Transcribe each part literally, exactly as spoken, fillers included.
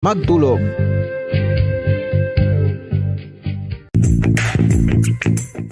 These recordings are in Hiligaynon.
Magtulog.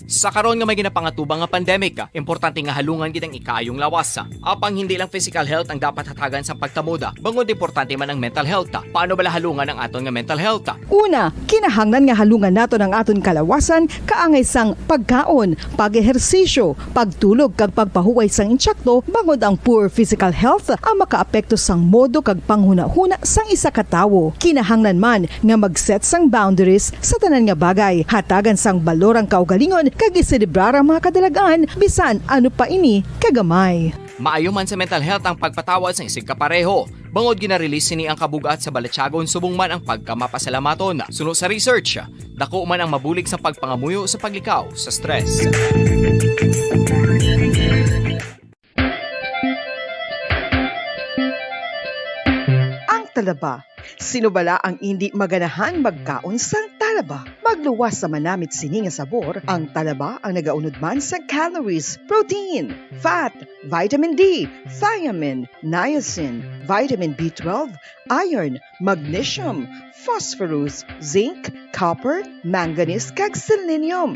Sa karon nga may ginapangatubang nga pandemic, importante nga halungan gid ang ikaayong lawas. Apang hindi lang physical health ang dapat hatagan sa pagtamod, bangod importante man ang mental health. Paano bala halungan ang aton nga mental health? Una, kinahanglan nga halungan naton ang aton kalawasan kaangay sang pagkaon, pag-ehersisyo, pagtulog kag pagpahuway sang insakto, bangod ang poor physical health ang makaapekto sang modo kag panghunahuna sang isa ka tawo. Kinahanglan man nga mag-set sang boundaries sa tanan nga bagay, hatagan sang balor ang kaugalingon kag iselebrar ang mga kadalagan bisan ano pa ini kagamay. Maayo man sa mental health ang pagpatawad sang isigkapareho, bangod gina-release sini ang kabug-at sa balatyagon subong man ang pagkamapasalamaton. Suno sa research, dako man ang mabulig sa pagpangamuyo sa paglikaw sa stress. Ang talaba. Sino bala ang indi maganahan magkaon sang talaba? Magluwas sa manamit sini nga sabor, ang talaba ang nagaunod man sa calories, protein, fat, vitamin D, thiamine, niacin, vitamin B twelve, iron, magnesium, phosphorus, zinc, copper, manganese, kag selenium.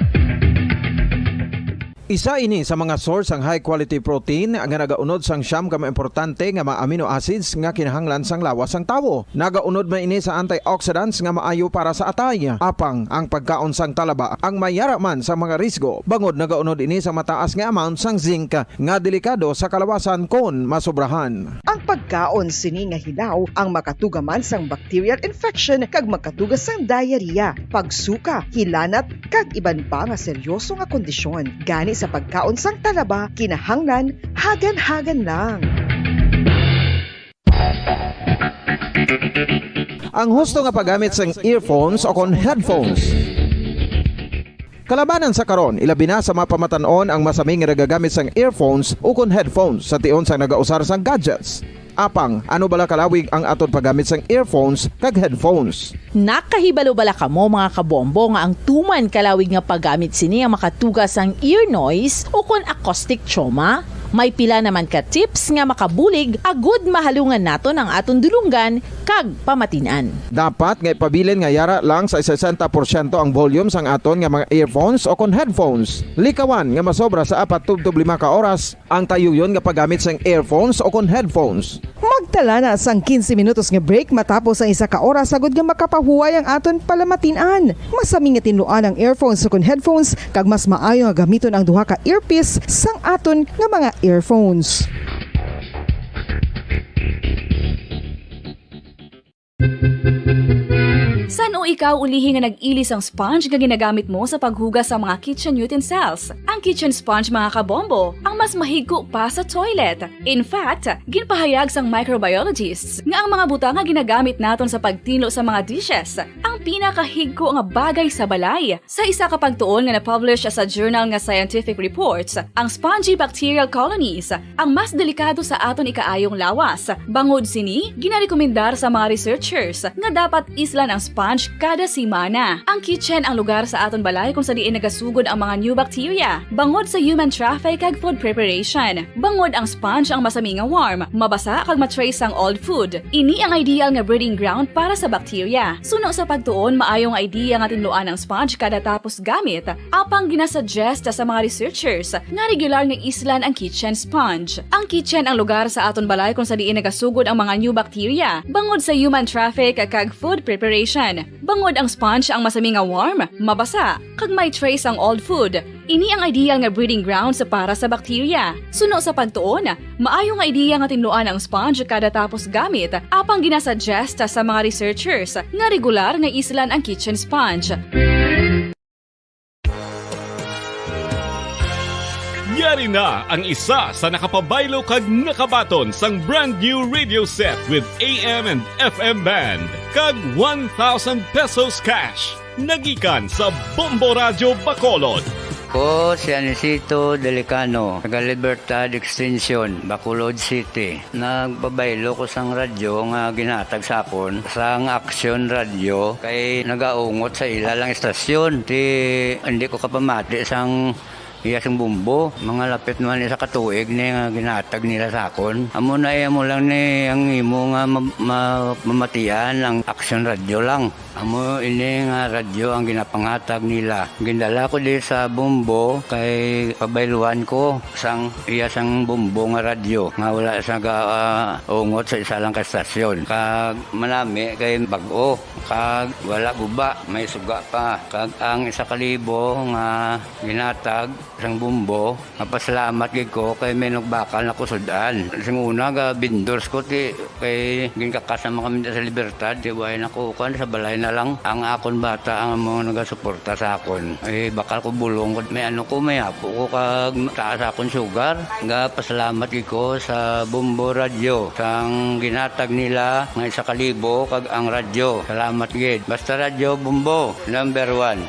Isa ini sa mga source sang high quality protein nga nagaunod sang siyam ka mga importante nga mga amino acids nga kinahanglan sang lawas sang tawo. Nagaunod man ini sa antioxidants nga maayo para sa atay. Apang ang pagkaon sang talaba ang may yara man sa mga risgo, bangod nagaunod ini sa mataas nga amount sang zinc nga delikado sa kalawasan kon masobrahan. Ang pagkaon sini nga hilaw ang makatuga man sang bacterial infection kag makatuga sang diarrhea, pagsuka, hilanat, kag iban pa nga seryoso nga kondisyon. Gani sa pagkaon sang talaba, kinahanglan hagan-hagan lang. Ang husto nga paggamit sang earphones o kon headphones. Kalabanan sa karon, ilabi na sa mga pamatan-on ang masami nga nagagamit sang earphones o kon headphones sa tion sang nagausar sang gadgets. Apang, ano bala kalawig ang aton paggamit sang earphones kag headphones? Nakahibalo bala kamo, mga kabombo, nga ang tuman kalawig nga paggamit sini ang makatuga sang ear noise o kon acoustic trauma? May pila naman ka tips nga makabulig agud mahalungan naton ang aton dulonggan kag pamatin-an. Dapat nga ipabilin nga yara lang sa sesenta porsyento ang volume sang aton nga mga earphones o kon headphones. Likawan nga masobra sa apat tubtob lima ka oras ang tayuyon nga paggamit sang earphones o kon headphones. Magtala na sang quince minutos nga break matapos ang isa ka oras agud nga makapahuway ang aton palamatin-an. Masami nga tinluan ang earphones o kon headphones, kag mas maayo nga gamiton ang duha ka earpiece sang aton nga mga earphones. San-o ikaw ulihi nga nag-ili sang sponge nga ginagamit mo sa paghugas sa mga kitchen utensils? Ang kitchen sponge, mga kabombo, ang mas mahigko pa sa toilet. In fact, ginpahayag sang microbiologists nga ang mga butang nga ginagamit naton sa pagtinlo sa mga dishes ang pinakahigko nga bagay sa balay. Sa isa ka pagtuon nga na-publish sa journal nga Scientific Reports, ang spongy bacterial colonies ang mas delikado sa aton ikaayong lawas. Bangod sini, ginarekomendar sa mga researchers nga dapat islan ang sponge kada semana. Ang kitchen ang lugar sa aton balay kung sa diin nagasugod ang mga new bacteria, bangod sa human traffic kag food preparation. Bangod ang sponge ang masami nga warm, mabasa kag ma-trace ang old food. Ini ang ideal nga breeding ground para sa bacteria. Suno sa pagtuon, maayo nga idea nga tinluan ang sponge kada tapos gamit, apang ginasuggest sa mga researchers nga regular nga islan ang kitchen sponge. Ang kitchen ang lugar sa aton balay kung sa diin nagasugod ang mga new bacteria, bangod sa human traffic kag food preparation. Bangod ang sponge ang masami nga warm, mabasa, kag may trace ang old food. Ini ang ideal nga breeding grounds para sa bacteria. Suno sa pagtuon, maayo nga idea nga tinluan ang sponge kada tapos gamit, apang ginasuggest sa mga researchers nga regular nga islan ang kitchen sponge. Yari na ang isa sa nakapabaylo kag nakabaton sang brand new radio set with A M and F M band, kag one thousand pesos cash. Nagikan sa Bombo Radyo Bacolod. Ko si Anisito Delicano, taga Libertad Extension, Bacolod City. Nagpabaylo ko sang radyo nga ginhatag sa akon sang Aksyon Radyo kay nagaungot sa ila lang istasyon. Ti hindi ko kapamati sang Iya sang Bombo, mga lapit man isa ka tuig ni nga ginahatag nila sa akon. Amo na, iya mo lang ni ang imo nga ma-, ma-, mamatian ang Aksyon Radyo lang. Amo ini nga radyo ang ginapangatag nila. Gindala ko di sa Bombo kay pabayluan ko sang iya sang Bombo nga radyo nga wala sa ga-, ah, ungot sa isa lang ka estasyon. Kag manami kay bag-o, kag wala guba, may suga pa. Kag ang isa ka libo nga ginatag sang Bombo, mapasalamat gid ko kay may nagbakal na ko sud-an. Sing una, ga vendors ko, ti, kay ginkakas naman kami sa Libertad, ti, way na ko, kuwan, sa balay na lang. Ang akon bata ang mga nagasuporta sa akon. Eh, bakal ko bulong, may ano ko, may apo ko, kag taas akon sugar. Ga pasalamat gid ko sa Bombo Radyo, sang ginatag nila nga isa ka libo, kag ang radyo. Salamat gid. Basta Radyo Bombo, number one.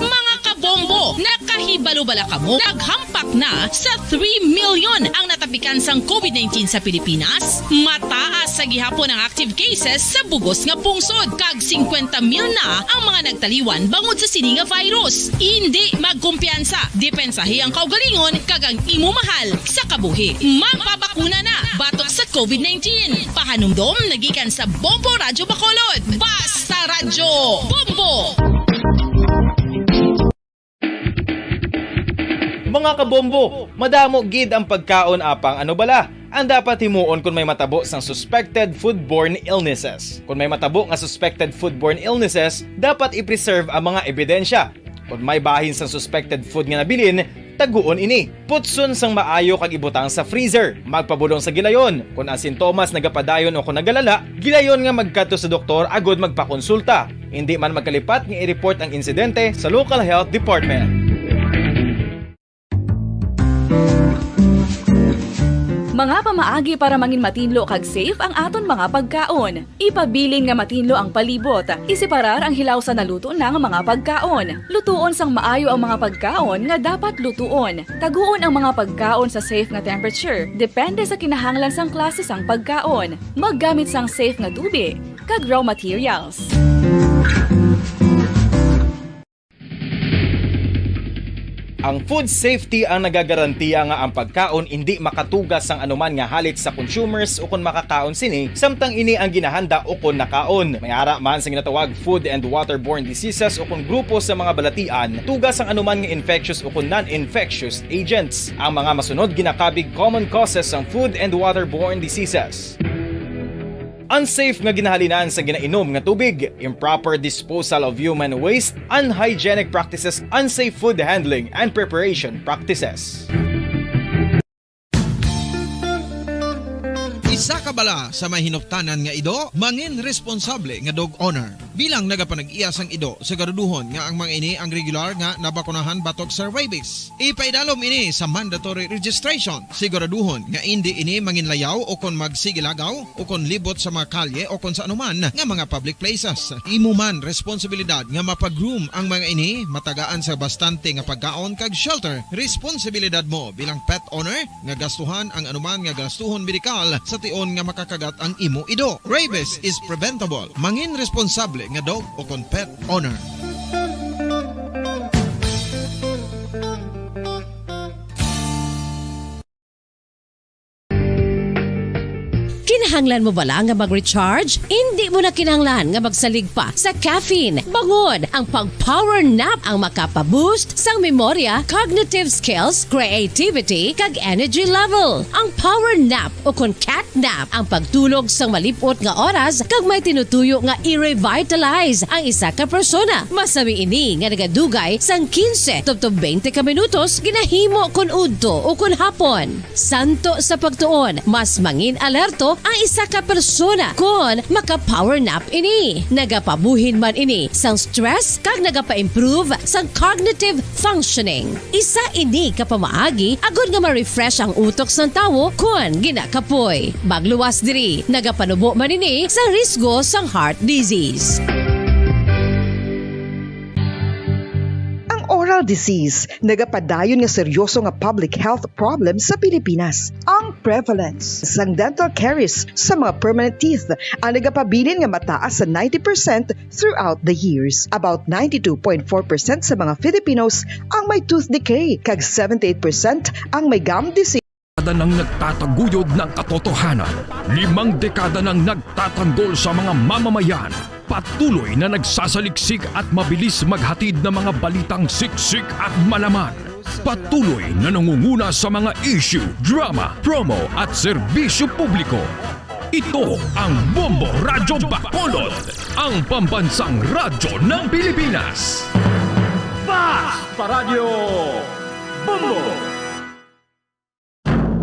Mga kabombo, nakahibalo bala kamo? Naghampak na sa three million ang natapikan sang covid nineteen sa Pilipinas. Mataas sa gihapon ang active cases sa bugos nga pungsod, kag singkwenta mil na ang mga nagtaliwan bangod sa sini nga virus. Indi magkumpiyansa, depensahi ang kaugalingon kag ang imo mahal sa kabuhi. Magpabakuna na batok sa covid nineteen. Pahanumdom na gikan sa Bombo Radyo Bacolod. Basta Radyo Bombo! Mga kabombo, madamo gid ang pagkaon apang ano bala ang dapat himuon kon may matabo sang suspected foodborne illnesses. Kon may matabo nga suspected foodborne illnesses, dapat i-preserve ang mga ebidensya. Kon may bahin sang suspected food nga nabilin, taguon ini. Putson sang maayo kag ibutang sa freezer. Magpabulong sa gilayon. Kon ang sintomas nagapadayon o kon nagalala, gilayon nga magkadto sa doktor agud magpakonsulta. Indi man magkalipat nga i-report ang insidente sa local health department. Mga pamaagi para mangin matinlo kag safe ang aton mga pagkaon. Ipabilin nga matinlo ang palibot. Iseparar ang hilaw sa naluto na nga mga pagkaon. Lutuon sang maayo ang mga pagkaon nga dapat lutuon. Taguon ang mga pagkaon sa safe nga temperature, depende sa kinahanglan sang klase sang pagkaon. Maggamit sang safe nga tubi kag raw materials. Ang food safety ang nagagarantiya nga ang pagkaon indi makatuga sang anuman nga halit sa consumers ukon makakaon sini, samtang ini ang ginahanda ukon nakaon. May ara man sa ginatawag food and waterborne diseases ukon grupo sa mga balatian, tuga sang anuman nga infectious ukon non-infectious agents. Ang mga masunod ginakabig common causes sang food and waterborne diseases. Unsafe nga ginahalinan sa ginainom nga tubig, improper disposal of human waste, unhygienic practices, unsafe food handling and preparation practices. Isa ka bala sa may hinuptanan nga ido, mangin responsable nga dog owner. Bilang nagapanag-iya sang ido, siguraduhon nga ang mga ini ang regular nga nabakunahan batok sa rabies. Ipaidalom ini sa mandatory registration. Siguraduhon nga indi ini manginlayaw o kon magsigilagaw o kon libot sa mga kalye o kon sa anuman nga mga public places. Imo man responsibilidad nga mapa-groom ang mga ini, matagaan sa bastante nga pagkaon kag shelter. Responsibilidad mo bilang pet owner nga gastuhan ang anuman nga gastuhon medikal sa tion nga makakagat ang imo ido. Rabies is preventable. Mangin responsable nga dog o kon pet owner. Kinahanglan mo bala nga mag-recharge? Indi mo na kinahanglan nga magsalig pa sa caffeine. Bangod ang pag-power nap ang makapa-boost sang memorya, cognitive skills, creativity, kag energy level. Ang power nap o kon cat nap ang pagtulog sang malip-ot nga oras kag may tinutuyo nga i-revitalize ang isa ka persona. Masami ini nga nagadugay sang quince tubtob twenty ka minutos ginahimo kon udto o kon hapon. Santo sa pagtuon, mas mangin-alerto ang isa ka persona kon maka-power nap ini. Nagapabuhin man ini sang stress kag nagapa-improve sang cognitive functioning. Isa ini ka pamaagi agod nga ma-refresh ang utok sang tawo kon ginakapoy. Magluwas diri, nagapanubo man ini sa risgo sang heart disease. Ang oral disease, nagapadayon nga seryoso nga public health problem sa Pilipinas. Ang prevalence sang dental caries sa mga permanent teeth ang nagapabilin nga mataas sa ninety percent throughout the years. About ninety-two point four percent sa mga Filipinos ang may tooth decay, kag seventy-eight percent ang may gum disease. Dekada nang nagtataguyod ng katotohanan. Limang dekada nang nagtatanggol sa mga mamamayan. Patuloy na nagsasaliksik at mabilis maghatid ng mga balitang siksik at malaman. Patuloy na nangunguna sa mga issue, drama, promo at serbisyo publiko. Ito ang Bombo Radyo Bacolod, ang pambansang radyo ng Pilipinas. Basta Radyo Bombo!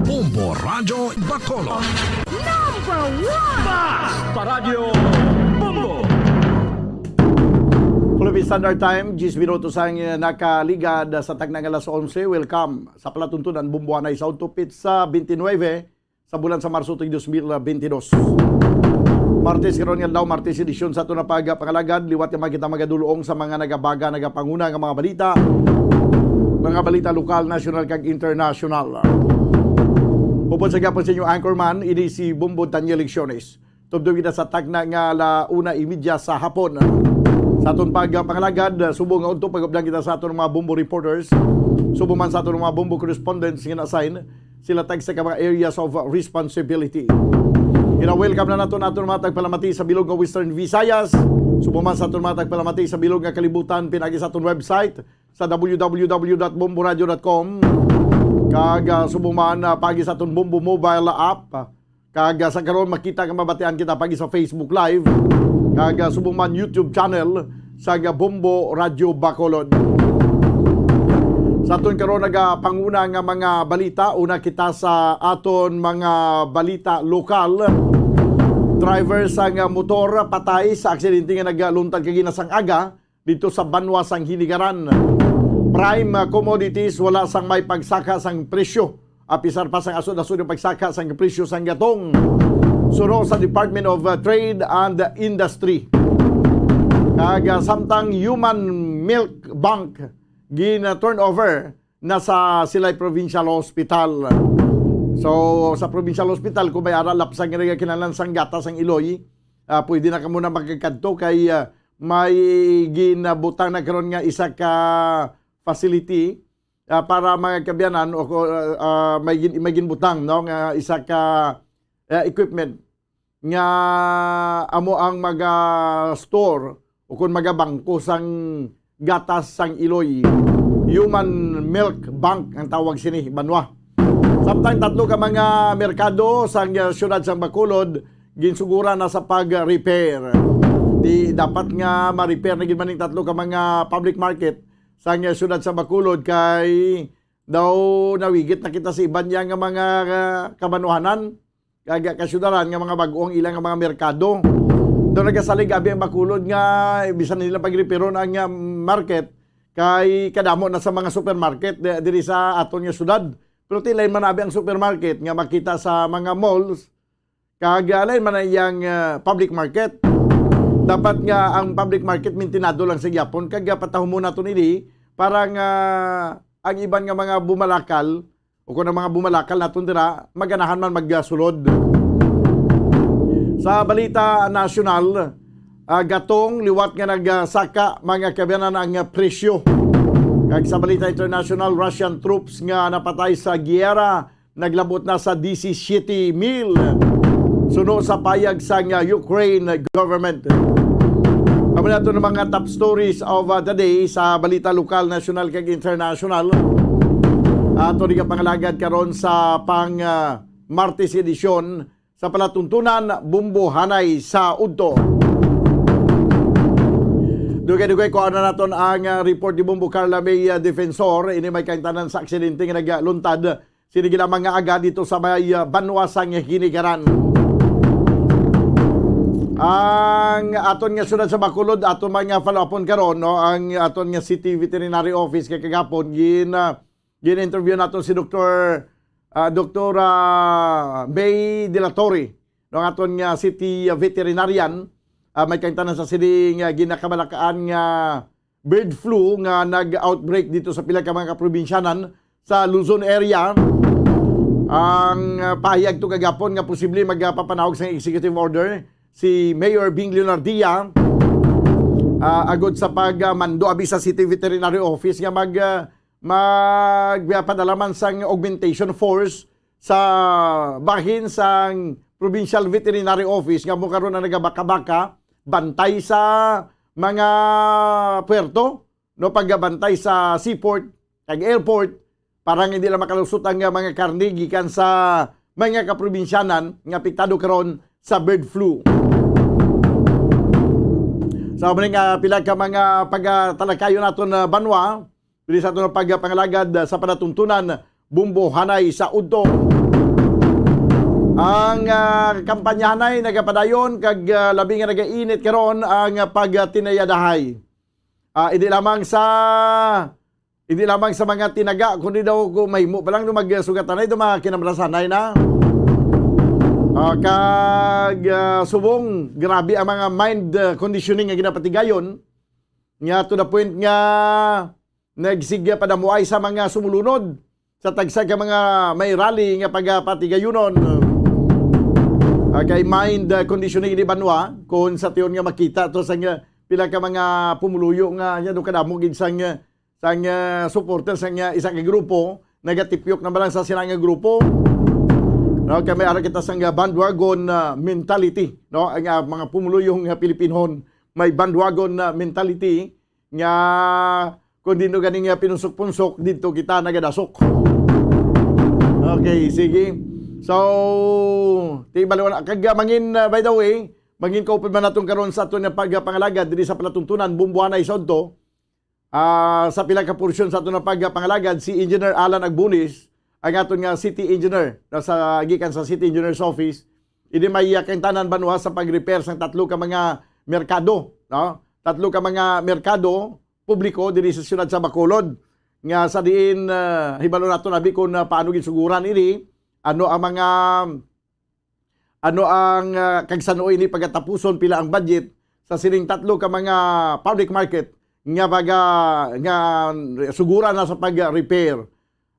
Bombo Radyo Bacolod. Number one! Basta Radyo Bombo! Philippine Standard Time, diyes minutos ang nakaligad sa tagna nga alas onse. Welcome sa palatuntunan, Bombo Anay sa Untupit sa twenty-nine sa bulan sa Marso tuig dos mil bentidós. Martes karon nga daw, Martes edisyon sa aton nga pagpangalagad, liwat nga makita magadulong sa mga nagabaga, nagapanguna nga mga balita, mga balita lokal, national, kag international. Upod sa gihapon sa inyo anchorman, ini si Bombo Daniel Lecciones. Tubtob kita sa tagna nga ala una y media sa hapon. Sa aton pagpangalagad, subong nga udto, pag-updan kita sa aton mga Bombo reporters, subong man sa aton mga Bombo correspondents nga na-assign sila tagsa ka mga areas of responsibility. Gina-welcome na naton aton mga tagpalamati sa bilog nga Western Visayas, subong man sa aton mga tagpalamati sa bilog nga kalibutan, pinaagi sa aton website sa w w w dot bomboradio dot com, kag, ah, subong man, ah, paagi sa aton Bombo mobile app, kag, ah, sa karon makita nga mabatian kita paagi sa Facebook Live, kag, ah, subong man YouTube channel sa, ah, Bombo Radyo Bacolod. Sa aton karon nagapanguna nga mga balita, una kita sa aton mga balita lokal. Driver sang, ah, motor patay sa aksidente nga nagluntad kagina sang aga dito sa banwa sang Hinigaran. Prime, ah, commodities, wala sang may pagsaka sang presyo. Apisar pa sang asod-asod ang pagsaka sang presyo sang gatong. Suno sa Department of, ah, Trade and Industry. Kag, ah, samtang Human Milk Bank gin-turnover na sa Silay Provincial Hospital. So, sa Provincial Hospital, kung may ara lapsang nga kinahanglan sang gatas ang iloy, ah, pwede na kamo na makakadto kay, ah, may ginabutang na karon nga isa ka facility, ah, para mga kaabyanan o ko-, ah, may gin-, may ginbutang, no, nga isa ka, ah, equipment nga amo ang maga-store o kon magabangko sang gatas sang iloy. Human Milk Bank ang tawag sini, banwa. Samtang tatlo ka mga merkado sang, ah, siyudad sang Bacolod ginsuguran na sa pag-repair. Di dapat nga ma-repair na gid man ning tatlo ka mga public market sang, ah, siyudad sa Bacolod kay daw nawigit na kita sa iban niya nga mga, ah, kabanwahanan, kag kasyudaran nga mga bag-o ang ilang nga mga merkado. Daw nagasalig abi ang Bacolod nga bisan nila pagreperon ang, ah, market kay kadamo na sa mga supermarket di-, diri sa aton nga syudad. Pero ti lain man abi ang supermarket nga makita sa mga malls, kag, ah, lain man ang iyang, ah, public market. Dapat nga ang public market mintinado lang sa gyapon kag, ah, patahumon naton ini para nga ang iban nga mga bumalakal o kung ang mga bumalakal naton dira, maganahan man magsulod. Sa balita nasyonal, ah, gatong liwat nga nagsaka mga kaabyanan ang presyo. Kag sa balita international, Russian troops nga napatay sa giyera naglabot na sa disisiete mil, suno sa payag sang, ah, Ukraine government. Amo na to ang mga top stories of, ah, the day sa balita lokal, nasyonal, kag international. Ato ni pangalagad karon sa pang, ah, Martes edisyon sa palatuntunan, Bombo Hanay sa Udto. Dugay-dugay ko na naton ang, ah, report ni Bombo Carla May, ah, Defensor. Ini may kaintanan sa aksidente nga nagluntad sini lamang nga aga dito sa may, ah, banwa sang Hinigaran. Ang aton nga syudad sa Bacolod, aton man nga follow-upon karon, no, ang aton nga City Veterinary Office kay kagapon gin, ah, gin-interview naton si Doktor, ah, Doktora May de la Torre, no, ang aton nga city veterinarian, ah, may kaintanan sa sining, ah, ginakabalakaan nga bird flu nga nag-outbreak dito sa pila ka mga kaprobinsyanan sa Luzon area. Ang, ah, pahayag to kagapon nga posible magpapanahog sa executive order si Mayor Bing Leonardia, ah, agod sa pagmando abi sa City Veterinary Office nga mag, ah, magpadala man sang augmentation force sa bahin sang Provincial Veterinary Office nga mo karon ang nagabaka-baka bantay sa mga puerto, no, paggabantay sa seaport kag airport, para nga hindi lang makalusot ang mga karne gikan sa mga kaprobinsyanan nga apektado karon sa bird flu. Sa so, nga pila ka mga pagtalakayon naton na banwa, diri sa aton pagpangalagad sa panatuntunan, Bumbo Hanay sa Udto. Ang, ah, kampanyahanay nagapadayon kag, ah, labi nga nagainit karon ang pagtinayadahay. Ah, hindi lamang sa, hindi lamang sa mga tinaga, kundi daw kung mahimo pa lang, no, magsugatanay, daw mga kinamrasanay na. Ah, kag, ah, subong, grabe ang mga mind, ah, conditioning nga ginapatigayon. Nga to the point nga nagsigya padamuay sa mga sumulunod sa tagsa ka mga may rally nga pagapatigayunon. Ah, kay mind, ah, conditioning ni banwa, kung sa tiyon nga makita to sa nga pila ka mga pumuluyo nga, nya, do kadamo gid sang, sang, ah, supporter sang, ah, isa ka grupo, nagatipyok na ba lang sa sila nga grupo. No, kay may ara kita sang, ah, bandwagon, ah, mentality, no? Ang, ah, mga pumuluyong, ah, Pilipinhon may bandwagon, ah, mentality nga kung di no gani nga pinunsok-punsok, dito kita nagadasok. Okay, sige. So, ti baliwan kag, ah, mangin, ah, by the way, mangin kaupod man naton karon sa aton nga pagpangalagad diri sa palatuntunan, Bumbuanay sa Udto. Ah, sa pila ka porsyon sa aton nga pagpangalagad, si Engineer Alan Agbunis, ang aton nga city engineer, na sa, gikan sa city engineer's office, ini may, ah, kaintanan banwa sa pag-repair sang tatlo ka mga merkado, no? Tatlo ka mga merkado publiko diri sa siyudad sa Bacolod, nga sa diin, ah, hibalo nato, abi, kung, ah, paano ginsuguran ini, ano ang mga, ano ang, ah, kag san-o ini pagatapuson, pila ang budget sa sining tatlo ka mga public market nga baga, nga suguran na sa pag-repair.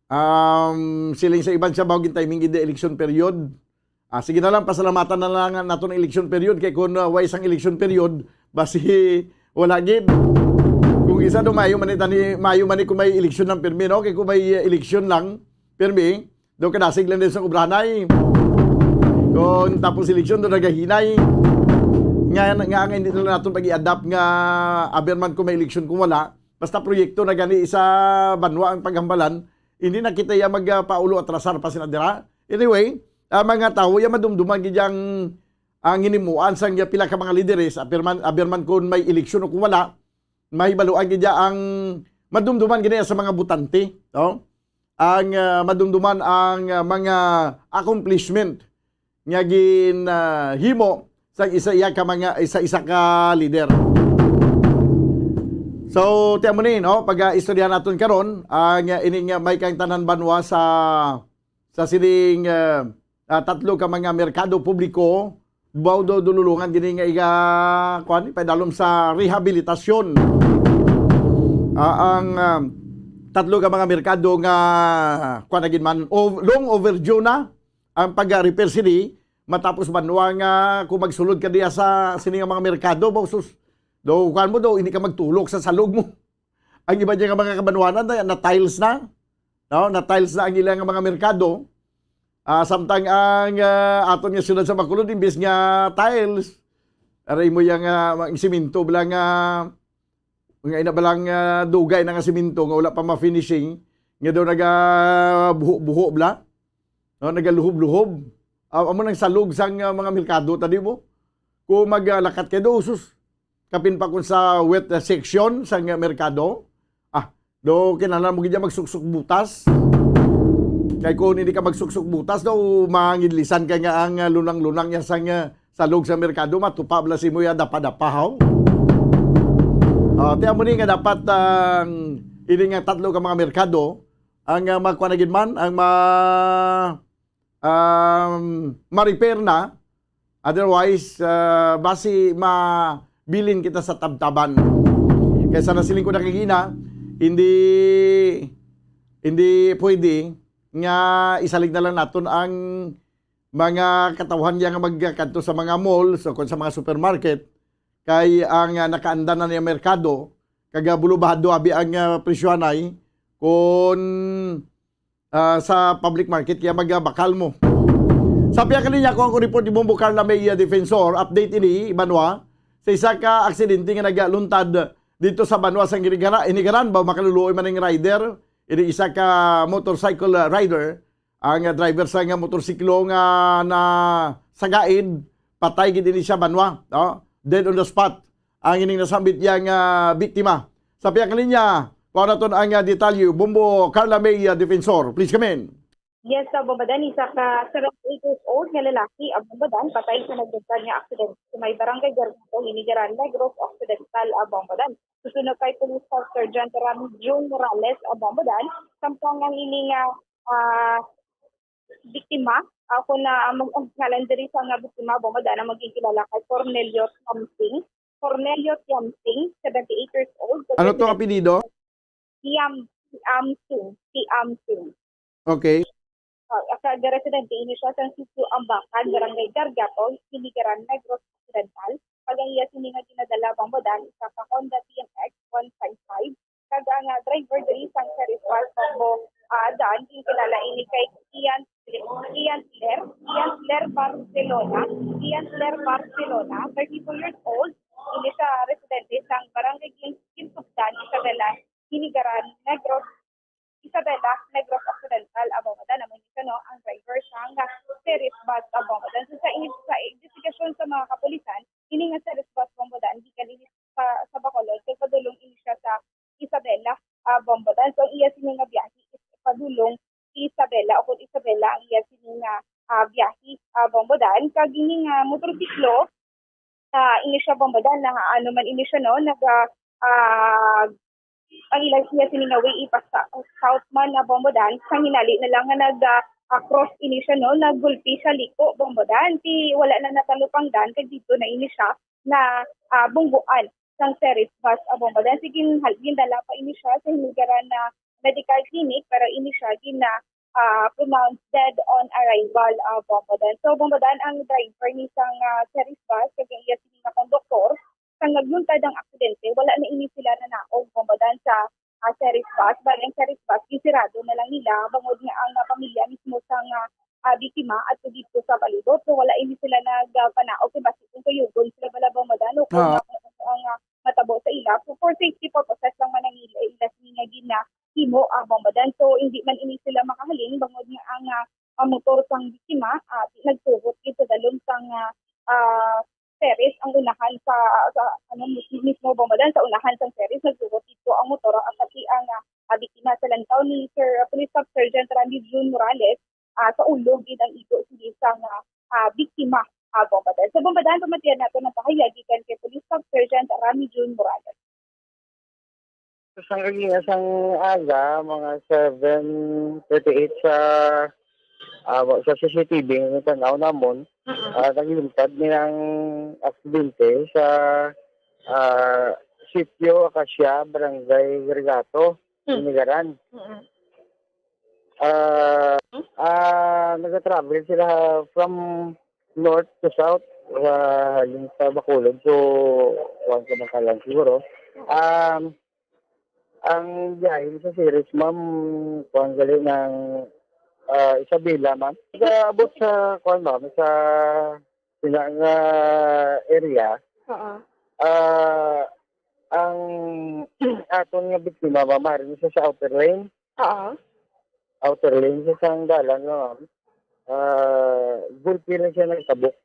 Um, siling sa iban siya, bago gin timing gid election period. Ah, sige na lang, pasalamatan na lang naton ang election period, kay kung, ah, way sang election period, basi wala gid. Kung isa do, maayo man ni tani, maayo man ni kung may election lang pirmi, no? Kay kung may, ah, election lang pirmi, do kadasig lang din sa obranay. Kung tapos election, do nagahinay. Nga, nga, nga hindi na lang naton pag-i-adapt nga aber man kung may election kung wala. Basta proyekto na gani sa banwa ang paghambalan, hindi na kita iya magpaulo atrasar pa sina dira. Anyway, ang mga tawo iya madumduman gid ang, ang hinimuan sang pila ka mga lideres, aber man, aber man kung may eleksyon o kung wala, mahibaluan gid ang madumduman gid sa mga botante, no? Ang, ah, madumduman ang, ah, mga accomplishment nga gin, ah, himo sa isa iya ka mga, isa, isa ka leader. So, tiyan mo ni, no? Pag, ah, istorya naton karon, ang, ah, ini nga may kaangtanan banwa sa, sa sining, ah, ah, tatlo ka mga merkado publiko, baw do dululungan gini nga iga, kuan, padalom sa rehabilitasyon. Ah, ang, ah, tatlo ka mga merkado nga, kuan, na gid man, ov-, long overdue na ang pag-repair sini, matapos banwa nga kung magsulod ka diya sa sini nga mga merkado, ba, sus, do, kuan mo do, hindi ka magtulok sa salog mo. Ang iba niya nga mga kabanwanan, na, na tiles na, no? Na tiles na ang ilang mga merkado. Ah, samtang ang, ah, aton nga siyudad sa Bacolod, imbis nga tiles, aray mo yang, ah, mga simento bala nga, nga ina bala nga dugay na nga simento nga wala pa ma-finishing, nga daw nagabuho-buho bala, no, nagaluhob-luhob. Ah, amo nang salog sang, ah, mga merkado, tadi mo. Kung maglakat kayo, do, sus, kapin pa kung sa wet, ah, section sang, ah, merkado, ah, do kinahanglan mo gid magsuksok butas. Kay kung hindi ka magsuksok butas, do, mangidlisan ka nga ang, ah, lunang-lunang niya sang, ah, salog sa merkado, matupa bala si mo ya dapa-dapa, haw? Ah, tiyan mo ni nga dapat ang ini nga tatlo ka mga merkado, ang, ah, makuha na gid man, ang ma-, um, ma-repair na. Otherwise, ah, basi mabilin kita sa tabtaban. Kay sa nasiling ko na kagina, hindi, hindi pwede nga isalig na lang naton ang mga katawhan niya nga magkadto sa mga malls o kon sa mga supermarket, kay ang, ah, nakaandan na niya merkado, kag, ah, bulubado abi ang, ah, presyohanay, kon ah, sa public market, kaya magabakal mo. Sa piya kaniya, kung ako report ni Bombo Carla May, ah, Defensor, update ini, Banwa, sa isa ka aksidente nga nagaluntad dito sa Banwa sa Inigaran, Inigaran ba, makaluluoy man ang rider, ini isa ka motorcycle, ah, rider, ang, ah, driver sa nga motorsiklo nga na sagaid, patay gid ini siya, Banwa, no? Dead on the spot ang ining nasambit niya nga biktima. Sa piya ka linya, kuha naton ang, ah, detalye. Bombo Carla May, ah, Defensor, please come in. Yes, sa Bombadan, isa ka seventy-eight years old nga lalaki ang Bombadan patay sa nagdugtad nga aksidente sa may barangay Gargato, Inigaran, Negros Occidental, ang Bombadan. Susunod kay Police Staff Sergeant Rami June Morales ang Bombadan, samtang ang ini nga, ah, biktima, ah, kung na, ang, ang ngalan diri sa nga biktima, Bombadan, ang magkikilala kay Cornelio Tiamsing. Cornelio Tiamsing, seventy-eight years old. Ano to apelyido? Tiam, Tiamsing, Tiamsing. Okay. Ah, sa residente ini siya sa sitio Ambakan, Barangay Gargato, Inigaran, Negros Occidental. Pag ang iya sini nga ginadala, Bombadan, isa ka Honda T M X one five five. Kag ang, ah, driver diri sang Ceres Bus, Bombo, ah, Dan, ginkilala ini kay Ian, Ian Ler, Ian Ler Barcelona, Ian Ler Barcelona, thirty-two years old, ini sa residente sang Barangay Gin-, Ginsugdan, Isabela, Inigaran, Negros, Isabela, Negros Occidental, Bombadan, amo ni, no, ang driver sang Ceres Bus, Bombadan. So, sa in-, sa investigasyon sa mga kapulisan, ini nga Ceres Bus, Bombadan, gikan ini sa, sa Bacolod, kag padulong ini siya sa Isabela, ah, Bombadan. So, ang iya sini nga biyahe is padulong Isabela, o kung Isabela ang iya sini nga, ah, biyahe, ah, Bombadan. Kag ini nga motorsiklo, ah, ini siya, Bombadan, na ano man ini siya, no, naga, ah, ang ilang iya sini nga way ipa sa south man na, Bombadan, sang hinali na lang nga nag, ah, ah, cross ini siya, no, naggulpi siya liko, Bombadan, ti wala na natalupangdan, kag dito na ini siya na, ah, bungguan sang Ceres Bus, ah, Bombadan. Sige, hal-, gindala pa ini siya sa Hinigaran na medical clinic, pero ini siya gina, ah, pronounced dead on arrival, ah, Bombadan. So, Bombadan, ang driver ni sang, ah, Ceres Bus, kag ang iya sini nga konduktor, sang nagluntad ang aksidente, wala na ini sila nanaog, Bombadan, sa, ah, Ceres Bus. Bali, ang Ceres Bus, gisirado na lang nila, bangod nga ang, ah, pamilya mismo sang, ah, ah, biktima adto dito sa palibot. So, wala ini sila nagpanaog kay basi kung kuyugon sila bala, Bombadan, o kung, ah, kung ano ang, ah, matabo sa ila. So, for safety purposes lang man ang ila, ila sini nga ginahimo, ah, Bombadan. So, hindi man ini sila makahalin bangod nga ang, ah, ang motor sang biktima, ah, nagtuhot gid sa dalom sang, ah, ah, Ceres ang unahan sa, sa, ano, mis-, mismo, Bombadan, sa unahan sang Ceres, nagtugot dito ang motor, ah, pati ang, ah, ah, biktima. Sa lantaw ni Sir, ah, Police Staff Sergeant Randy June Morales, ah, sa ulo gid ang igo sini sang, ah, ah, biktima, ah, Bombadan. Sa Bombadan, pamatian nato ang pahayag gikan kay Police Staff Sergeant Rami June Morales. Sang kagina sang aga, mga seven thirty-eight sa, ah, sa C C T V nga tan-aw namon, Mm-mm. ah, naglintad ni ang aksidente sa, ah, Sitio Acacia, Barangay Gargato, Mm. Inigaran. Mm-mm. Ah, ah, nag-travel sila from north to south, ah, halin sa Bacolod. So, kuwan ko na ka lang siguro. Um, ang biyahe sa Ceres, ma'am, kuwan gali ng, ah, Isabela, ma'am. Sa abot sa, kuwan, ma'am, sa sina nga area, Oo. ah, ang aton nga biktima, ma'am, hari siya sa outer lane. Oo. Outer lane sa isang dalan nga, ma'am. Ah, gulpi lang siya nagtabok.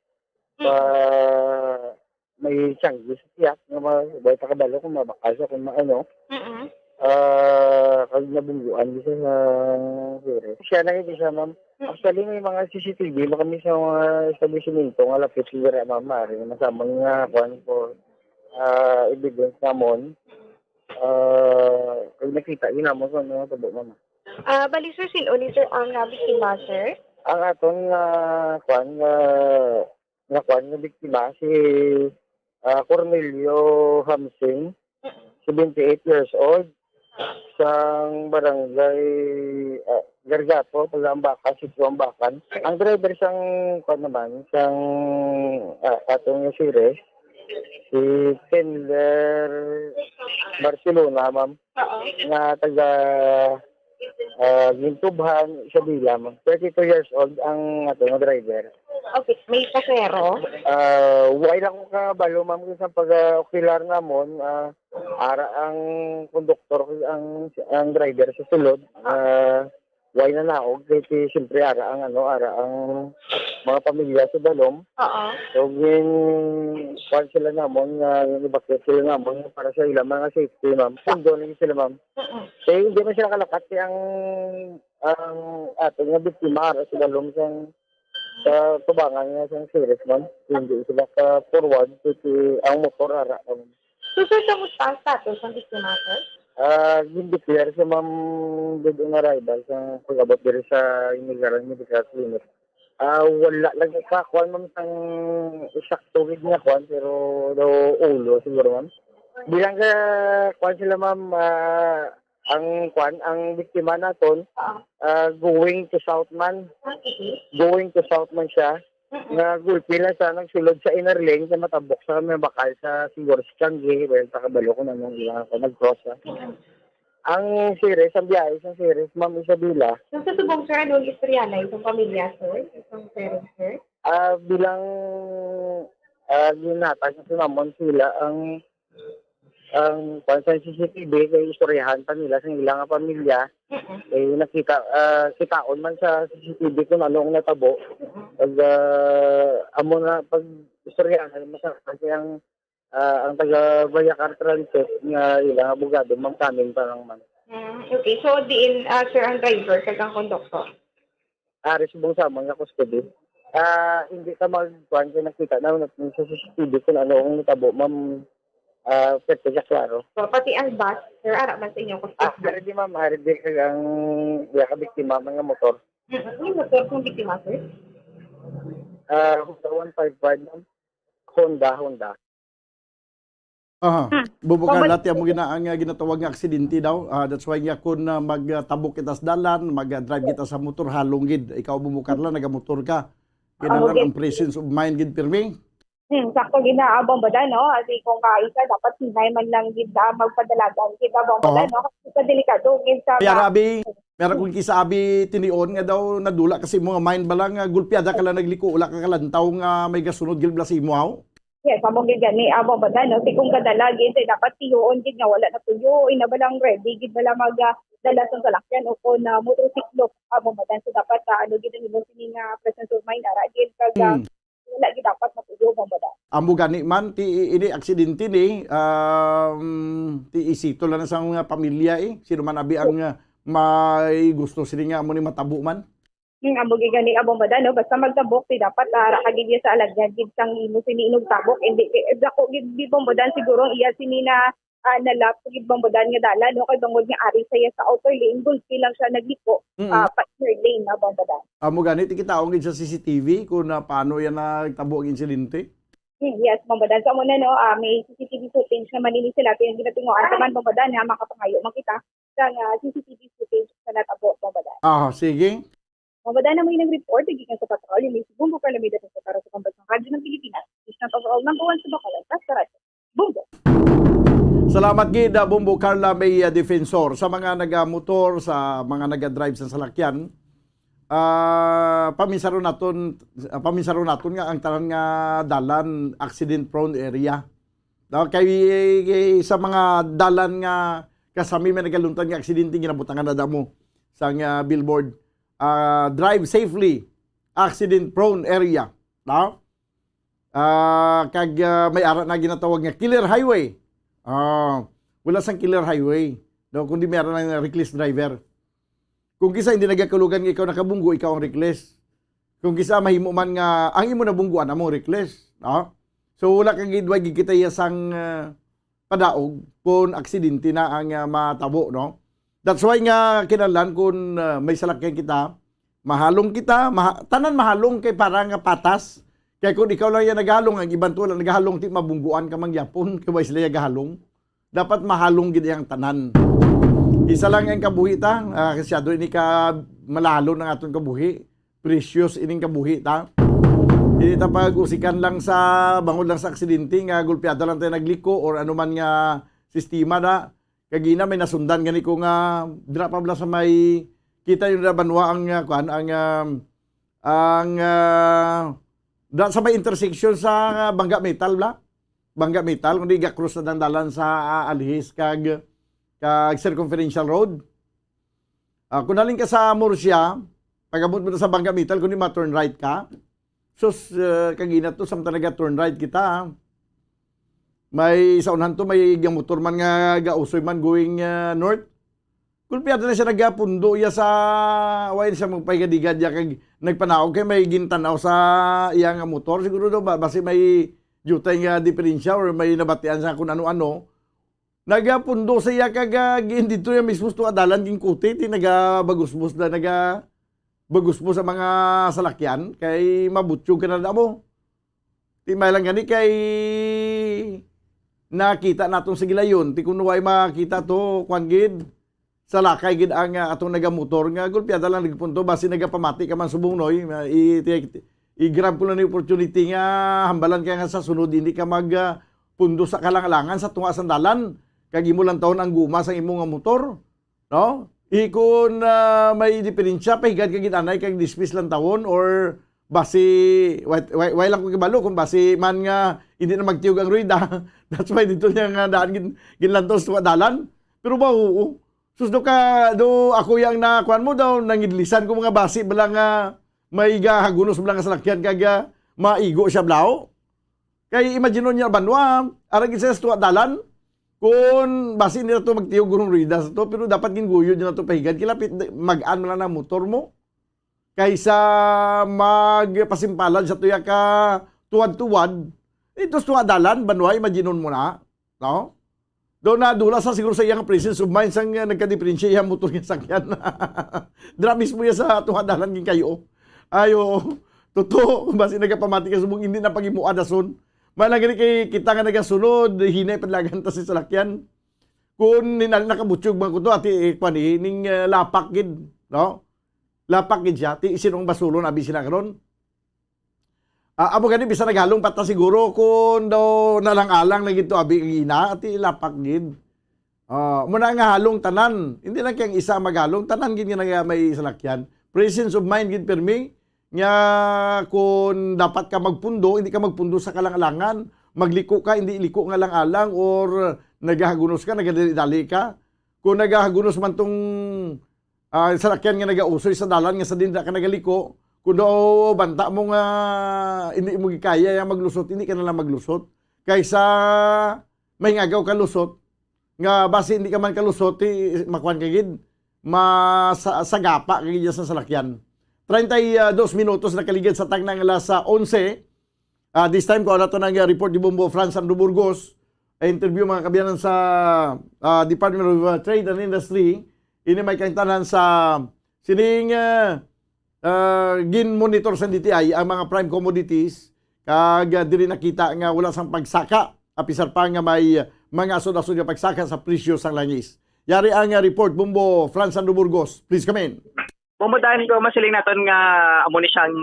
Mm. Ah, may siyanggi sa tiyak nga ma-, way pa kabalo kung mabakal siya, kung maano. Mm-mm. Ah, kag nabungguan di siya sa sire. Siya na gid siya, ma'am. Mm. Actually, may mga C C T V na kami sa mga establishmento nga lapit sa dira, ma'am. Maaari nga masamang nga, kuwan, for, ah, evidence namon. Ah, kag nakita gid namon kung ano nga tabo, ma'am. Ah, bali, sir, sin-o ni, sir, ang, ah, biktima, sir? Ang aton nga, kuwan, nga, nga kuwan, nga biktima, si, ah, Cornelio Hamsing. Mm. seventy-eight years old, sang barangay, ah, Gargapo, taga Ambacan, Sitio Ambacan. Ang driver sang, kuwan naman, sang, ah, atong nga series, si Tender Barcelona, ma'am, Oo. nga taga, ah, Gintubhan, Isabela, ma'am. Thirty-two years old ang atong nga driver. Okay, may pasahero? Ah, wala lang ko kabalo, ma'am, kung sa pag-okilar namon, ah, ara ang konduktor, ang, ang driver sa sulod, ah, way na naog, kay, kay siyempre ara ang, ano, ara ang mga pamilya sa dalom. Oo. So, gin-, kuwan sila namon, nga gin-evacuate sila namon para sa ilang mga safety, ma'am. Sundo na sila, ma'am. Mm-mm. Kay hindi man sila kalakat, kay ang, ang ato nga biktima ara sa dalom sang, sa tubangan nga sang series, ma'am. Hindi sila ka-forward, kay ang motor ara, ma'am. So, sir, kamusta ang status ng biktima, sir? Ah, gin-declare sa ma'am dead on arrival sa pag-abot diri sa Inigaran Medical Clinic. Ah, wala lang pa kuwan, ma'am, sang eksakto gid nga kuwan, pero daw ulo siguro, ma'am. Bilang ka kuwan sila, ma'am, ah, ang kuwan, ang biktima naton, Oo. ah, going to south man. Ah, okay. Going to south man siya. Mm-mm. Nga gulpi lang sa nagsulod sa inner lane sa matabok sa may bakal sa siguro si Changi, well, takabalo ko na nung ilang ako nag-cross, ha. Mm-mm. Ang series, ang biyahe sa series, Ma'am Isabela. So, sa subong, sir, anong istorya na itong pamilya, sir? Itong parents, sir? Ah, bilang, ah, ginatag sa namon sila ang, ang, kwan sa C C T V, kay istoryahan pa nila sa ilang pamilya. Mm-mm. Eh, nakita, ah, kitaon man sa C C T V kung ano ang natabo. Mm-mm. Pag, ah, amo na, pag istoryahan, masakit kasi ang, ah, ang taga Bayacar Transit nga ilang abogado, Ma'am Carmen pa lang man. Mm, okay. So, diin, ah, sir, ang driver kag ang konduktor? Ari subong sa amon nga custody. Ah, hindi ka magkuan kay nakita na natin sa C C T V kung ano ang natabo, ma'am. Ah, pwerte siya klaro. So, pati ang bus, sir, ara man sa inyong Ah, custody? Ari di, ma'am, ari di kag ang iya ka biktima man nga motor. Mm, yung motor kung biktima, sir? Ah, Honda one five five, ma'am. Honda, Honda. Aha. Hmm. Bubo Kung Carla, bas- ti amo gina-, ang, ah, ginatawag nga aksidente daw. Ah, that's why nga kun, ah, magtabok kita sa dalan, mag-drive kita sa motor, halong gid. Ikaw, Bubo Carla, nagamotor ka. Kinahanglan Amo gid. Ang presence of mind gid pirmi. Hmm, sakto gid na, ah, Bombodan, no? Kasi kung kaisa, dapat hinay man lang gid, ah, magpadalagan gid, ah, Bombodan, Oo. no? Kasi sa delikado gid sa Kaya ma- rabi, pero kung kisa abi tinion nga daw nadula kasi mo nga mind ba lang, ah, gulpiada ka lang nagliko, wala ka kalantaw nga may gasunod gid bala sa imo, haw? Yes, amo gid gani, ah, Bombodan, no? Si kung kadala gid, eh, dapat tiyoon gid nga wala na tuyo, ina ba lang ready gid bala mag, ah, dala sa salakyan o kung, ah, motorsiklo, ah, Bombodan. So, dapat, ah, ano gid ang imo sini nga presence of mind, ara gid, kag, ah, Hmm. wala gid dapat matuyo, Bombodan. Amo gani man, ti, ini aksidente ni, um, ti isito lang sa mga pamilya, eh. Sino man abi ang, ah, may gusto sini nga amo ni matabo man? Hmm, amo gid gani, ah, Bombodan, no? Basta magtabok, ti dapat, ah, ara ka gid sa alagyan gid sang imo sini inugtabok. Hindi, eh, dako gid, di, Bombodan, siguro ang iya sini na, ah, nalap gid, Bombodan, nga dalan, no? Kay bangod nga ari sa iya sa outer lane, gulpi lang siya nagliko, Mm. ah, pa inner lane, ah, Bombodan. Amo gani, ti kitaon gid sa C C T V kung, ah, paano yan nagtabo ang insidente? Hmm, yes, Bombodan. So, amo na, no? Ah, may C C T V footage naman ini sila. Kaya ginatinguan pa man, Bombodan, nga makapangayo man kita sang, ah, C C T V footage sa natabo, Bombodan. Ah, sige. Mabada na mo yung report, gikan sa Patrol, yung si Bumbo Carlamida sa para sa Pambansang Radyo ng Pilipinas. Isang overall number one sa Bacolod, Basta Radyo. Bumbo. Salamat gid, ah, Bumbo Carla May, ah, Defensor. Sa mga nagamotor, sa mga nagadrive sa salakyan, ah, paminsaron naton, ah, paminsaron naton nga ang tanan nga dalan accident prone area. No, kay, kay sa mga dalan nga kasami may nagaluntad nga aksidente, ginabutangan na damo sang, ah, billboard, ah, "Drive safely, accident prone area." No? Ah, kag, ah, may ara na ginatawag nga killer highway. Ah, wala sang killer highway, no, kundi may ara na nga reckless driver. Kung kisa hindi nagakulugan nga ikaw nakabunggo, ikaw ang reckless. Kung kisa mahimo man nga ang imo nabungguan amo reckless, no? So, wala kang gid, wa gid kita iya sang, ah, padaog kung aksidente na ang, ah, matabo, no? That's why nga kinahanglan kung, ah, may salakyan kita, mahalong kita, maha-, tanan mahalong kay para nga patas. Kay kung ikaw lang iya nagahalong, ang iban to wala nagahalong, ti mabungguan ka man gyapon, kay wa sila iya gahalong. dapat mahalong gid ang tanan. Isa lang ang kabuhi ta, ah, kasyado ini ka malahalon ang aton kabuhi. Precious ining kabuhi ta. Dili ta pag-usikan lang sa, bangod lang sa aksidente nga gulpiada lang tayo nagliko or anuman nga sistema na. Kagina may nasundan gani ko nga dira pa bala sa may, kita yung banwa ang, ah, kuan, ang, um, ang, ah, da, sa may intersection sa Bangga Metal bala. Bangga Metal, kundi ga-cross na ang dalan sa, ah, Alihis kag, kag Circumferential Road. Ah, kung halin ka sa Murcia, pag-abot mo na sa Bangga Metal, kundi ma-turn right ka. Sus, ah, kagina to, samtang naga-turn right kita, ah. May sa unahan to, may gamotor man nga gausoy man going, ah, north. Gulpiada na siya nagapundo iya sa, way siya magpahigadigad iya kag nagpanaog kay may gintanaw sa iya nga motor. Siguro daw ba, basi may jutay nga diferensya or may nabatian sa kung ano-ano. Nagapundo sa iya kag, ah, giin dito iya mismo sa tuwa dalan, ginkuti, ti nagabagusbos na, nagabagusbos ang mga salakyan, kay mabutyog ka na damo. Ti may lang gani kay nakita naton sa gilayon, ti kun way makita to, kwan gid, salakay gid ang, ah, atong nagamotor nga gulpiada lang nagpunto, basi nagapamati ka man subong, Noy, ma-, i-, ti-, i-grab ko lang ni opportunity nga hambalan ka nga sa sunod hindi ka mag, ah, pundo sa kalangalangan sa tunga sang dalan, kag imo lang taon ang guma sang imo nga motor, no? Ikon, ah, may diferensya, pahigad ka gid anay kag dispis lang tawon or basi, way, way, way lang ko kabalo kung basi man nga hindi na magtiyog ang rueda. That's why dito niya nga daan gin-, ginlantaw sa dalan. Pero ba, oo. Sus, do ka, do ako yang nakuan mo daw, nangidlisan ko mga basi bala nga may gahagunos bala nga salakyan kag, ah, maigo siya blaw. Kay imagine niya banwa, arang gid sa tuwa dalan, kung basi nila to magtiyog gurong rueda sa to, pero dapat ginguyo niya to pahigad. Kilapit, mag-an man lang ang motor mo. Kaysa magpasimpalad sa tuya ka tuwad-tuwad, ito sa tuwa dalan, banwa, imagine mo na. No? Daw nadula sa siguro sa iyang presence of mind sang, uh, nagkadiferensya iyang motor nga sakyan. Dira mismo iya sa tuwa dalan gin kayo. Ayo, totoo, basi nagapamati ka subong hindi na pag-imuha dason. May lang gani kay kita nga nagasunod, hinay padlagan ta si salakyan. Kung ninal nakabutyog man ko to, ati, eh, kwan, eh, ning, uh, lapak gid, no? Lapak gid siya, ti isin ang basulon, abi sila karon. Ah, amo gani, bisan naghalong pa ta siguro, kun daw nalang-alang na gid to, abi, ang ina, ati lapak gid. Ah, muna nga halong tanan, hindi lang kay ang isa maghalong, tanan gid nga naga-, may salakyan. Presence of mind gid, pirmi, nga kun dapat ka magpundo, hindi ka magpundo sa kalang-alangan. Magliko ka, hindi liko nga lang-alang, or nagahagunos ka, nagadali-dali ka. Kung nagahagunos man tong ah, salakyan nga nagausoy sa dalan nga sa dinda ka nagaliko, kun daw banta mo nga hindi mo gikaya yang maglusot, hindi ka na lang maglusot. Kaysa may ngagaw ka lusot, nga basi hindi ka man kalusot, ti, makuan ka gid, masa-, sagapa ka gid sa salakyan. Treinta y dos minutos nakaligid sa tagna nga alas onse. Ah, this time, kuha nato ang, ah, report ni Bombo Franz Sandro Burgos. Ah, interview, mga kabiyanan, sa, ah, Department of, ah, Trade and Industry. Ini may kaintanan sa sining, ah, ah, gin-monitor sa D T I ang mga prime commodities. Kag, ah, diri nakita nga wala sang pagsaka, apisar pa nga may, ah, mga asod-asod nga pagsaka sa presyo sang langis. Yari ang, ah, report, Bombo Franz Sandro Burgos. Please come in. Bumudan ko, masiling naton nga amo ni siyang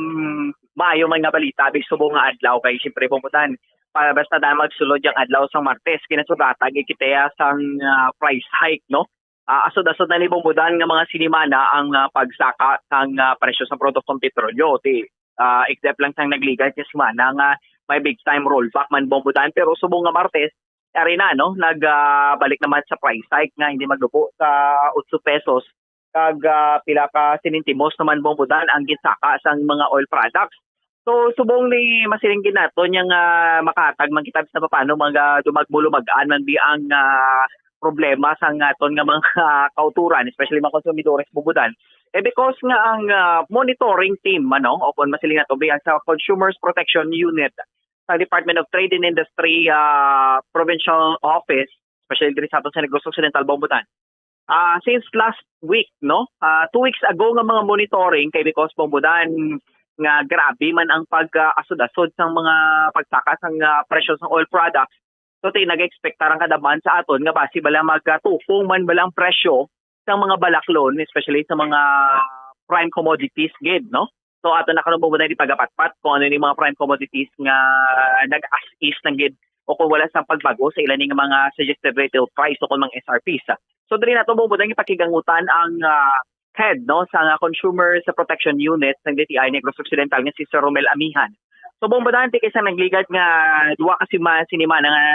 maayo man nga balita, big subong nga adlaw kay siyempre bumudan. Pa, basta dahil magsulod yung adlaw sang Martes, kinasugatan, ikitaya sang, ah, price hike, no? Ah, asod-asod na ni bumudan nga mga sinimana ang, ah, pagsaka sang, ah, presyo sa produktong petrolyo. Ti, ah, except lang sang nagligad nga semana nga may big time rollback man bumudan. Pero subong nga Martes, ari na, no? Nag, ah, balik naman sa price hike nga hindi maglubo sa otso pesos. Kag, ah, pila ka sentimos naman bumudan ang ginsaka sang mga oil products. So, subong ni masiling gid naton yang, ah, makahatag man kita bisan papaano mga dumagmulumag-an man bi ang, ah, problema sang aton nga mga kauturan, especially mga konsumidores bumudan. Eh, because nga ang, ah, monitoring team, ano, o kung masiling nato bi ang sa Consumers Protection Unit sa Department of Trade and Industry, ah, Provincial Office, especially diri sa aton sa Negros Occidental, bumudan. Ah, since last week, no? Ah, two weeks ago nga mga monitoring kay because bumudan nga grabe man ang pag, ah, asod-asod sang mga pagsaka sang, ah, presyo sang oil products. So, ti nag-expect tarang kadam-an sa aton nga basi bala magatukong man bala ang presyo sa mga balaklon, especially sa mga prime commodities gid, no? So, ato na karon mo di pagapatpat kung ano ni mga prime commodities nga nag-as-is lang gid o kung wala sang pagbago sa ila ning mga suggested retail price o kung mga S R Ps. So, diri nato mo di pakigangutan ang ah, head, no, sa nga Consumer sa Protection Unit sang D T I Negros Occidental nga si Sir Romel Amihan. So, bumbudante kay sa nagligad nga duha ka sima-, sinimana nga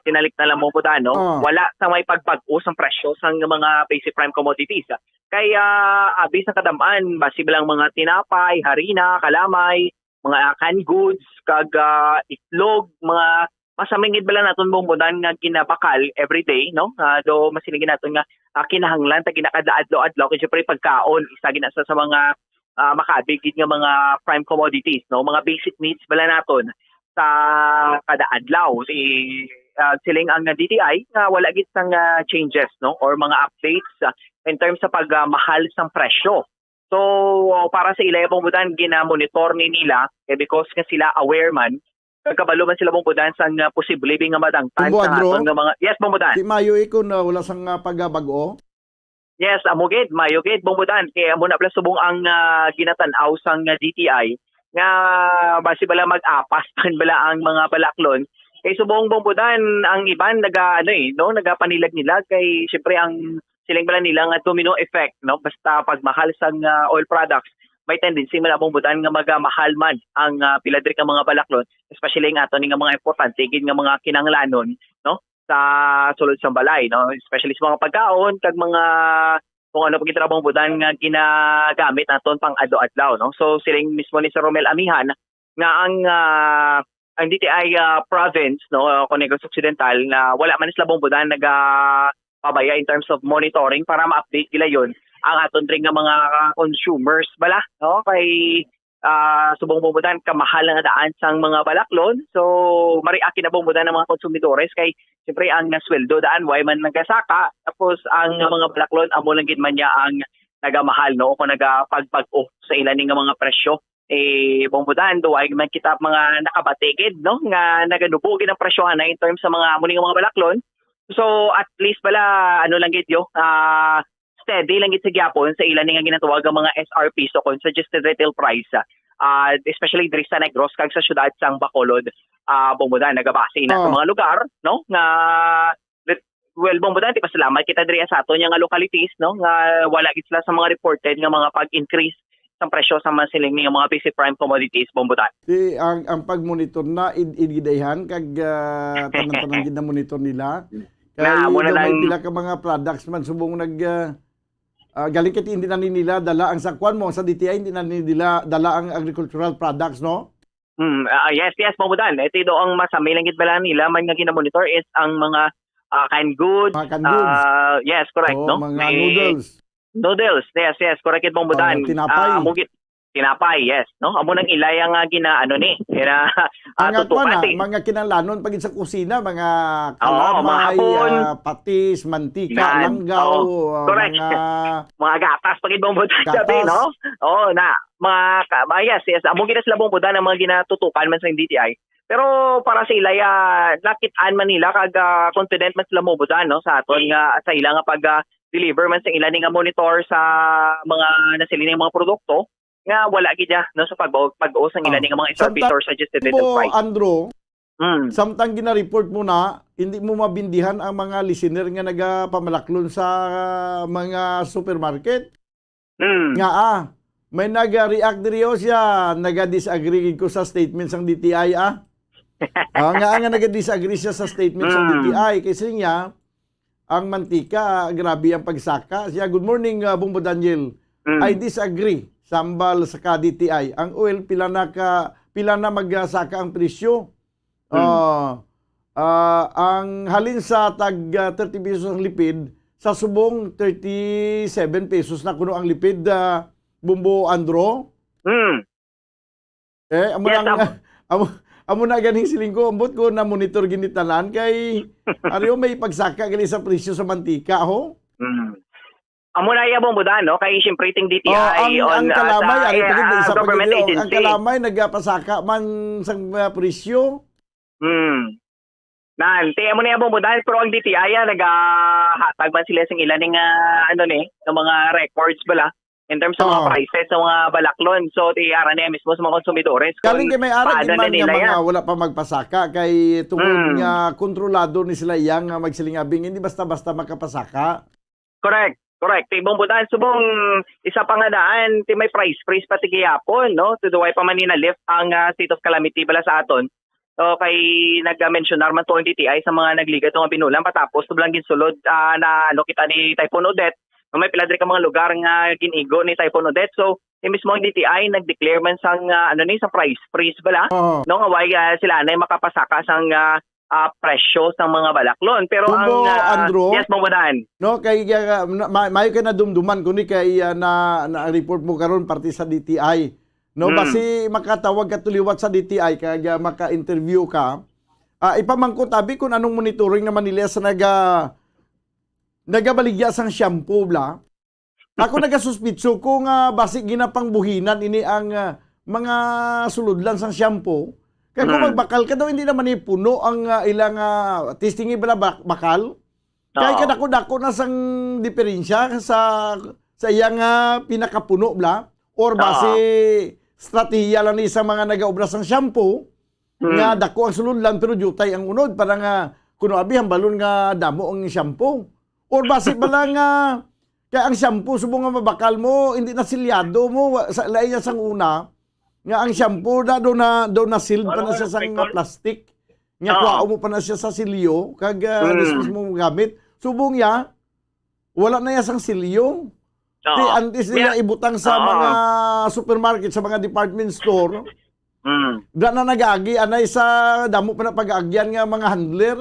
tinalikdan lang mo, no? Ah. Wala sa may pagbag-o sang presyo sang mga basic prime commodities. Kay, ah, abi sa kadam-an, basi lang mga tinapay, harina, kalamay, mga canned goods, kag, ah, itlog, mga masamingid bala naton bumbudan nga ginabakal everyday, no? Ah, do masinigin naton nga, ah, kinahanglan ta ginakada adlaw-adlaw, kay syempre pagkaon isa gina sa, sa mga, ah, makabig gid nga mga prime commodities, no? Mga basic needs bala naton sa kada adlaw. Si, ah, siling ang D T I nga wala gid sang, ah, changes, no? Or mga updates, ah, in terms sa pag, ah, mahal sang presyo. So, para sa ila, bumbudan, ginamonitor ni nila, eh, because nga sila aware man, kag kabalo man sila, bumbudan, sang, ah, posible bi nga madangtan Bumbudan, sa bro? aton nga mga, yes, bumbudan. Di mayo, eh, kung, ah, wala sang, ah, pagabag-o? Yes, amo gid, mayo gid, bumbudan. Kay amo na pala subong ang, ah, ginatan-aw sang, ah, D T I nga basi bala mag-apas man bala ang mga balaklon. Kay subong, bumbudan, ang iban naga, ano, eh, no, nagapanilag-nilag kay syempre ang siling bala nila nga domino effect, no? Basta pag mahal sang, ah, oil products, may tendency man ang bumbudan nga magamahal man ang, ah, pila diri ka mga balaklon, especially ang ato ni nga mga importante gid nga mga kinahanglanon, no? Sa sulod sang balay, no? Especially sa mga pagkaon kag mga kung ano pa gid ra bumbudan nga ginagamit naton pang adlaw-adlaw, no? So, siling mismo ni Sir Romel Amihan nga ang, ah, ang D T I, ah, province, no, o Negros Occidental, na wala man sila bumbudan nagapabaya in terms of monitoring para ma-update nila yon ang aton ring nga mga consumers bala, no? Kay, ah, subong bumbudan, kamahal nga daan sang mga balaklon. So, mari akin na bumbudan ang mga konsumidores kay siyempre ang sweldo daan, way man nagasaka. Tapos ang mga balaklon, amo lang gid man niya ang nagamahal, no? O kung nagapagpag-o sa ila ni nga mga presyo. Eh, bumbudan, duway man kita mga nakabatigid, no? Nga naganubo gid ang presyohan na in terms sa mga amo ni nga mga balaklon. So, at least bala, ano lang gid yo, ah, steady lang gid sa gyapon sa ila ni nga ginatawag ang mga S R P, so kung suggested retail price, ah, especially diri sa Negros kag sa siyudad sang Bacolod, ah, bumbudan, nagabase na sa Oh. mga lugar, no? Nga, well, bumbudan, ti pasalamat kita diri sa aton nga localities, no? Nga wala gid sila sa mga reported nga mga pag-increase sang presyo sa mga siling ni mga basic prime commodities, bumbudan. Ti ang, ang pag-monitor na id, id gidayhan kag, ah, tanan-tanan gid na monitor nila. Kay Na, amo na gamay lang. Pila ka mga products man subong nag, ah, ah, galing kay hindi na ni nila dala ang sa kuan mo, sa D T I, hindi na ni nila dala ang agricultural products, no? Mm, ah, yes, yes, bumbudan. Eh, ti do ang masami lang gid bala nila man nga ginamonitor is ang mga, ah, canned goods. Mga canned goods. Ah, yes, correct, Oo, no? mga May noodles. Noodles, yes, yes, correct gid, bumbudan. Ah, tinapay. Ah, amo gid, tinapay, yes, no? Amo nang ilay ang, ah, gina-, ano ni, gina-, ah, Ang nga kuan, tutukan, ah, eh. mga kinahanglanon pa gid sa kusina, mga Oo, mga kalamay, hapon. ah, patis, mantika, Yan. langgaw, Oo. ah, Correct. mga Mga gatas pa gid, bumbudan, sabi, Gatas. no? Oo, na, mga ka-, ah, yes, yes. Amo gid na sila, bumbudan, ang mga ginatutukan man sa D T I. Pero para sa ila, ah, nakit-an man nila kag, ah, confident man sila, bumbudan, no, sa aton nga, sa ila nga pag, ah, deliver man sa ila ni nga monitor sa mga nasiling nga mga produkto nga wala gid, ah, no, sa pag-, pag-o sang ila Ah. ni nga mga S R P Samtang or suggested retail mo, price. Andrew, Mm. samtang gina-report mo na, hindi mo mabindihan ang mga listener nga nagapamalaklon sa mga supermarket? Mm. Nga, ah, may nag-react diri, oh, siya, "Naga-disagree gid ko sa statement sang D T I, ah." Ah, nga, nga naga-disagree siya sa statement sang Mm. D T I. Kasi niya, ang mantika, ah, grabe ang pagsaka. Siya, "Good morning, ah, Bumbo Daniel. Mm. I disagree. Sambal sa ka D T I. Ang oil, pila na ka, pila na magsaka ang presyo?" Hmm. Ah, ah, ang halin sa tag, ah, thirty pesos ang lipid, sa subong thirty-seven pesos na kuno ang lipid, ah, Bumbo Andro. Hmm. Eh, amo Yes, lang, am- amo, amo na ganing siling ko, ambot ko na monitor gini tanan kay, ariyo may pagsaka gali sa presyo sa mantika, ho? Hmm. Amo na iya, Bumbo Dan, no? Kay siyempre ting Oh, D T I ang, on, ang ah, kalamay, sa, ari pa gid, eh, isa ah, pa government gid, oh, ang agency. Kalamay nagapasaka man sang, ah, presyo. Hmm. Nan, ti amo ni Abong Budan, pero ang D T I, ah, nagahatag man sila sing ila ning, ah, ano ni, ng mga records bala in terms sa mga Oo. prices sa mga balaklon. So, ti ara niya mismo sa mga konsumidores Galing kung kay may ara paano gid na man nga nila mga yan. wala pa magpasaka kay tungod Mm. nga kontrolado ni sila yang nga magsiling abing hindi basta-basta makapasaka. Correct. Correct. Ti Bong Budan, subong isa pa nga daan, ti may price freeze pa ti gihapon, no? Ti way pa man ni na-lift ang, ah, state of calamity bala sa aton. So, kay nag-mensionar man to ang D T I sa mga nagligad nga binulan patapos to lang ginsulod, ah, na ano kita ni Typhoon Odette, nga may pila diri ka mga lugar nga gin-igo ni Typhoon Odette. So, yung mismo ang D T I nag-declare man sang, ah, ano ni, sa price freeze bala, Oo. no? Nga way, ah, sila na makapasaka sang, ah, ah, presyo sang mga balaklon. Pero Kumbo, ang, ah, Andrew? Yes, Bong Budan. No, kay, ah, na- ma- maayo kay nadumduman ko ni kay, ah, na, na-report mo karon parte sa D T I. No, Hmm. basi makatawag ka to liwat sa D T I kag, ah, maka-interview ka. Ah, ipamangkot abi kung anong monitoring naman nila sa naga nagabaligya sang shampoo bla. Ako nagasuspitso ko nga basi ginapangbuhinan ini ang, ah, mga sulodlan sang shampoo. Kay kung Mm. magbakal ka daw, hindi naman ipuno ang, ah, ilang, ah, testing bala bak- bakal. Kay Oo. kadako-dako na sang diferensya sa, sa iyang, ah, pinakapuno bla. Or Oo. basi strategiya lang ni sa mga nagaobra sang shampoo Mm. nga dako ang sulodlan pero diutay ang unod para nga kuno abi hambalon nga damo ang shampoo. Or basi bala nga kay ang shampoo subong nga mabakal mo, hindi na silyado mo wa- sa lain niya sang una nga ang shampoo na do na do na sealed pa na Wala, siya sang wala, plastic. Nga Oo. kuha mo pa na siya sa silyo kag ah, Mm. disposable mo gamit. Subong ya wala na ya sang silyo. Oo. Ti antes nila Mira- ibutang sa Oo. mga supermarket, sa mga department store, Mm. da na nagaagi anay sa damo pa na pag-aagyan nga mga handler.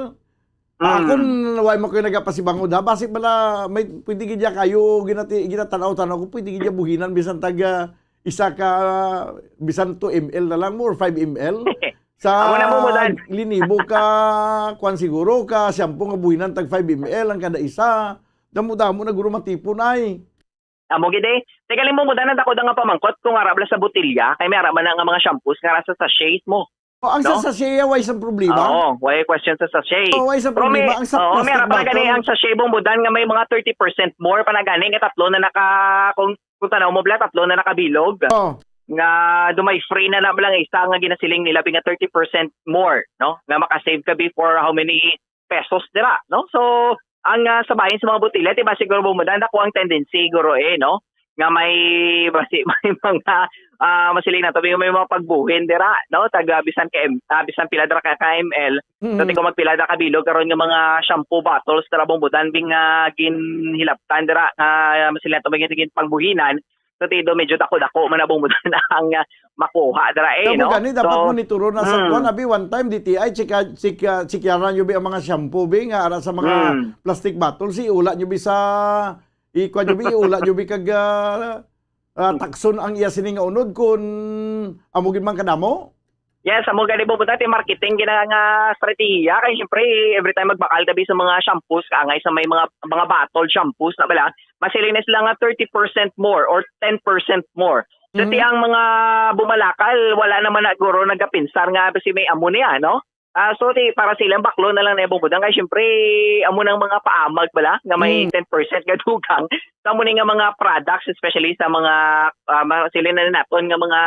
Mm. Akon way mo kayo nagapasibangod ha. Basi bala may pwede gid ya kayo ginati ginatanaw-tanaw ko pwede gid ya buhinan bisan taga isa ka bisan two M L na lang mo or five M L. Sa Amo na mo, Mudan. linibo ka kwan siguro ka shampoo nga buhinan tag five M L ang kada isa. Damo-damo na guro matipon ay. Amo gid eh. Teka lang mo, Mudan, ang dako da nga pamangkot kung ara bala sa botelya, kay may ara man na nga mga shampoos nga ara sa sachets mo. O, ang No? sa sachet, way isang problema? Oo, way question sa sachet. Oo, way isang Pero may, problema. Ang sa oo, may plastic ara pa na gani bottle? ang sachet, Bong Budan, nga may mga thirty percent more pa na gani, nga tatlo na naka, kung, kung tanaw mo, bala, tatlo na nakabilog. Oh. Nga dumay free na na lang isa nga ginasiling nila, bi nga thirty percent more, no? Nga makasave ka before how many pesos dira, no? So, ang, ah, sa bahin sa mga botelya, di ba, siguro, Bong Budan, dako ang tendency, siguro, eh, no? Nga may, basi, may mga, ah, masiling nato, may, may mga pagbuhin dira, no? Taga bisan ka M-, ah, bisan pila dira ka, ka M L. So, Mm. di ko magpila dira ka bilog, karon nga mga shampoo bottles dira, Bong Budan, bing, ah, ginhilabtan dira, ah, masiling nato, may gin-, pagbuhinan. So, ti do medyo dako-dako man na, Bong Budan, ang, ah, makuha dira, eh, Tamo no? gani, dapat So, monitoron na sa mm. kuwan, abi, one time, D T I, chika-, chika-, chikyaran nyo, bi, ang mga shampoo, bi, nga ara sa mga Mm. plastic bottle, si ula nyo, bi, sa, ikuan nyo, bi, ula nyo, bi, kag, ah, ah, takson ang iya sini nga unod kun amo gid man kadamo? Yes, amo gani, Bong Budan, ti marketing gina nga strategiya. Kay, siyempre, every time magbakal ka, bi, sa mga shampoos, kaangay sa may mga, mga bottle shampoos na bala, masiling na sila nga thirty percent more or ten percent more. So, ti Mm. ang mga bumalakal, wala naman na guro nagapinsar nga basi may amo niya, no? Ah, so, ti, para sa ilang baklo na lang na, Bong Budan. Kay, siyempre, amo nang mga paamag bala nga may Mm. ten percent nga dugang. Sa amo ni nga mga products, especially sa mga, ah, mga sili na naton nga mga,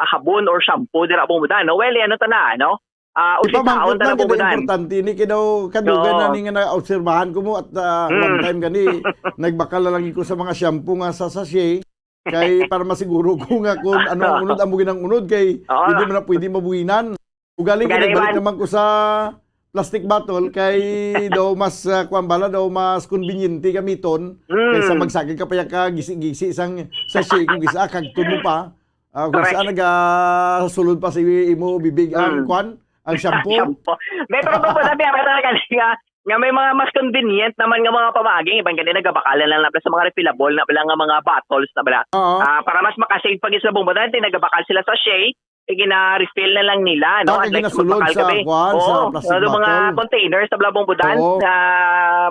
ah, habon or shampoo dira, Bong Budan, no? Well, ano ta na, no? Ah, Ipamangkot usitaon ta na, lang, Bong kita Budan. importante ni kay daw kadugan Oo. na ni nga naobserbahan ko mo at, ah, Mm. one time gani, nagbakal na lang ko sa mga shampoo nga sa sachet. Kay para masiguro ko nga kung ano ang unod, amo ginang unod kay Oo. hindi man na pwede mabuhinan. Ugaling Galing nagbalik man. naman ko sa plastic bottle kay daw mas, ah, kuwan bala, daw mas konbinyente gamiton Mm. kaysa magsagad ka pa ya ka gisi-gisi sang sachet kung gisa, kagton mo pa. Ah, kung Correct. saan nagasulod pa sa imo bibig ang Mm. kuwan, ang shampoo. Shampoo. May, pero, Bong Budan, sabi, ara talaga nga, nga may mga mas convenient naman nga mga pamaagi. Iban gani, nagabakalan lang na sa mga refillable na bala nga mga bottles na bala. Oo. Ah, para mas makasave pa gid sa, Bong Budan, ti nagabakal sila sa sachet, eh, gina-refill na lang nila, no? Ah, kay Unlike ginasulod magbakal sa ka, be. kuwan, sa Oo, plastic sa mga bottle. containers sa bala, Bong Budan, Oo. na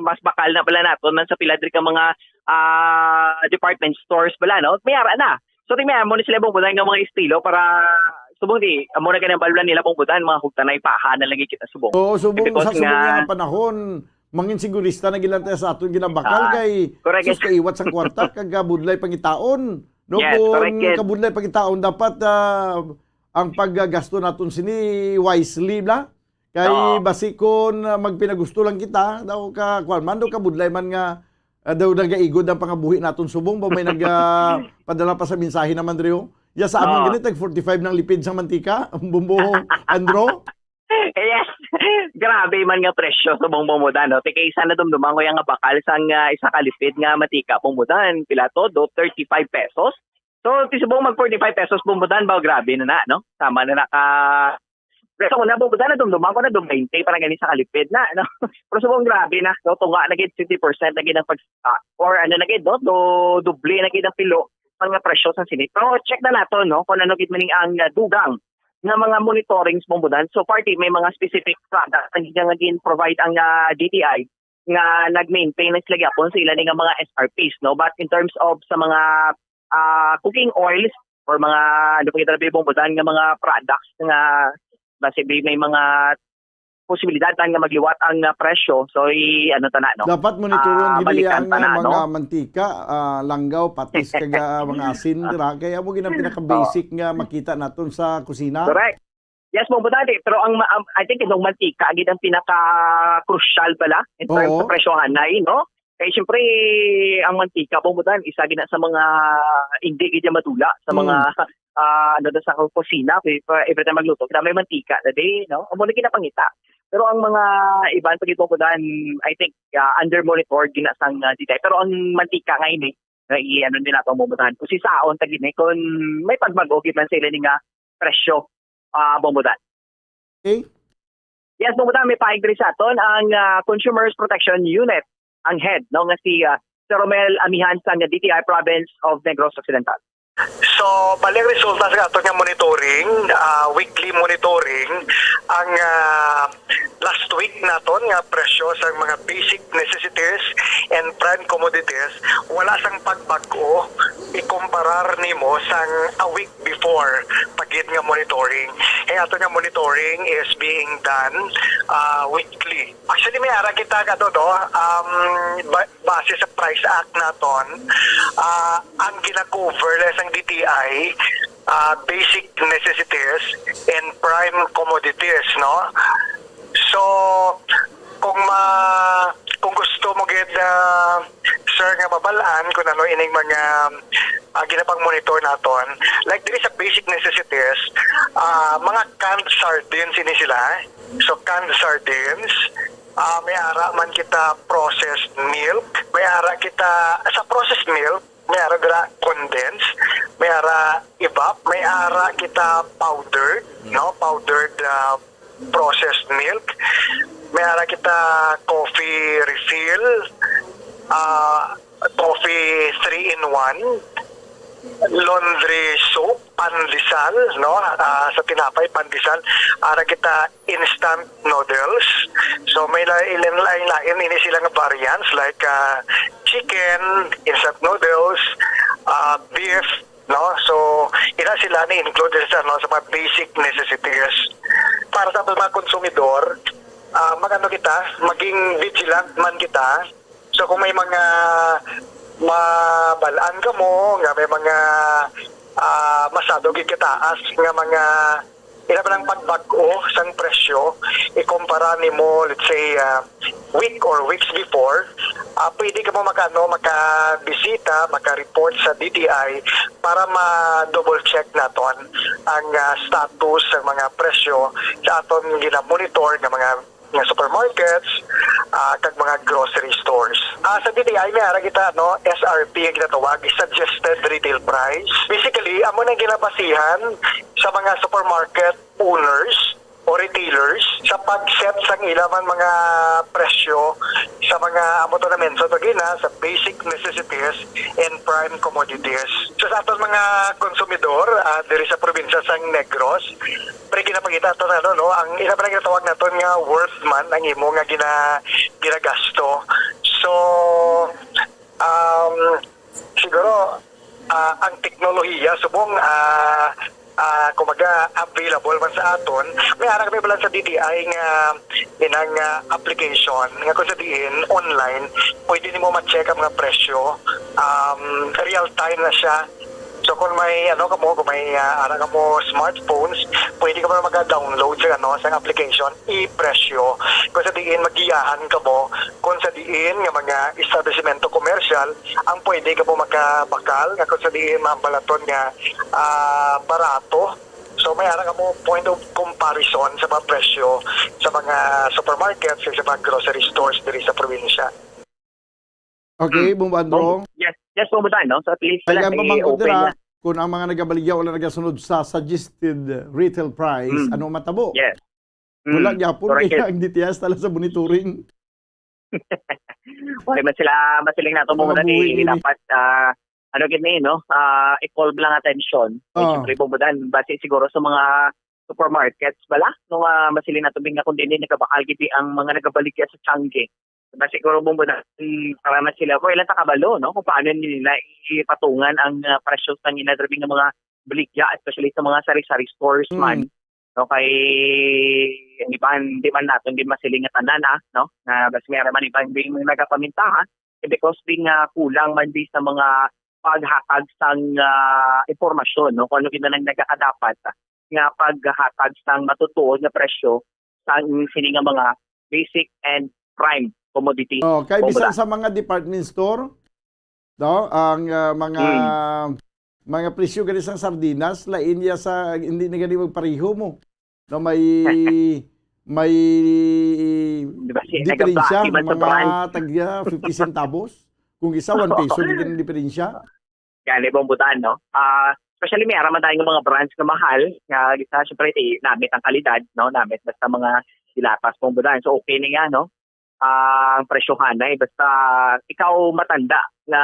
mas bakal na bala naton man sa pila diri ka mga, ah, department stores bala, no? May ara na. So, tingnan mo ni sila, Bong Budan, nga mga estilo para Subong di, amo na gani ang balblan nila, Bong Budan, mga hugtanay, paha na lagi kita, subong. Oo, subong, Because sa subong nga nga panahon, mangin sigurista na gid lang tayo sa aton ginabakal Ah, kay correct. sus, kaiwat sang kwarta, kag, ah, budlay pangitaon. No, Yes, kung correct, yes. kabudlay pangitaon, dapat, ah, ang paggagasto naton sini wisely, bla? Kay Oo. basi kon, ah, magpinagusto lang kita, daw ka, kwan man, daw kabudlay man nga, ah, daw nagaigod ang pangabuhi naton subong, ba may nag, ah, padala pa sa mensahe naman, Rio? Ya sa amin Oo. gani, tag forty-five ng lipid sang mantika, Bumbo, Andro? Yes. Grabe man nga presyo sa Bong Bong Budan, no? Tikay isa na dumduman ko yung nga bakal sang, ah, isa ka lipid nga mantika, Bong Budan. Pila to? Do thirty-five pesos? So, ti subong mag forty-five pesos, Bong Budan, ba? Grabe na na, no? Sama na na ka Pero sa una, Bong Budan, nadumduman ko na do twenty, parang gani sa kalipid na, no? Pero subong grabe na, no? Tunga na gid, fifty percent na gid ang pag, ah, or ano na gid, no? Do, doble na gid ang pilo ang mga presyo sa sini. Pero check na nato, no? Kung ano gid maning ang, ah, dugang nga mga monitorings, Bong Budan. So far, di may mga specific product ang nga gin-provide ang, ah, D T I nga nag-maintain na sila gyapon sa ila ni nga mga S R Ps, no? But in terms of sa mga, ah, cooking oils or mga, ano pa kita, Bong Budan, nga mga products nga basi may, may mga posibilidad nga magliwat ang, ah, presyo. So, i-, ano ta na, no? Dapat monitoron Ah, gid balikan ang, ta na, ah, mga no? mantika, ah, langgaw, patis, kag, ah, mga asin, dira. Kaya mo gid ang pinaka-basic Oo. nga makita naton sa kusina. Correct. Yes, Bong Budan, eh. Pero ang ma-, ang, I think, yung mantika, gid ang pinaka-crucial pala in terms Oo. sa presyohanay, no? Kay, siyempre, ang mantika, Bong Budan, isa gid na sa mga hindi gid yan madula sa mga, Mm. ah, ano, sa kusina. Kay, pa-, every time magluto, kita may mantika na di, no? Amo na ginapangita. Pero ang mga iban pa gid, Bong Budan, I think, ah, under monitor gid na sang, ah, D T I. Pero ang mantika nga ini, nga i-, ano nila, Bong Budan, kung si saon ta gid ni, kung may pagbag-o gid man sila ni nga presyo, ah, Bong Budan. Okay. Yes, Bong Budan, may paig diri sa aton ang, ah, Consumers Protection Unit, ang head, no, nga si, ah, Sir Romel Amihan sa D T I Province of Negros Occidental. So, bali ang resulta sa aton nga monitoring, ah, weekly monitoring, ang, ah, last week naton nga presyo sa mga basic necessities and prime commodities, wala sang pagbag-o ikumparar nimo sang a week before pa gid nga monitoring. Kay ato nga monitoring is being done, ah, weekly. Actually, may ara kita nga, ano, no, um, ba-, base sa Price Act naton, ah, ang gina-cover lang sang D T I, ah, basic necessities and prime commodities, no? So, kung ma-, kung gusto mo gid, ah, sir, nga mabal-an kung ano ining mga, ah, ginapang-monitor naton, like diri sa basic necessities, ah, mga canned sardines ini sila. So, canned sardines, ah, may ara man kita processed milk, may ara kita sa processed milk, may ara dira condensed, may ara evap, may ara kita powdered, no? Powdered, ah, processed milk. May ara kita coffee refill, ah, coffee three-in-one, laundry soap, pandesal, no? Ah, sa tinapay, pandesal. Ara kita instant noodles. So, may la-, ilan, lain-lain ini sila nga variants, like, ah, chicken, instant noodles, ah, beef, no? So, ina sila ni include sa, no, sa mga basic necessities. Para sa mga konsumidor, ah, magano kita, maging vigilant man kita. So, kung may mga mabal-an kamo nga may mga, ah, masyado gid kataas nga mga ila pa lang pagbag-o sang presyo, ikumpara nimo, let's say, ah, week or weeks before, ah, pwede ka mo maka-, ano, makabisita, maka-report sa D T I para ma-double check naton ang, ah, status sa mga presyo sa aton gina-monitor nga mga, nga supermarkets, ah, kag mga grocery stores. Ah, sa D T I, may ara kita, no, S R P ang ginatawag, suggested retail price. Basically, amo nang ginabasihan sa mga supermarket owners o retailers sa pag-set sang ila man mga presyo sa mga, amo to na-mention to gina, sa basic necessities and prime commodities. So, sa aton mga konsumidor, ah, diri sa probinsya sang Negros, pre, ginapangita to na, no, no, ang ila pa lang ginatawag naton nga worth man ang imo nga gina-, ginagasto. So, um, siguro, ah, ang teknolohiya subong, ah, ah, kumbaga, available man sa aton, may ara kami pala sa D T I nga inang, ah, application nga kung sa diin online, pwede nimo ma-check ang mga presyo. Um, real time na siya. So kung may ano kamo, kung may, ah, ara kamo smartphones, pwede ka pala maka-download sa ano, sa application, i-presyo. Kung sa diin magiyahan kamo, kung sa diin nga mga establishmento komersyal ang pwede kamo makabakal, nga kung sa diin mabalaton nga, ah, barato. So may ara kamo point of comparison sa mga presyo sa mga supermarkets, sa mga grocery stores diri sa probinsya. Okay, Bombo Andro. Yes, yes, Bombo Dan, no? So at least Ay, wala, ang pamangkot i-open nila, na. Kung ang mga nagabaligya wala nagasunod sa suggested retail price, Mm. Ano matabo? Yes. Wala Mm. gyapon, Correct. Kaya ang D T S tala sa monitoring. Okay, man sila, masiling nato mo Mga na buhi ni ini. Dapat, ah, ano gid ni, no? Ah, i-call lang attention. Eh, Ah. Siyempre, Bombo Dan, base siguro sa mga supermarkets bala, no, ah, masiling nato nga kung dili nagabakal gid ang mga nagabaligya sa Changi. Base siguro, Bombo Dan, mm, para man sila, kung ilan sa kabalo, no, kung paano nila ipatungan ang, ah, presyo sa nila driving ng mga baligya, especially sa mga sari-sari stores Mm. man. No, kay, di ba, hindi man naton, di masiling nga tanan, ah, no? Na mas may man ibang di mo nagapamintahan, eh, because di nga kulang man di sa mga paghatag sang, ah, impormasyon, no? Kung ano gid ang nagakadapat nga paghatag sang matutuod nga presyo sa sini nga mga basic and prime commodities. Oh, kay Bombo bisan Dan. Sa mga department store, no, ang, ah, mga Mm. mga presyo gani sang sardinas, lain ya sa, hindi na gani magpareho mo. No, may may Di ba, si diferensya, nagabati man sa mga brand. Tagya fifty centavos. Kung isa, one peso na gani ang diferensya. Gani, Bombo Dan, no? Ah, especially may ara man tayo nga mga brands nga mahal, nga isa, syempre, ti-, namit ang kalidad, no? Namit basta mga dilatas, Bombo Dan. So, okay na yan, no? Ah, ang presyohan na, eh. Basta ikaw matanda nga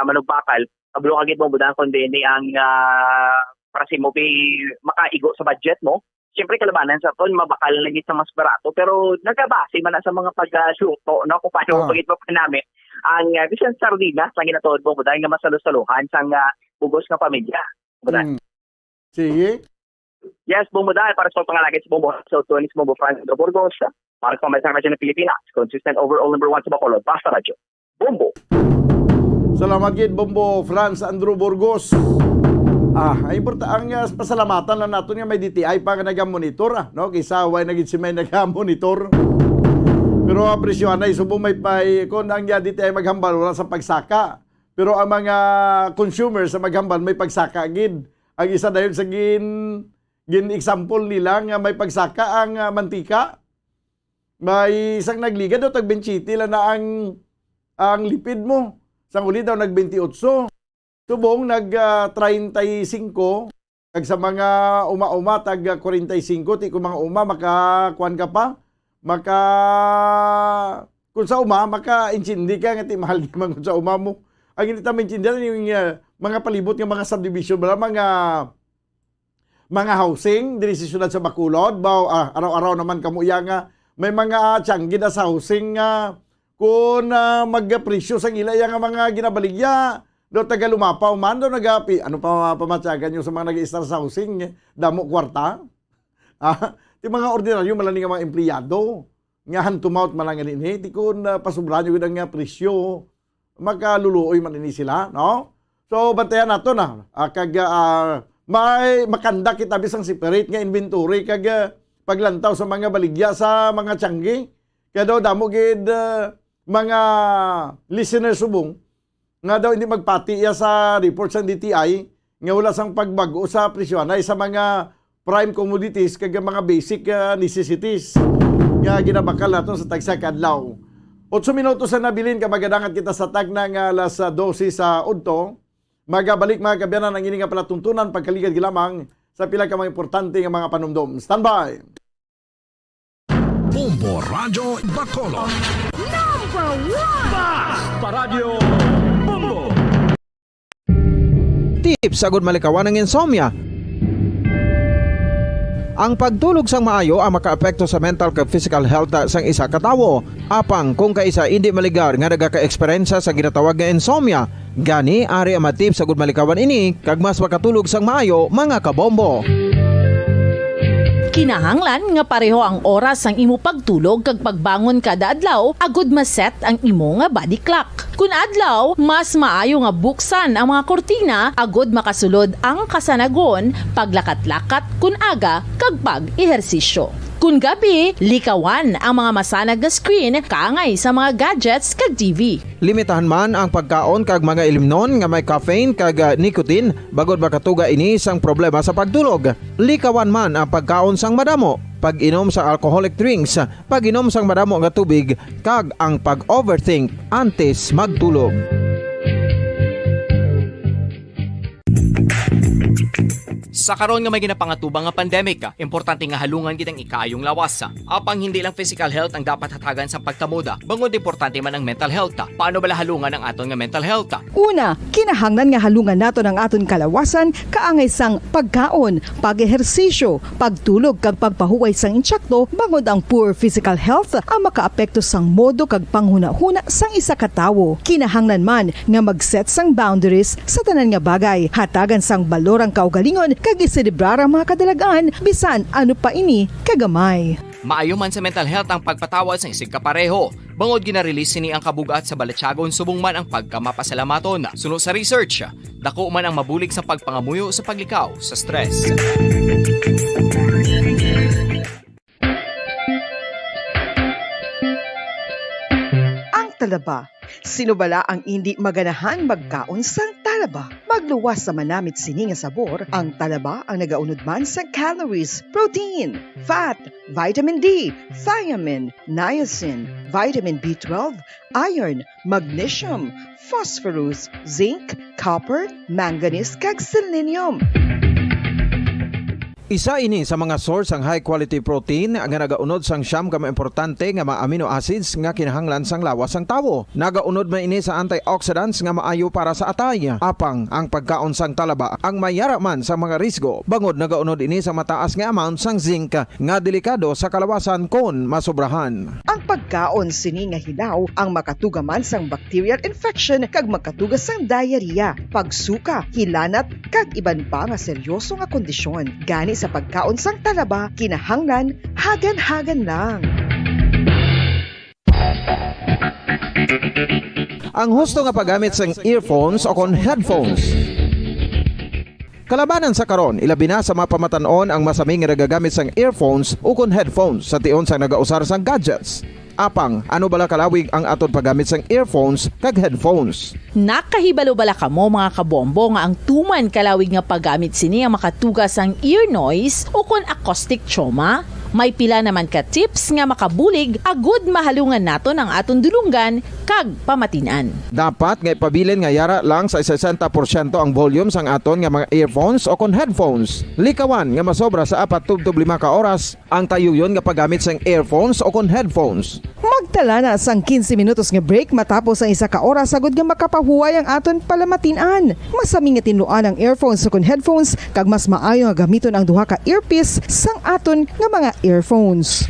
manugbakal, kabalo ka gid, Bombo Dan, kung di ni ang, ah, para sa imo, bi-, makaigo sa budget mo. Siyempre, kalabanan sa ton, mabakal na gid sa mas barato, pero nagabase man na sa mga pagluto, no? Kung paano Ah. Pagit mo pa namin ang, ah, bisan sardinas, ang ginatuod mo, Bombo Dan, nga masalusaluhan sang, ah, bugos nga pamilya. Bombo Dan. Mm. Sige. Yes, Bombo Dan, para sa pangalagay sa Bombo, sa Tunis, Bombo Franz Burgos, para sa Pambansang Radyo ng Pilipinas, consistent overall number one sa Bacolod, Basta Radyo. Bombo. Salamat gid, Bombo Franz Andrew Burgos. Ah, ang importa-, ang, ah, pasalamatan lang naton nga may D T I pa nga nagamonitor, ah, no? Kaysa way na gid si may nagamonitor. Pero ang presyo anay subong may pay, kung ang, ah, D T I maghambal, wala sa pagsaka. Pero ang mga consumers sa maghambal may pagsaka gid. Ang isa dayon sa gin gin-example nila nga may pagsaka ang, ah, mantika. May isang nagligad o tag twenty lang na ang ang lipid mo. Sang uli daw nag twenty-eight. Subong nag, ah, treinta y cinco, kag sa mga uma-uma tag, ah, kwarenta y singko, ti ko mga uma maka kuan ka pa, maka kung sa uma maka-intindi ka nga ti mahal naman kung sa uma mo. Ang hindi ta maintindihan yung, ah, mga palibot nga mga subdivision, wala mga mga housing diri sa siyudad sa Bacolod, baw, ah, araw-araw naman kamo iya nga may mga tianggi na sa housing nga kung, ah, magpresyo sang ila iya nga mga ginabaligya, daw taga Lumapaw man, daw nagapi, ano pa pamatyagan nyo sa mga nag-i-star sa housing, eh? Damo kwarta? Ah, ti mga ordinaryo man lang nga mga empleyado, nga hand to mouth man lang gani ni, ti kun, ah, pasubra nyo gid ang, ah, presyo, makaluluoy man ini sila, no? So, bantayan nato na. Ah, kag, ah, may makanda kita bisang separate nga inventory kag, ah, paglantaw sa mga baligya sa mga tianggi. Kaya daw damo gid, ah, mga listeners subong nga daw hindi magpati iya sa report sa D T I nga wala sang pagbag-o sa presyo anay sa mga prime commodities kag mga basic, ah, necessities nga ginabakal naton sa tagsa ka adlaw. Otso minutos ang nabilin ka magadangat kita sa tagna nga alas, ah, dose sa udto. Magabalik, mga kaabyanan, ang ini nga palatuntunan pagkaligad lamang sa pila ka mga importante nga mga panumdom. Standby! Bombo Radyo Bacolod. Number one! Basta Radyo Bombo! Tips agud malikawan ang insomnia. Ang pagtulog sang maayo ang makaapekto sa mental kag physical health sang isa ka tawo. Apang kung kaisa indi maligar nga nagakaeksperyensya sa ginatawag nga insomnia, gani ari ang mga tips agud malikawan ini kag mas makatulog sang maayo, mga kabombo. Kinahanglan nga pareho ang oras sang imo pagtulog kag pagbangon kada adlaw agud ma-set ang imo nga body clock. Kun adlaw, mas maayo nga buksan ang mga kurtina agud makasulod ang kasanagon, paglakat-lakat kun aga, kag pag-ehersisyo. Kun gabi, likawan ang mga masanag nga screen kaangay sa mga gadgets kag T V. Limitahan man ang pagkaon kag mga ilimnon nga may caffeine kag, ah, nicotine, bangod makatuga ini sang problema sa pagtulog. Likawan man ang pagkaon sang madamo, pag-inom sa alcoholic drinks, pag-inom sang madamo nga tubig, kag ang pag-overthink antes magtulog. Sa karon nga may ginapangatubang nga pandemic, importante nga halungan gid ang ikaayong lawas. Apang hindi lang physical health ang dapat hatagan sa pagkamoda, bangod importante man ang mental health. Paano bala halungan ang aton nga mental health? Una, kinahanglan nga halungan naton ang aton kalawasan kaangay sang pagkaon, pag-ehersisyo, pagtulog kag pagpahuway sang insakto, bangod ang poor physical health ang makaapekto sang modo kag panghunahuna sang isa ka tawo. Kinahanglan man nga mag-set sang boundaries sa tanan nga bagay, hatagan sang balor ang kaugalingon kag iselebrar ang mga kadalag-an bisan ano pa ini kagamay. Maayo man sa mental health ang pagpatawad sang isigkapareho, bangod gina-release sini ang kabug-at sa balatyagon subong man ang pagkamapasalamaton. Suno sa research, dako man ang mabulig sa pagpangamuyo sa paglikaw sa stress. Ang talaba. Sino bala ang indi maganahan magkaon sang talaba? Magluwas sa manamit sini nga sabor, ang talaba ang nagaunod man sang calories, protein, fat, vitamin D, thiamine, niacin, vitamin B twelve, iron, magnesium, phosphorus, zinc, copper, manganese, kag selenium. Isa ini sa mga source sang high quality protein nga nagaunod sang siyam ka mga importante nga mga amino acids nga kinahanglan sang lawas sang tawo. Nagaunod man ini sa antioxidants nga maayo para sa atay. Apang ang pagkaon sang talaba ang may yara man sa mga risgo, bangod nagaunod ini sa mataas nga amount sang zinc nga delikado sa kalawasan kon masobrahan. Ang pagkaon sini nga hilaw ang makatuga man sang bacterial infection kag makatuga sang diarrhea, pagsuka, hilanat, kag iban pa nga seryoso nga kondisyon. Gani sa pagkaon sang talaba, kinahanglan hagan-hagan lang. Ang husto nga paggamit sang earphones o kon headphones. Kalabanan sa karon, ilabi na sa mga pamatan-on ang masami nga nagagamit sang earphones ukon headphones sa tion sang nagausar sang gadgets. Apang, ano bala kalawig ang aton paggamit sang earphones kag headphones? Nakahibalo bala kamo, mga kabombo, nga ang tuman kalawig nga paggamit sini ang makatuga sang ear noise ukon acoustic trauma? May pila naman ka tips nga makabulig agud mahalungan naton ang aton dulonggan kag pamatin-an. Dapat nga ipabilin nga yara lang sa sesenta porsyento ang volume sang aton nga mga earphones o kon headphones. Likawan nga masobra sa apat tubtob lima ka oras ang tayuyon nga paggamit sang earphones o kon headphones. Magtala na sang quince minutos nga break matapos ang isa ka oras, agud nga makapahuway ang aton palamatin-an. Masami nga tinluan ang earphones o kon headphones, kag mas maayo nga gamiton ang duha ka earpiece sang aton nga mga earphones.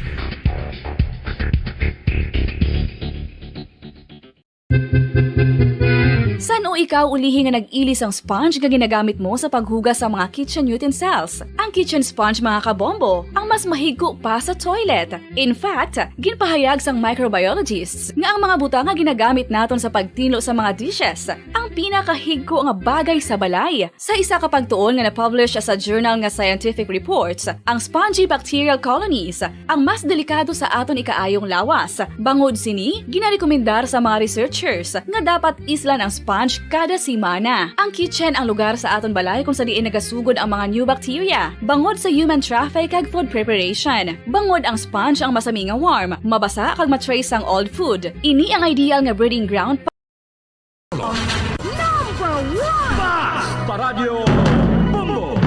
San-o ikaw ulihi nga nag-ili sang sponge nga ginagamit mo sa paghugas sa mga kitchen utensils? Ang kitchen sponge, mga kabombo, ang mas mahigko pa sa toilet. In fact, ginpahayag sang microbiologists nga ang mga butang nga ginagamit naton sa pagtinlo sa mga dishes ang pinakahigko nga bagay sa balay. Sa isa ka pagtuon nga na-publish sa journal nga Scientific Reports, ang spongy bacterial colonies ang mas delikado sa aton ikaayong lawas. Bangod sini, ginarekomendar sa mga researchers nga dapat islan ang sponge kada semana. Ang kitchen ang lugar sa aton balay kung sa diin nagasugod ang mga new bacteria, bangod sa human traffic kag food preparation. Bangod ang sponge ang masami nga warm, mabasa kag ma-trace ang old food. Ini ang ideal nga breeding ground Number one! Bas! Paradyo Bombo!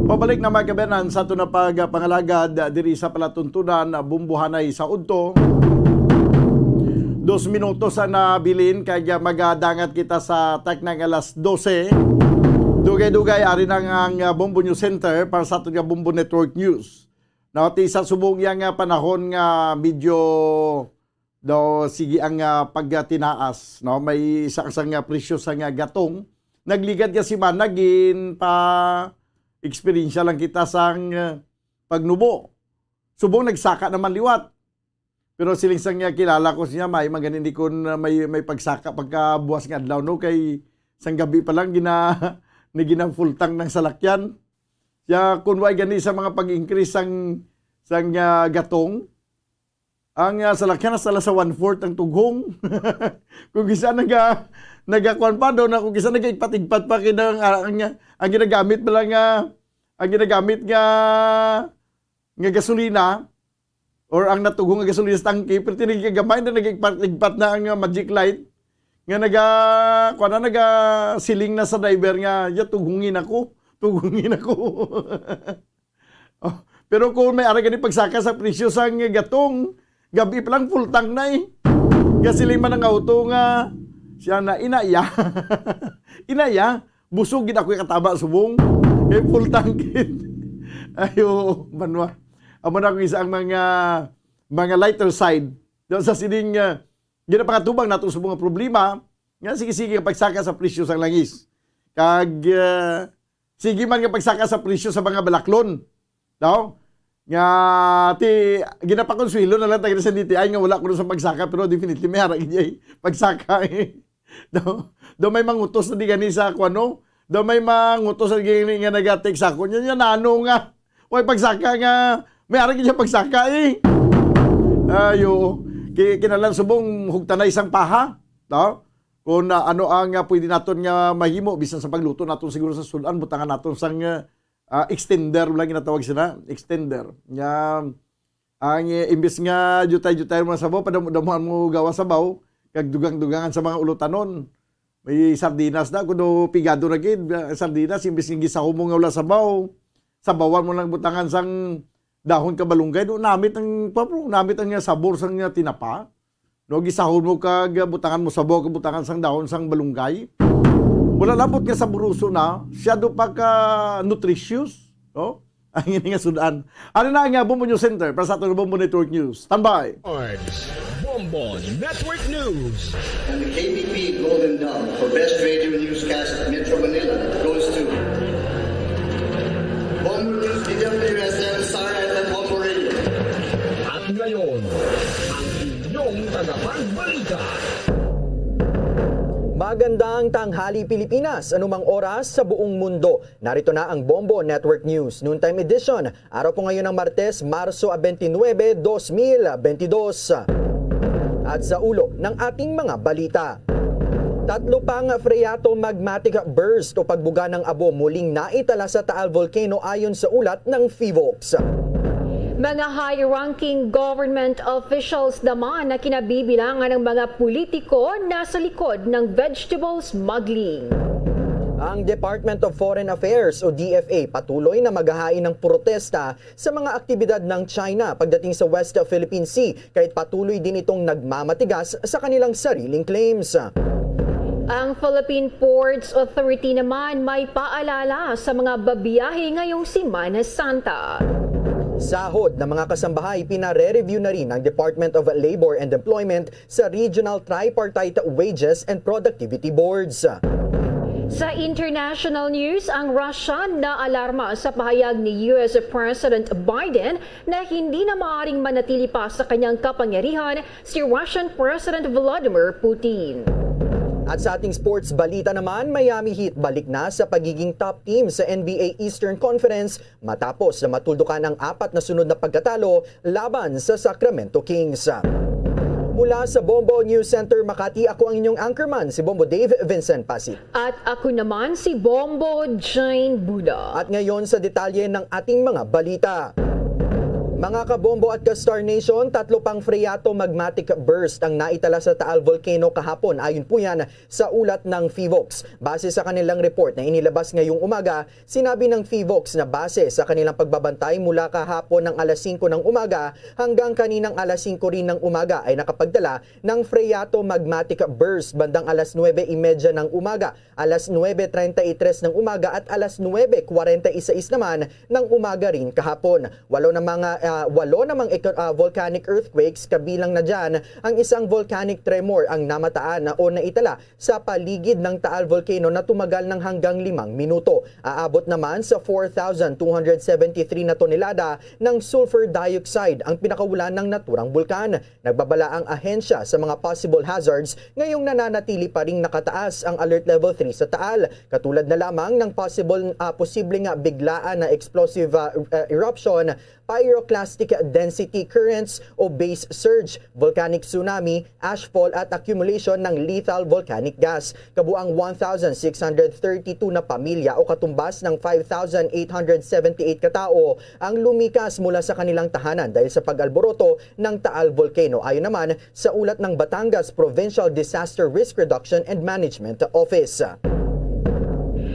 Pabalik na, mga kabayan, sa aton na pagpangalagad diri sa palatuntunan, Bombohanay sa Udto. Dos minutos ang nabilin kay magadangat kita sa takna nga alas dose. Dugay-dugay, ari na nga ang, ah, Bombo News Center para sa aton nga Bombo Network News. Now, ti sa subong iya nga panahon nga medyo daw sige ang, ah, pagtinaas, no? May isa sang, ah, presyo sa nga gatong. Nagligad nga semana, gin pa eksperyensya lang kita sang, ah, pagnubo. Subong nagsaka naman liwat. Pero siling sang, ah, kilala ko siya, may man gani ni kun, ah, may, may pagsaka pagka buwas nga adlaw, no? Kay sang gabi pa lang gina-, na gina-full tank ng salakyan. Siya, kun way gani sa mga pag-increase sang, sang, ah, gatong, ang, ah, salakyan nasa lang sa one-fourth ang tughong. Kung kisa naga-, nagakuan pa daw na, kung kisa nagaigpat-igpat pa kay ang, ang, ang ginagamit pa lang nga, ang ginagamit nga, nga gasolina or ang natughong nga gasolina sa tangke, pero tinigamay na nagaigpat-igpat na ang, ah, magic light nga naga-, kuwan na, naga-siling na sa driver nga, "Ya, tughungin ako, tughungin ako." Oh, pero kung may ara gani pagsaka sa presyo sang gatong, gabi pa lang full tank na eh. Gasiling man ang auto nga, siya na, "Inaya." "Inaya, busog gid ako kataba subong." Eh, full tank gid. Ayo, banwa. Amo na kung isa ang mga, mga lighter side. Daw sa sining, ah, ginapangatubang nato sa mga problema, nga sige-sige ang pagsaka sa presyo sang langis. Kag, ah, sige man nga pagsaka sa presyo sa mga balaklon. No? Nga ti, ginapakonsuelo na lang tayo sa D T I nga wala ko sa pagsaka, pero definitely may harap niya eh. Pagsaka eh. No? Do may mangutos na di gani sa kuwan, no? Do may mangutos na di gani nga nagatext ako. Yun yun, ano nga? Way pagsaka nga, may harap niya pagsaka eh. Ayo. Ki-, kinalan subong hugtanay sang paha. No? Kung, ah, ano ang, ah, pwede naton nga mahimo, bisan sa pagluto naton siguro sa sudan, butangan naton sang, ah, ah, extender, wala ginatawag sila, extender. Nga, ang, eh, imbis nga jutay-jutay mo sa sabaw, padamo-damoan mo gawa sabaw, kag dugang-dugangan sa mga ulutanon. May sardinas na, kuno pigado na gid, ah, sardinas, imbis nga gisahom mo nga wala sabaw, sabawan mo lang butangan sang dahon ka balunggay, no, namit ang, pa-, namit ang sabor sang tinapa. No, gisahon mo kag butangan mo sabaw, kag butangan sang dahon sang balunggay. Wala labot nga saboroso na, siya do pa ka nutritious, no? Ang ini nga sudan. Ano na ang, uh, Bombo News Center para sa aton Bombo Network News? Standby. Forbes Bombo Network News. And the K B P Golden Dove for Best Radio Newscast Metro Manila goes to Bombo News, D W S M, Star F M, Bombo Radio. At ngayon, ang inyong tagapagbalita. Magandang tanghali, Pilipinas, anumang oras sa buong mundo. Narito na ang Bombo Network News Noontime Edition. Araw po ngayon ng Martes, Marso twenty-nine, twenty twenty-two. At sa ulo ng ating mga balita. Tatlo pang phreatomagmatic burst o pagbuga ng abo muling naitala sa Taal Volcano ayon sa ulat ng PHIVOLCS. Mga high-ranking government officials naman na kinabibilangan ng mga politiko nasa likod ng vegetable smuggling. Ang Department of Foreign Affairs o D F A patuloy na maghahain ng protesta sa mga aktibidad ng China pagdating sa West Philippine Sea, kahit patuloy din itong nagmamatigas sa kanilang sariling claims. Ang Philippine Ports Authority naman may paalala sa mga babiyahe ngayong Semana Santa. Sahod ng mga kasambahay, pinare-review na rin ng Department of Labor and Employment sa Regional Tripartite Wages and Productivity Boards. Sa international news, ang Russia naalarma sa pahayag ni U S President Biden na hindi na maaring manatili pa sa kanyang kapangyarihan si Russian President Vladimir Putin. At sa ating sports balita naman, Miami Heat balik na sa pagiging top team sa N B A Eastern Conference matapos na matuldukan ang apat na sunod na pagkatalo laban sa Sacramento Kings. Mula sa Bombo News Center Makati, ako ang inyong anchorman, si Bombo Dave Vincent Pasit. At ako naman si Bombo Jane Buda. At ngayon sa detalye ng ating mga balita. Mga kabombo at ka-Star Nation, tatlo pang phreato magmatic burst ang naitala sa Taal Volcano kahapon, ayon po yan sa ulat ng PHIVOLCS. Base sa kanilang report na inilabas ngayong umaga, sinabi ng PHIVOLCS na base sa kanilang pagbabantay mula kahapon ng alas singko ng umaga hanggang kaninang alas singko rin ng umaga ay nakapagdala ng phreato magmatic burst bandang alas nuebe y media ng umaga, alas nuebe treinta y tres ng umaga at alas nuebe kwarenta y seis naman ng umaga rin kahapon. Walo na mga, ah, walo namang eco-, ah, volcanic earthquakes, kabilang na dyan ang isang volcanic tremor ang namataan o naitala sa paligid ng Taal Volcano na tumagal ng hanggang limang minuto. Aabot naman sa four thousand two hundred seventy-three na tonelada ng sulfur dioxide ang pinakaulan ng naturang bulkan. Nagbabala ang ahensya sa mga possible hazards ngayong nananatili pa ring nakataas ang Alert Level three sa Taal, katulad na lamang ng possible, ah, posible nga biglaan na explosive, ah, ah, eruption, pyroclastic density currents o base surge, volcanic tsunami, ashfall at accumulation ng lethal volcanic gas. Kabuang one thousand six hundred thirty-two na pamilya o katumbas ng five thousand eight hundred seventy-eight ka tawo ang lumikas mula sa kanilang tahanan dahil sa pag-alboroto ng Taal Volcano, ayon naman sa ulat ng Batangas Provincial Disaster Risk Reduction and Management Office.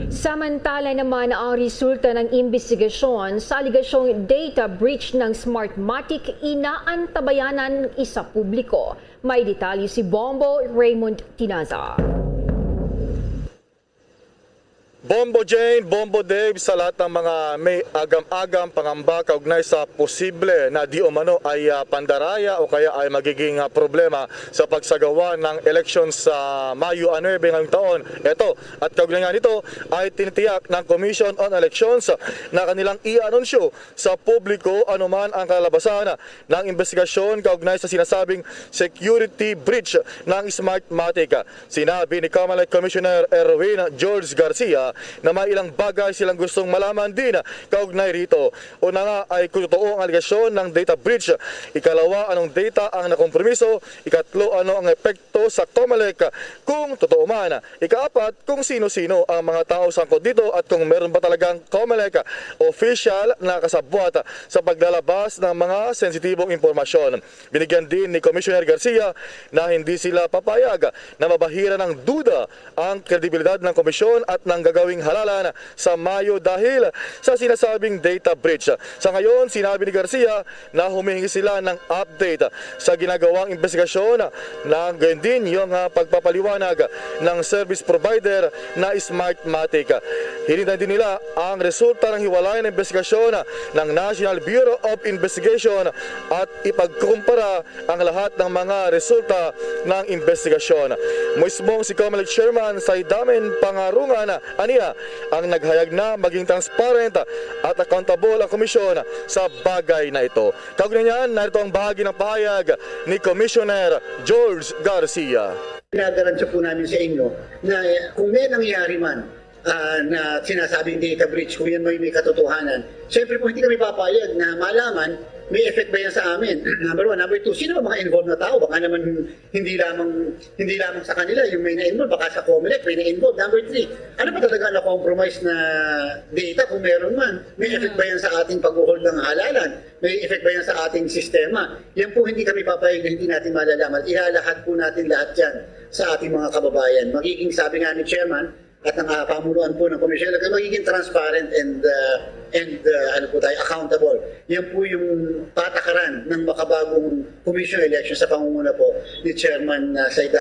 Samantala naman, ang resulta ng imbestigasyon sa alegasyong data breach ng Smartmatic inaantabayanan sa publiko. May detalye si Bombo Raymond Tinaza. Bombo Jane, Bombo Dave, sa lahat ng mga may agam-agam pangamba kaugnay sa posible na di umano ay, ah, pandaraya o kaya ay magiging, ah, problema sa pagsagawa ng eleksyon sa Mayo nuebe ngayong taon. Ito, at kaugnay nga nito ay tinitiyak ng Commission on Elections na kanilang i-anunsyo sa publiko anuman ang kalabasan ng investigasyon kaugnay sa sinasabing security breach ng Smartmatic. Sinabi ni Comelec Commissioner Erwin George Garcia na may ilang bagay silang gustong malaman din kaugnay rito. Una nga ay kung totoo ang alegasyon ng data breach. Ikalawa, anong data ang nakompromiso? Ikatlo, ano ang epekto sa Comelec kung totoo man? Ikaapat, kung sino-sino ang mga tao sangkot dito at kung meron ba talagang Comelec official na kasabwat sa paglalabas ng mga sensitibong impormasyon. Binigyan din ni Commissioner Garcia na hindi sila papayag na mabahiran ng duda ang kredibilidad ng komisyon at ng gagawing halalan sa Mayo dahil sa sinasabing data breach. Sa ngayon, sinabi ni Garcia na humihingi sila ng update sa ginagawang investigasyon, na gayon din yung, ah, pagpapaliwanag ng service provider na Smartmatic. Hinintay din nila ang resulta ng hiwalay na investigasyon ng National Bureau of Investigation at ipagkumpara ang lahat ng mga resulta ng investigasyon. Mismong si Comelec Chairman Saydamen Pangarungan, aniya, ang naghayag na maging transparent at accountable ang komisyon sa bagay na ito. Kaugnay niyan, narito ang bahagi ng pahayag ni Commissioner George Garcia. Pinagaransya po namin sa inyo na kung may nangyari man, ah, na sinasabing data breach, kung yan may, may katotohanan, siyempre po hindi kami papayag na malaman may effect ba yan sa amin. Number one. Number two, sino ba mga involved na tao? Baka naman hindi lamang hindi lamang sa kanila yung may na-involve, baka sa Comelec may na-involve. Number three, ano ba talaga ang na-compromise na data kung meron man? May effect ba yan sa ating pag-hold ng halalan? May effect ba yan sa ating sistema? Yan po hindi kami papayag na hindi natin malalaman. Ilalahat po natin lahat yan sa ating mga kababayan. Magiging, sabi nga ni Chairman, at ang, ah, pamunuan po ng Commission, magiging transparent and, ah, and, ah, ano po tayo, accountable. Yan po yung patakaran ng makabagong commission election sa pangunguna po ni Chairman, ah, Saida.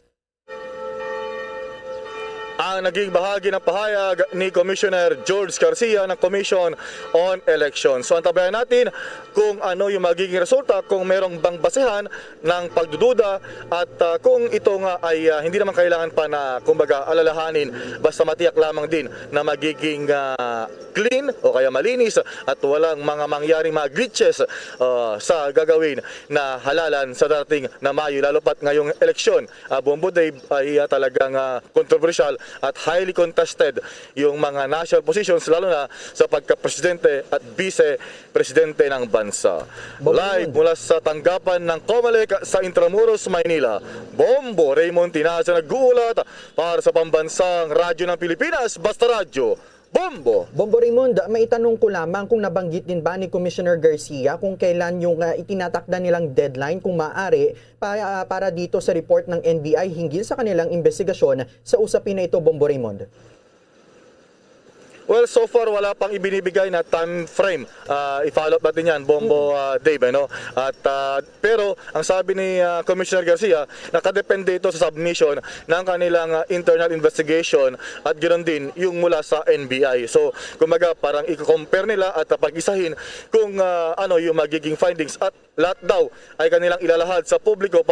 Ang naging bahagi ng pahayag ni Commissioner George Garcia ng Commission on Elections. So, antabayan natin kung ano yung magiging resulta, kung merong bang basehan ng pagdududa at, ah, kung ito nga ay, ah, hindi naman kailangan pa na, kumbaga, alalahanin, basta matiyak lamang din na magiging, ah, clean o kaya malinis at walang mga mangyaring mga glitches, ah, sa gagawin na halalan sa darating na Mayo, lalo pat ngayong eleksyon. Ah, Bombo Dave, ay, ah, talagang, ah, kontrobersyal at highly contested yung mga national positions, lalo na sa pagka-presidente at vice presidente ng bansa. Live mula sa tanggapan ng Comelec sa Intramuros, Maynila, Bombo Raymond Tinaza nag-uulat para sa Pambansang Radyo ng Pilipinas, Basta Radyo. Bombo! Bombo Raymond, maitanong ko lamang kung nabanggit din ba ni Commissioner Garcia kung kailan yung, ah, itinatakda nilang deadline, kung maaari, pa, ah, para dito sa report ng N B I hinggil sa kanilang investigasyon sa usapin na ito, Bombo Raymond? Well, so far, wala pang ibinibigay na time frame. Ah, i-follow up natin yan, Bombo, Mm. ah, Dave, ano? At, ah, pero ang sabi ni, ah, Commissioner Garcia, nakadepende ito sa submission ng kanilang, ah, internal investigation at ganoon din yung mula sa N B I. So, kumbaga, parang i-compare nila at, ah, pag-isahin kung, ah, ano yung magiging findings at lahat daw ay kanilang ilalahad sa publiko.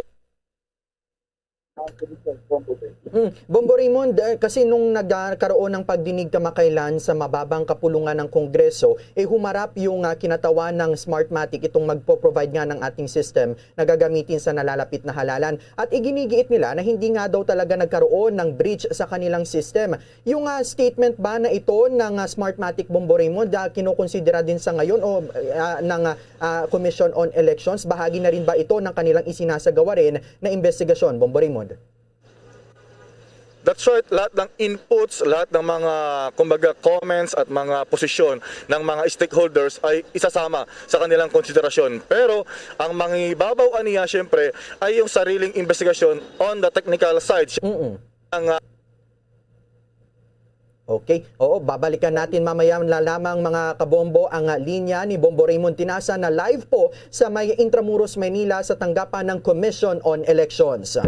Mm. Bombo Raymond, eh, kasi nung nagkaroon ng pagdinig kamakailan sa mababang kapulungan ng Kongreso, eh, humarap yung, ah, kinatawan ng Smartmatic, itong magpo-provide nga ng ating system na gagamitin sa nalalapit na halalan. At iginigiit nila na hindi nga daw talaga nagkaroon ng breach sa kanilang system. Yung, ah, statement ba na ito ng, ah, Smartmatic, Bombo Raymond, ah, kinukonsidera din sa ngayon o, ah, ng, ah, ah, Commission on Elections? Bahagi na rin ba ito ng kanilang isinasagawa rin na investigasyon, Bombo Raymond? That's right, lahat ng inputs, lahat ng mga, kumbaga, comments at mga posisyon ng mga stakeholders ay isasama sa kanilang konsiderasyon. Pero ang mangibabaw aniya, siyempre, ay yung sariling investigasyon on the technical side. Mm-mm. Ang, ah, Okay. Oo, babalikan natin mamaya na lamang, mga kabombo, ang, ah, linya ni Bombo Raymond Tinasa na live po sa may Intramuros, Maynila, sa tanggapan ng Commission on Elections.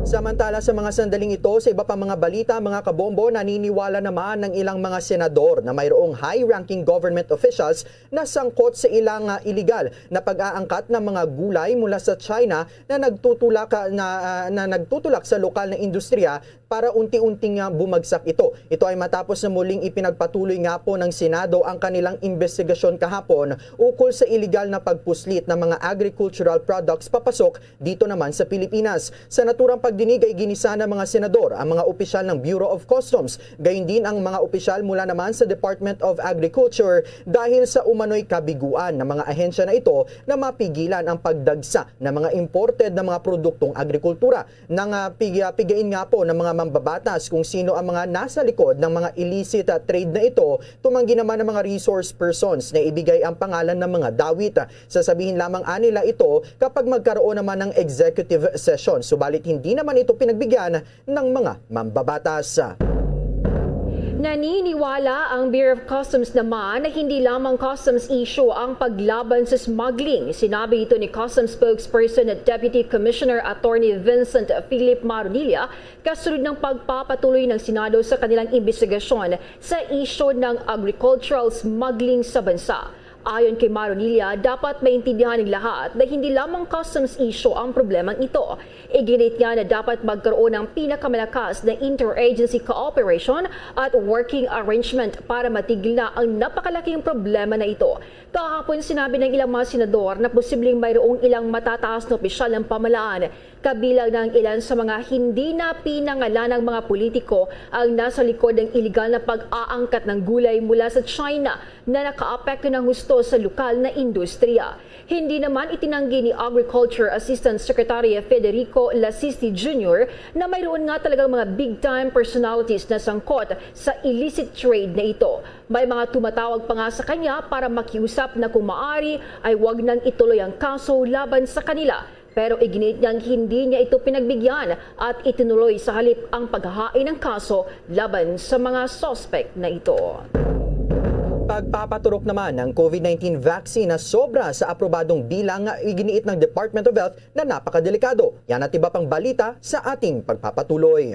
Samantala, sa mga sandaling ito, sa iba pang mga balita, mga kabombo, naniniwala naman ang ilang mga senador na mayroong high-ranking government officials na sangkot sa ilang, ah, iligal na pag-aangkat ng mga gulay mula sa China na nagtutulak, ah, na, ah, na nagtutulak sa lokal na industriya para unti-unting, ah, bumagsak ito. Ito ay matapos na muling ipinagpatuloy nga po ng Senado ang kanilang investigasyon kahapon ukol sa iligal na pagpuslit ng mga agricultural products papasok dito naman sa Pilipinas. Sa naturang pagdinig ay ginisa ng mga senador ang mga opisyal ng Bureau of Customs, gayon din ang mga opisyal mula naman sa Department of Agriculture dahil sa umano'y kabiguan ng mga ahensya na ito na mapigilan ang pagdagsa ng mga imported na mga produktong agrikultura. Nang, ah, pig-, ah, pigain nga po ng mga mambabatas kung sino ang mga nasa likod ng mga illicit, ah, trade na ito, tumanggi naman ang mga resource persons na ibigay ang pangalan ng mga dawit. Sasabihin lamang anila ito kapag magkaroon naman ng executive session, subalit hindi naman ito pinagbigyan ng mga mambabatas. Naniniwala ang Bureau of Customs naman na hindi lamang customs issue ang paglaban sa smuggling. Sinabi ito ni Customs Spokesperson at Deputy Commissioner Attorney Vincent Philip Maronilla kasunod ng pagpapatuloy ng Senado sa kanilang imbestigasyon sa isyu ng agricultural smuggling sa bansa. Ayon kay Maronilla, dapat maintindihan ng lahat na hindi lamang customs issue ang problemang ito. Iginit niya na dapat magkaroon ng pinakamalakas na interagency cooperation at working arrangement para matigil na ang napakalaking problema na ito. Kahapon, sinabi ng ilang mga senador na posibleng mayroong ilang matataas na opisyal ng pamahalaan, kabilang na ang ilan sa mga hindi na pinangalanang mga politiko ang nasa likod ng iligal na pag-aangkat ng gulay mula sa China na nakaapekto ng husto sa lokal na industriya. Hindi naman itinanggi ni Agriculture Assistant Secretary Federico Lasisti Junior na mayroon nga talagang mga big-time personalities na sangkot sa illicit trade na ito. May mga tumatawag pa nga sa kanya para makiusap na kung maaari ay wag nang ituloy ang kaso laban sa kanila. Pero iginit niyang hindi niya ito pinagbigyan at itinuloy sa halip ang paghahain ng kaso laban sa mga suspect na ito. Pagpapaturok naman ng COVID nineteen vaccine na sobra sa aprobadong bilang, iginiit ng Department of Health na napakadelikado. Yan at iba pang balita sa ating pagpapatuloy.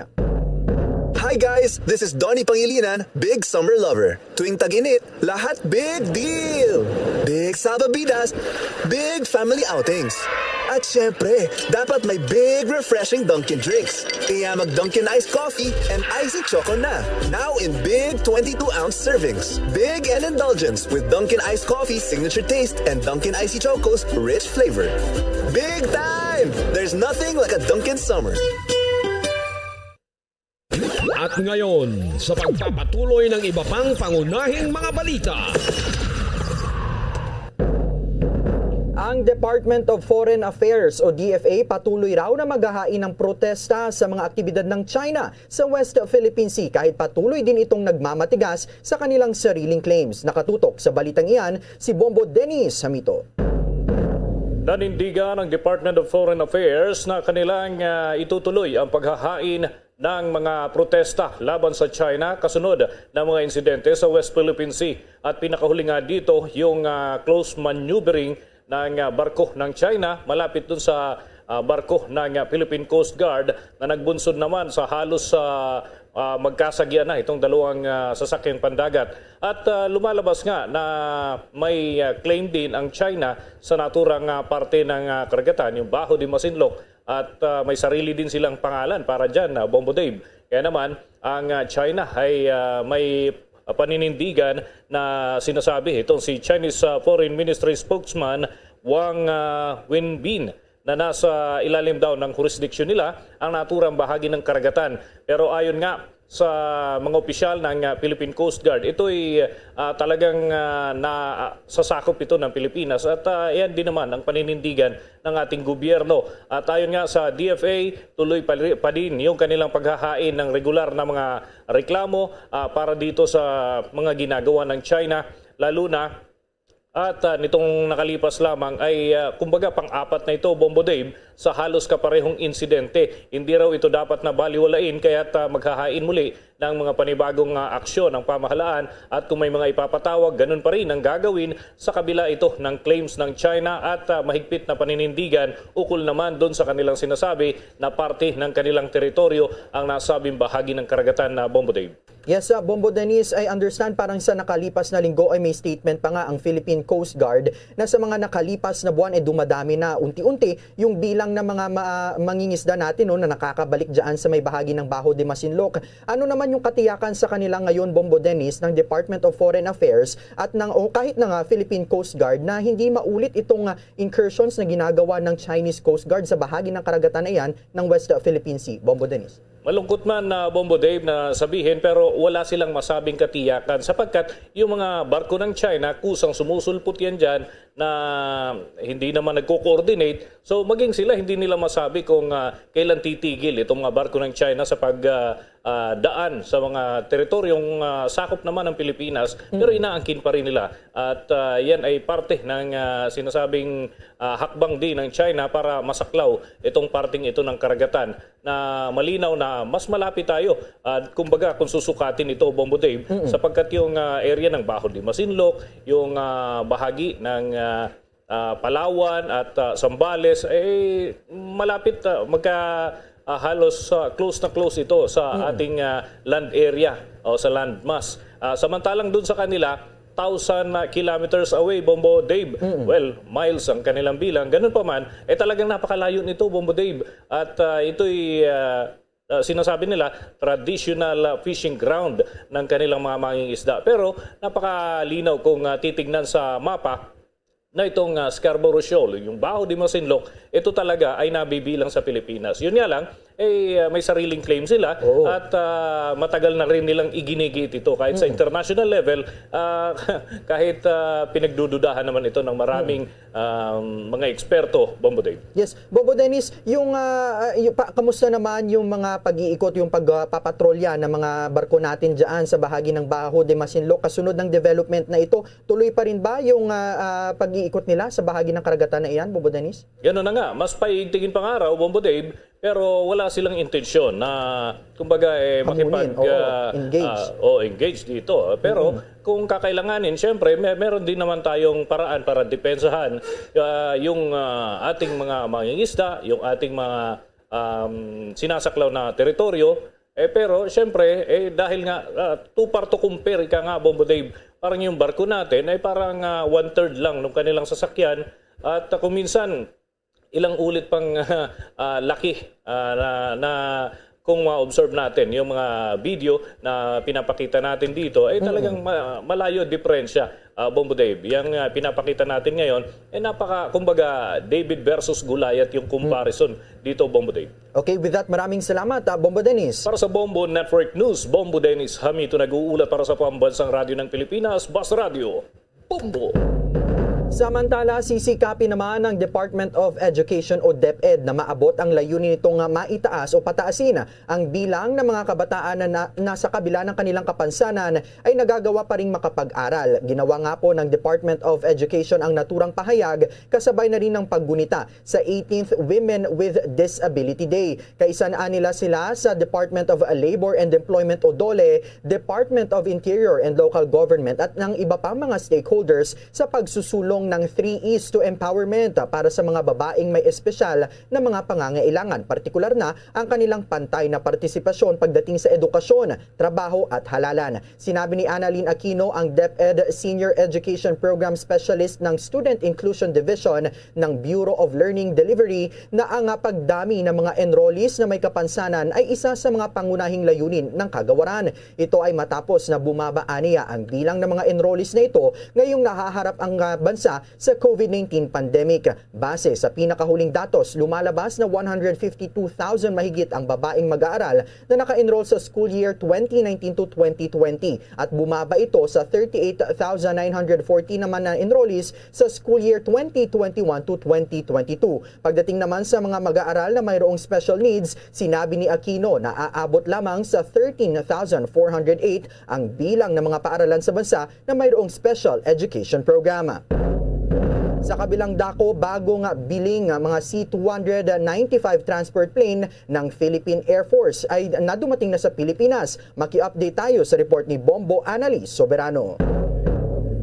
Hi guys! This is Donnie Pangilinan, big summer lover. Tuwing tag-init, lahat big deal! Big salbabidas, big family outings. At syempre, dapat may big refreshing Dunkin' drinks. Kaya mag Dunkin' Ice Coffee and Icy Choco na. Now in big twenty-two ounce servings. Big and indulgence with Dunkin' Ice Coffee signature taste and Dunkin' Icy Choco's rich flavor. Big time! There's nothing like a Dunkin' Summer. At ngayon, sa pagpapatuloy ng iba pang pangunahing mga balita. Ang Department of Foreign Affairs o D F A patuloy raw na maghahain ng protesta sa mga aktibidad ng China sa West Philippine Sea kahit patuloy din itong nagmamatigas sa kanilang sariling claims. Nakatutok sa balitang iyan si Bombo Dennis Hamito. Nanindigan ang Department of Foreign Affairs na kanilang, ah, itutuloy ang paghahain ng mga protesta laban sa China kasunod ng mga insidente sa West Philippine Sea. At pinakahuli nga dito yung, ah, close maneuvering ng, ah, barko ng China malapit dun sa, ah, barko ng, ah, Philippine Coast Guard na nagbunsod naman sa halos, ah, ah, magkasagyan na itong dalawang, ah, sasakyang pandagat. At, ah, lumalabas nga na may, ah, claim din ang China sa naturang, ah, parte ng, ah, karagatan, yung Baho de Masinloc. At, ah, may sarili din silang pangalan para dyan, ah, Bombo Dave. Kaya naman, ang, ah, China ay, ah, may paninindigan na sinasabi itong si Chinese, ah, Foreign Ministry spokesman Wang, ah, Wenbin na nasa ilalim daw ng jurisdiction nila ang naturang bahagi ng karagatan. Pero ayon nga sa mga opisyal ng, ah, Philippine Coast Guard, ito'y, ah, talagang, ah, na, ah, sasakop ito ng Pilipinas at, ah, yan din naman ang paninindigan ng ating gobyerno. At ayon nga sa D F A, tuloy pa, ri- pa din yung kanilang paghahain ng regular na mga reklamo, ah, para dito sa mga ginagawa ng China, lalo na at, ah, nitong nakalipas lamang ay, ah, kumbaga pang-apat na ito, Bombo Dave, sa halos kaparehong insidente. Hindi raw ito dapat na baliwalain kaya't, ah, maghahain muli ng mga panibagong, ah, aksyon ang pamahalaan at kung may mga ipapatawag, ganun pa rin ang gagawin sa kabila ito ng claims ng China at, ah, mahigpit na paninindigan ukol naman doon sa kanilang sinasabi na parte ng kanilang teritoryo ang nasabing bahagi ng karagatan na, Bombo Dave. Yes, uh, Bombo Dennis, I understand parang sa nakalipas na linggo ay may statement pa nga ang Philippine Coast Guard na sa mga nakalipas na buwan ay dumadami na unti-unti yung bilang ng mga ma- mangingisda natin, no, na nakakabalik dyan sa may bahagi ng Baho de Masinloc. Ano naman yung katiyakan sa kanila ngayon, Bombo Dennis, ng Department of Foreign Affairs at ng, o kahit na nga Philippine Coast Guard na hindi maulit itong, uh, incursions na ginagawa ng Chinese Coast Guard sa bahagi ng karagatan na yan ng West Philippine Sea? Bombo Dennis. Malungkot man, ah, Bombo Dave, na sabihin, pero wala silang masabing katiyakan sapagkat yung mga barko ng China kusang sumusulpot yan dyan na hindi naman nagko-coordinate. So, maging sila, hindi nila masabi kung, ah, kailan titigil itong mga barko ng China sa pag, ah, ah, daan sa mga teritoryong, ah, sakop naman ng Pilipinas, pero inaangkin pa rin nila. At, ah, yan ay parte ng, ah, sinasabing, ah, hakbang din ng China para masaklaw itong parteng ito ng karagatan na malinaw na mas malapit tayo, ah, kumbaga, kung susukatin ito, Bombo Dave, sapagkat yung, ah, area ng Baho de Masinloc, yung, ah, bahagi ng, ah, ah, Palawan at, ah, Zambales, eh, malapit, ah, magka, ah, halos, ah, close na close ito sa ating, ah, land area o sa landmass. Ah, samantalang dun sa kanila, thousand kilometers away, Bombo Dave. Well, miles ang kanilang bilang. Ganun pa man, eh, talagang napakalayo nito, Bombo Dave. At, ah, ito'y, ah, ah, sinasabi nila, traditional, ah, fishing ground ng kanilang mga mangingisda. Pero napakalinaw kung, ah, titignan sa mapa na itong, ah, Scarborough Shoal, yung Baho de Masinloc, ito talaga ay nabibilang sa Pilipinas. Yun nga lang, eh, ah, may sariling claim sila at, ah, matagal na rin nilang iginigit ito. Kahit sa international level, ah, kahit, ah, pinagdududahan naman ito ng maraming, um, mga eksperto, Bombo Dave. Yes, Bombo Dennis, yung, ah, ah, yung pa, kamusta naman yung mga pag-iikot, yung pagpapatrolya ng mga barko natin dyan sa bahagi ng Baho de Masinloc kasunod ng development na ito? Tuloy pa rin ba yung, ah, ah, pag-iikot nila sa bahagi ng karagatan na iyan, Bombo Dennis? Gano'n na nga, mas paigtingin pa nga raw, Bombo Dave, pero wala silang intensyon na, kumbaga, eh, Hamunin, makipag, oo, ah, engage. Ah, o engage dito. Pero kung kakailanganin, siyempre, may, meron din naman tayong paraan para depensahan, ah, yung, ah, ating mga mangingisda, yung ating mga, um, sinasaklaw na teritoryo. Eh, pero, siyempre, eh, dahil nga, ah, too far to compare, ika nga, Bombo Dave, parang yung barko natin ay parang, ah, one-third lang ng kanilang sasakyan. At, ah, kung minsan, ilang ulit pang, ah, laki, ah, na, na kung ma-observe natin yung mga video na pinapakita natin dito, ay talagang ma-, malayo diferensya, ah, Bombo Dave. Yang, ah, pinapakita natin ngayon, eh, napaka, kumbaga, David versus Goliath yung comparison dito, Bombo Dave. Okay, with that, maraming salamat, ah, Bombo Dennis. Para sa Bombo Network News, Bombo Dennis Hamito nag-uulat para sa Pambansang Radyo ng Pilipinas, Bas Radyo, Bombo. Samantala, sisikapin naman ng Department of Education o DepEd na maabot ang layunin nito nga maitaas o pataasin ang bilang ng mga kabataan na, na nasa kabila ng kanilang kapansanan ay nagagawa pa ring makapag-aral. Ginawa nga po ng Department of Education ang naturang pahayag kasabay na rin ng paggunita sa eighteenth Women with Disability Day. Kaisanaan nila sila sa Department of Labor and Employment o DOLE, Department of Interior and Local Government at ng iba pa mga stakeholders sa pagsusulong ng three E's to empowerment para sa mga babaeng may espesyal na mga pangangailangan, partikular na ang kanilang pantay na partisipasyon pagdating sa edukasyon, trabaho at halalan. Sinabi ni Annalyn Aquino, ang DepEd Senior Education Program Specialist ng Student Inclusion Division ng Bureau of Learning Delivery, na ang pagdami ng mga enrollees na may kapansanan ay isa sa mga pangunahing layunin ng kagawaran. Ito ay matapos na bumaba aniya ang bilang ng mga enrollees na ito ngayong nahaharap ang, ah, bansa sa COVID nineteen pandemic. Base sa pinakahuling datos, lumalabas na one hundred fifty-two thousand mahigit ang babaeng mag-aaral na naka-enroll sa school year twenty nineteen to twenty twenty, at bumaba ito sa thirty-eight thousand nine hundred forty naman na enrollees sa school year twenty twenty-one to twenty twenty-two. Pagdating naman sa mga mag-aaral na mayroong special needs, sinabi ni Aquino na aabot lamang sa thirteen thousand four hundred eight ang bilang ng mga paaralan sa bansa na mayroong special education program. Sa kabilang dako, bago nga biling nga mga C two ninety-five transport plane ng Philippine Air Force ay nadumating na sa Pilipinas. Maki-update tayo sa report ni Bombo Annalise Soberano.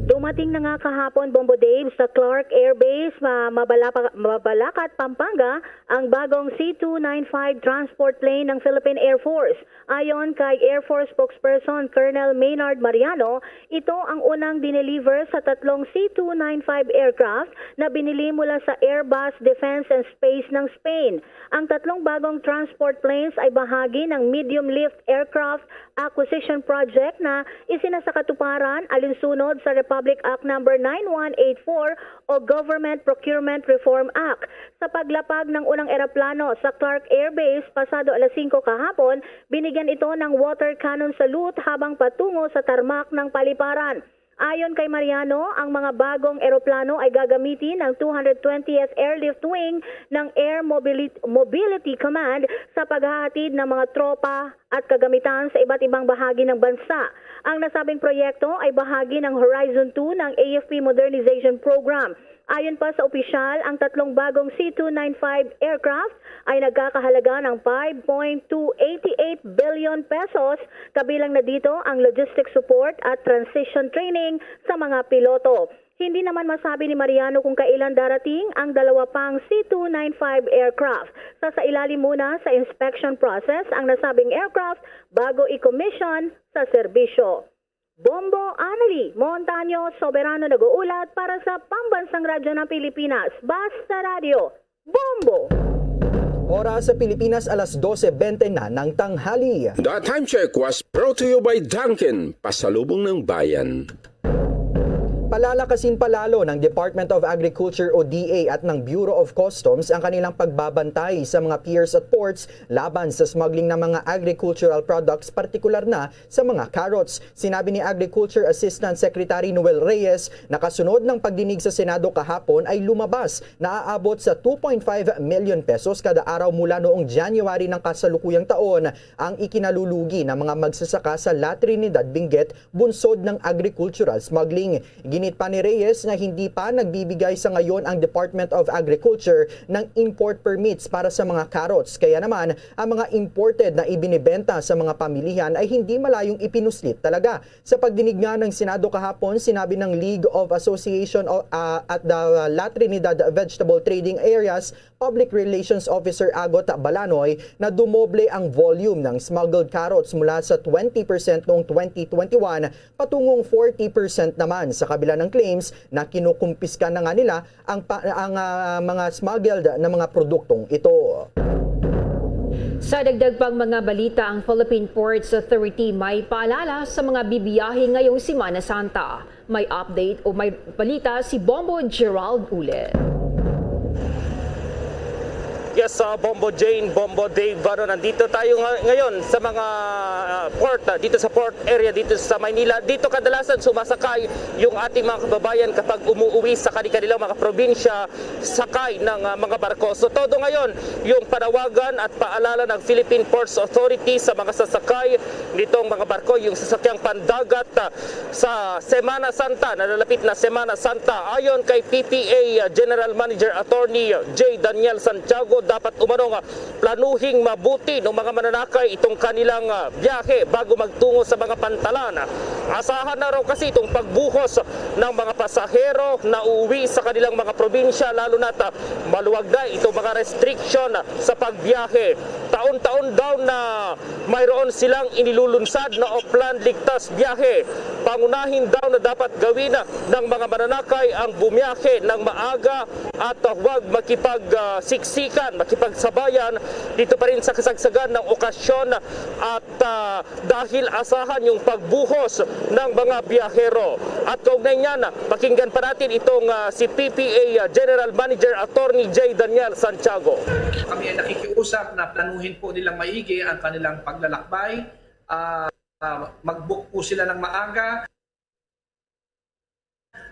Dumating na nga kahapon, Bombo Dave, sa Clark Air Base, ma-, Mabalapa-, Mabalacat, Pampanga, ang bagong C two ninety-five transport plane ng Philippine Air Force. Ayon kay Air Force spokesperson Colonel Maynard Mariano, ito ang unang dineliver sa tatlong C two ninety-five aircraft na binili mula sa Airbus Defense and Space ng Spain. Ang tatlong bagong transport planes ay bahagi ng medium lift aircraft acquisition project na isinasakatuparan alinsunod sa Republic Act Number nine one eight four o Government Procurement Reform Act. Sa paglapag ng unang eroplano sa Clark Air Base pasado alas singko kahapon, binigyan ito ng water cannon salute habang patungo sa tarmac ng paliparan. Ayon kay Mariano, ang mga bagong eroplano ay gagamitin ng two hundred twentieth Airlift Wing ng Air Mobili-, Mobility Command sa paghahatid ng mga tropa at kagamitan sa iba't ibang bahagi ng bansa. Ang nasabing proyekto ay bahagi ng Horizon two ng A F P Modernization Program. Ayon pa sa opisyal, ang tatlong bagong C two ninety-five aircraft ay nagkakahalaga ng five point two eight eight billion pesos, kabilang na dito ang logistic support at transition training sa mga piloto. Hindi naman masabi ni Mariano kung kailan darating ang dalawa pang C two ninety-five aircraft. Sasailalim muna sa inspection process ang nasabing aircraft bago i-commission sa serbisyo. Bombo Annalie Montaño Soberano nag-uulat para sa Pambansang Radyo ng Pilipinas, Basta Radyo, Bombo! Oras sa Pilipinas, alas dose bente na ng tanghali. The Time Check was brought to you by Dunkin, pasalubong ng bayan. Palalakasin pa lalo ng Department of Agriculture o D A at ng Bureau of Customs ang kanilang pagbabantay sa mga piers at ports laban sa smuggling ng mga agricultural products, partikular na sa mga carrots. Sinabi ni Agriculture Assistant Secretary Noel Reyes na kasunod ng pagdinig sa Senado kahapon ay lumabas na aabot sa two point five million pesos kada araw mula noong January ng kasalukuyang taon ang ikinalulugi ng mga magsasaka sa La Trinidad Benguet bunsod ng agricultural smuggling. Ginit pa ni Reyes na hindi pa nagbibigay sa ngayon ang Department of Agriculture ng import permits para sa mga carrots, kaya naman ang mga imported na ibinibenta sa mga pamilihan ay hindi malayong ipinuslit talaga. Sa pagdinig nga ng Senado kahapon, sinabi ng League of Association o, ah, at the La Trinidad Vegetable Trading Areas Public Relations Officer Agot Balanoy na dumoble ang volume ng smuggled carrots mula sa twenty percent noong twenty twenty-one patungong forty percent naman, sa kabila ng claims na kinukumpiska na nga nila ang pa-, ang, ah, mga smuggled na mga produktong ito. Sa dagdag pang mga balita, ang Philippine Ports Authority may paalala sa mga bibiyahe ngayong Semana Santa. May update o may balita si Bombo Gerald Ule. Yes, uh, Bombo Jane, Bombo Dave, ano, nandito tayo nga-, ngayon sa mga, uh, port, uh, dito sa port area, dito sa Maynila. Dito kadalasan sumasakay yung ating mga kababayan kapag umuwi sa kani-, kanilang mga probinsya, sakay ng, uh, mga barko. So, todo ngayon yung panawagan at paalala ng Philippine Ports Authority sa mga sasakay nitong mga barko, yung sasakyang pandagat, uh, sa Semana Santa, nalalapit na Semana Santa. Ayon kay P P A General Manager Attorney J Daniel Santiago, dapat umano nga planuhing mabuti ng mga mananakay itong kanilang, ah, biyahe bago magtungo sa mga pantalan. Asahan na raw kasi itong pagbuhos ng mga pasahero na uuwi sa kanilang mga probinsya, lalo na't, ah, maluwag na itong mga restriction sa pagbiyahe. Taon-taon daw na mayroon silang inilulunsad na Oplan Ligtas Biyahe. Pangunahin daw na dapat gawin ng mga mananakay ang bumiyahe ng maaga at huwag makipagsiksikan, makipagsabayan dito pa rin sa kasagsagan ng okasyon at, ah, dahil asahan yung pagbuhos ng mga biyahero. At kaugnay niyan, pakinggan pa natin itong, ah, si P P A General Manager Attorney J Daniel Santiago. Kami ay nakikiusap na planuhin po nilang maigi ang kanilang paglalakbay. Ah, ah, mag-book po sila ng maaga.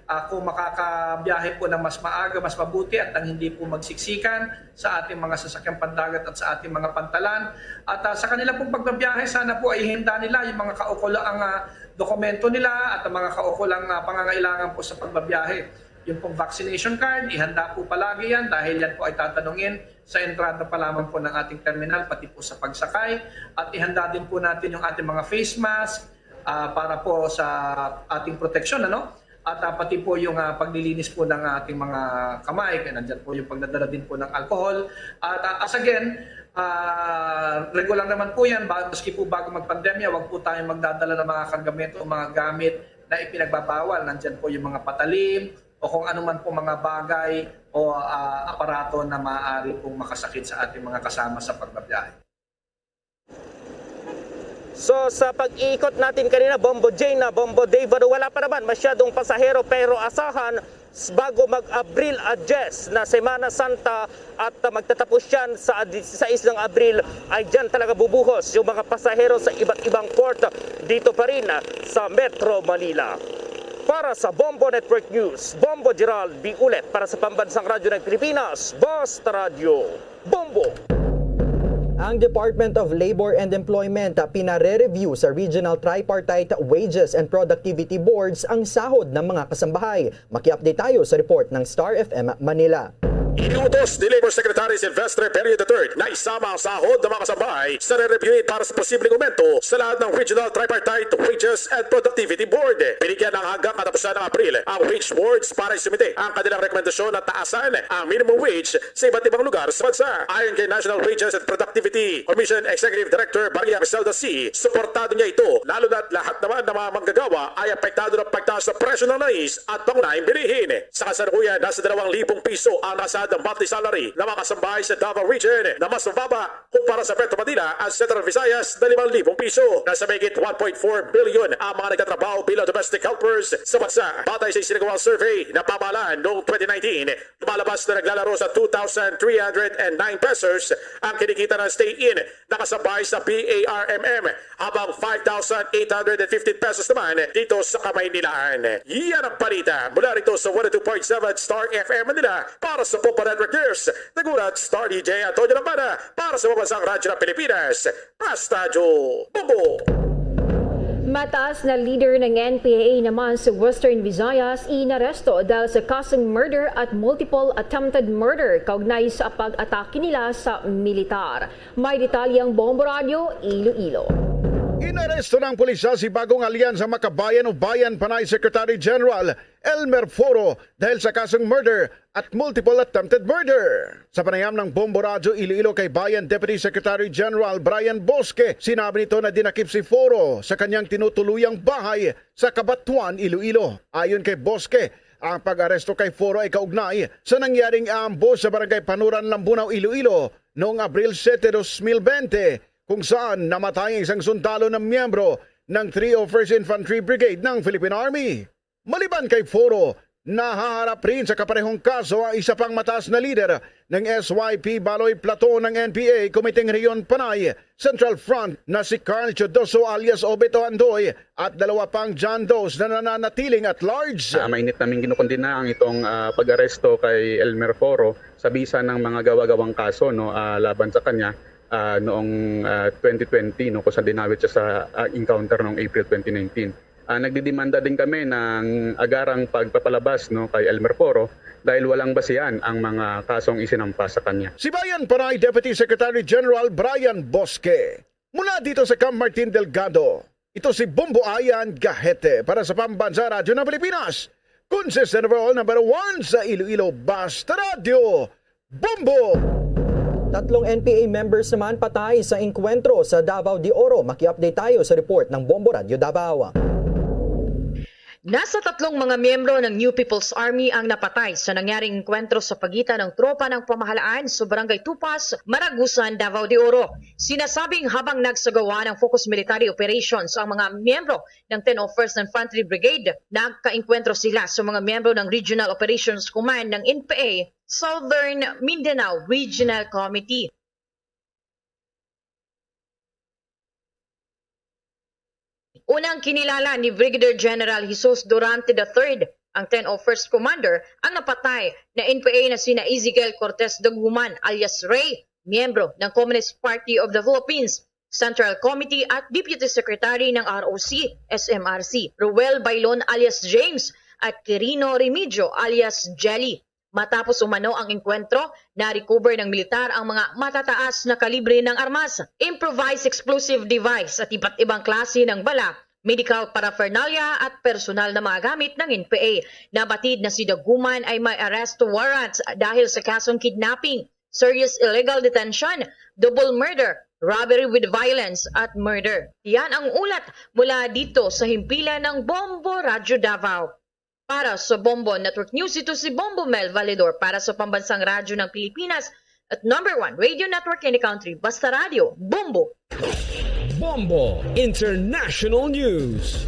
Ah, kung makakabiyahe po ng mas maaga, mas mabuti at nang hindi po magsiksikan sa ating mga sasakyang pandagat at sa ating mga pantalan. At, ah, sa kanila pong pagbabiyahe, sana po ay ihanda nila yung mga kaukulang, ah, dokumento nila at ang mga kaukulang, ah, pangangailangan po sa pagbabiyahe. Yung pong vaccination card, ihanda po palagi yan dahil yan po ay tatanungin sa entrada pa lamang po ng ating terminal, pati po sa pagsakay. At ihanda din po natin yung ating mga face mask, ah, para po sa ating proteksyon, ano? At, ah, pati po yung, ah, paglilinis po ng ating mga kamay, kaya nandyan po yung pagdadala din po ng alcohol. At, ah, as again, ah, regular naman po yan, ba-, maski po bago magpandemya, wag po tayong magdadala ng mga kargamento o mga gamit na ipinagbabawal. Nandyan po yung mga patalim o kung ano man po mga bagay o, ah, aparato na maaari pong makasakit sa ating mga kasama sa pagbabiyahe. So, sa pag-iikot natin kanina, Bombo Jane na Bombo Dave, ano, wala pa naman masyadong pasahero, pero asahan, s-, bago mag-Abril a diyes na Semana Santa at, ah, magtatapos yan sa disisais ng Abril, ay dyan talaga bubuhos yung mga pasahero sa iba't ibang port dito pa rin, ah, sa Metro Manila. Para sa Bombo Network News, Bombo Gerald B. Ulet para sa Pambansang Radyo ng Pilipinas, Basta Radyo. Bombo! Ang Department of Labor and Employment, ah, pinare-review sa Regional Tripartite Wages and Productivity Boards ang sahod ng mga kasambahay. Maki-update tayo sa report ng Star F M Manila. Inutos ni Labor Secretary Silvestre Perio the third na isama ang sahod ng mga kasambahay sa re-review para sa posibleng aumento sa lahat ng Regional Tripartite Wages and Productivity Board. Binigyan ng hanggang katapusan ng Abril ang wage boards para isumite ang kanilang rekomendasyon na taasan ang minimum wage sa iba't ibang lugar sa bansa. Ayon kay National Wages and Productivity Commission Executive Director Maria Griselda Sy, suportado niya ito, lalo na't lahat naman ng mga manggagawa ay apektado ng pagtaas ng presyo ng langis at pangunahing bilihin. Sa kasalukuyan, nasa dalawang libong piso ang nakasaad ng monthly salary ng mga kasambahay sa Davao Region, na mas mababa kumpara sa Metro Manila at Central Visayas na limang libong piso. Nasa mahigit one point four million ang mga nagtatrabaho bilang domestic helpers sa bansa. Batay sa isinagawang survey na pamahalaan noong twenty nineteen, lumalabas na naglalaro sa two thousand three hundred and nine pesos ang kinikita ng stay-in na kasambahay sa P A R M M, habang five thousand eight hundred and fifteen pesos naman dito sa Kamaynilaan. Yan ang balita mula rito sa one oh two point seven Star F M Manila. Para sa Bombo Network News, nagulat Star D J Antonio Lambana para sa Pambansang Radyo ng Pilipinas, Basta Radyo Bombo. Mataas na leader ng N P A naman sa Western Visayas inaresto dahil sa kasong murder at multiple attempted murder kaugnay sa pag-atake nila sa militar. May detalye ang Bombo Radyo Iloilo. Inaresto ng pulisya si bagong alyansa Makabayan o Bayan Panay Secretary General Elmer Foro dahil sa kasong murder at multiple attempted murder. Sa panayam ng Bombo Radyo Iloilo kay Bayan Deputy Secretary General Brian Bosque, sinabi nito na dinakip si Foro sa kanyang tinutuluyang bahay sa Cabatuan, Iloilo. Ayon kay Bosque, ang pag-aresto kay Foro ay kaugnay sa nangyaring ambush sa Barangay Panuran, Lambunao, Iloilo noong Abril siyete, dos mil bente, kung saan namatay ang isang sundalo na miyembro ng three oh first Infantry Brigade ng Philippine Army. Maliban kay Foro, nahaharap rin sa kaparehong kaso ang isa pang mataas na lider Ng S Y P Baloy Platon ng N P A Committee ng Rehiyon Panay Central Front na si Carl Chodoso alias Obito Andoy at dalawa pang John Does na nananatiling at large. Ah, mainit naming kinukundina ang itong, ah, pag-aresto kay Elmer Foro sa bisa ng mga gawa-gawang kaso, no, ah, laban sa kanya, ah, noong, ah, twenty twenty, no, kung saan dinawit siya sa, ah, encounter noong April twenty nineteen. Ah, nagdidemanda din kami ng agarang pagpapalabas, no, kay Elmer Foro dahil walang basihan ang mga kasong isinampa sa kanya. Si Bayan Panay Deputy Secretary General Brian Bosque. Mula dito sa Camp Martin Delgado, ito si Bombo Ayan Gahete para sa Pambansa Radyo ng Pilipinas. Consistent overall number one sa Iloilo, Basta Radyo, Bombo! Tatlong N P A members naman patay sa engkwentro sa Davao de Oro. Maki-update tayo sa report ng Bombo Radyo Davao. Nasa tatlong mga miyembro ng New People's Army ang napatay sa nangyaring engkwentro sa pagitan ng tropa ng pamahalaan sa Barangay Tupas, Maragusan, Davao de Oro. Sinasabing habang nagsagawa ng focus military operations ang mga miyembro ng ten oh first Infantry Brigade, nagkaengkwentro sila sa mga miyembro ng Regional Operations Command ng N P A Southern Mindanao Regional Committee. Unang kinilala ni Brigadier General Jesus Durante the third, ang ten oh first Commander, ang napatay na N P A na sina Ezekiel Cortez Daguman alias Ray, miyembro ng Communist Party of the Philippines Central Committee at Deputy Secretary ng R O C, S M R C, Roel Bailon alias James, at Quirino Remigio alias Jelly. Matapos umano ang engkwentro, na-recover ng militar ang mga matataas na kalibre ng armas, improvised explosive device at iba't ibang klase ng bala, medical paraphernalia at personal na mga gamit ng N P A. Nabatid na si Daguman ay may arrest warrant dahil sa kasong kidnapping, serious illegal detention, double murder, robbery with violence at murder. Yan ang ulat mula dito sa himpilan ng Bombo Radyo Davao. Para sa Bombo Network News, ito si Bombo Mel Valedor para sa Pambansang Radyo ng Pilipinas at number one radio network in the country, Basta Radyo, Bombo! Bombo International News.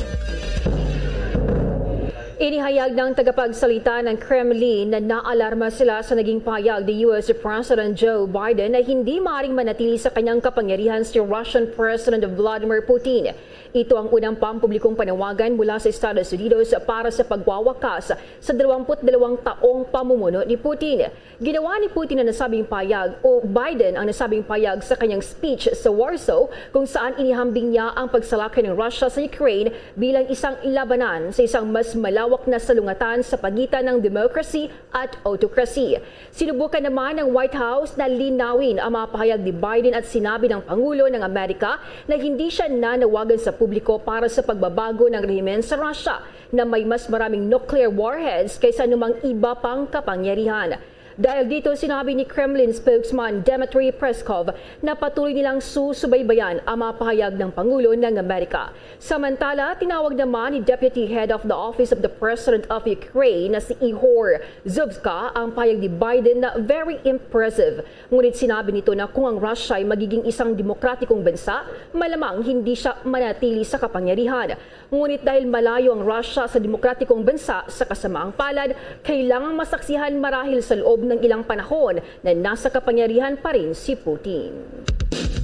Inihayag ng tagapagsalita ng Kremlin na naalarma sila sa naging pahayag ni U S President Joe Biden na hindi maaaring manatili sa kanyang kapangyarihan si Russian President Vladimir Putin. Ito ang unang pampublikong panawagan mula sa Estados Unidos para sa pagwawakas sa dalawampu't dalawang taong pamumuno ni Putin. Ginawa ni Putin ang nasabing pahayag, o Biden ang nasabing pahayag, sa kanyang speech sa Warsaw, kung saan inihambing niya ang pagsalakay ng Russia sa Ukraine bilang isang labanan sa isang mas malawak na salungatan sa pagitan ng democracy at autocracy. Sinubukan naman ng White House na linawin ang mga pahayag ni Biden at sinabi ng Pangulo ng Amerika na hindi siya nanawagan sa publiko para sa pagbabago ng rehimen sa Russia na may mas maraming nuclear warheads kaysa anumang iba pang kapangyarihan. Dahil dito, sinabi ni Kremlin spokesman Dmitry Peskov na patuloy nilang susubaybayan ang mga pahayag ng Pangulo ng Amerika. Samantala, tinawag naman ni Deputy Head of the Office of the President of Ukraine na si Ihor Zubka ang pahayag ni Biden na very impressive. Ngunit sinabi nito na kung ang Russia ay magiging isang demokratikong bansa, malamang hindi siya manatili sa kapangyarihan. Ngunit dahil malayo ang Russia sa demokratikong bansa, sa kasamaang palad, kailangang masaksihan marahil sa loob ng ilang panahon na nasa kapangyarihan pa rin si Putin.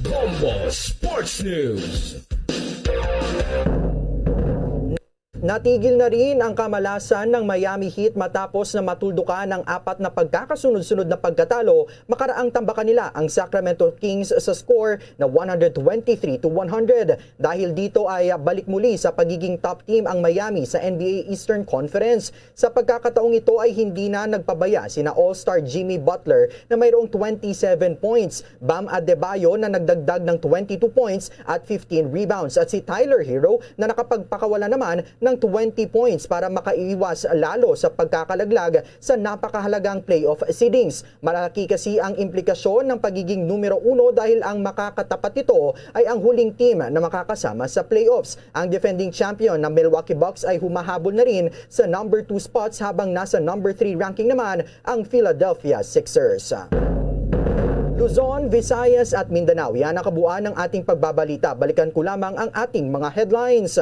Bombo Sports News. Natigil na rin ang kamalasan ng Miami Heat matapos na matuldukan ang apat na pagkakasunod-sunod na pagkatalo makaraang tambakan nila ang Sacramento Kings sa score na one hundred twenty-three to one hundred. Dahil dito ay balik muli sa pagiging top team ang Miami sa N B A Eastern Conference. Sa pagkakataong ito ay hindi na nagpabaya sina All-Star Jimmy Butler na mayroong twenty-seven points, Bam Adebayo na nagdagdag ng twenty-two points at fifteen rebounds, at si Tyler Herro na nakapagpakawala naman ng twenty points para makaiwas lalo sa pagkakalaglag sa napakahalagang playoff seedings. Malaki kasi ang implikasyon ng pagiging numero uno dahil ang makakatapat nito ay ang huling team na makakasama sa playoffs. Ang defending champion na Milwaukee Bucks ay humahabol na rin sa number two spots, habang nasa number three ranking naman ang Philadelphia Sixers. Luzon, Visayas at Mindanao, yan ang kabuuan ng ating pagbabalita. Balikan ko lamang ang ating mga headlines.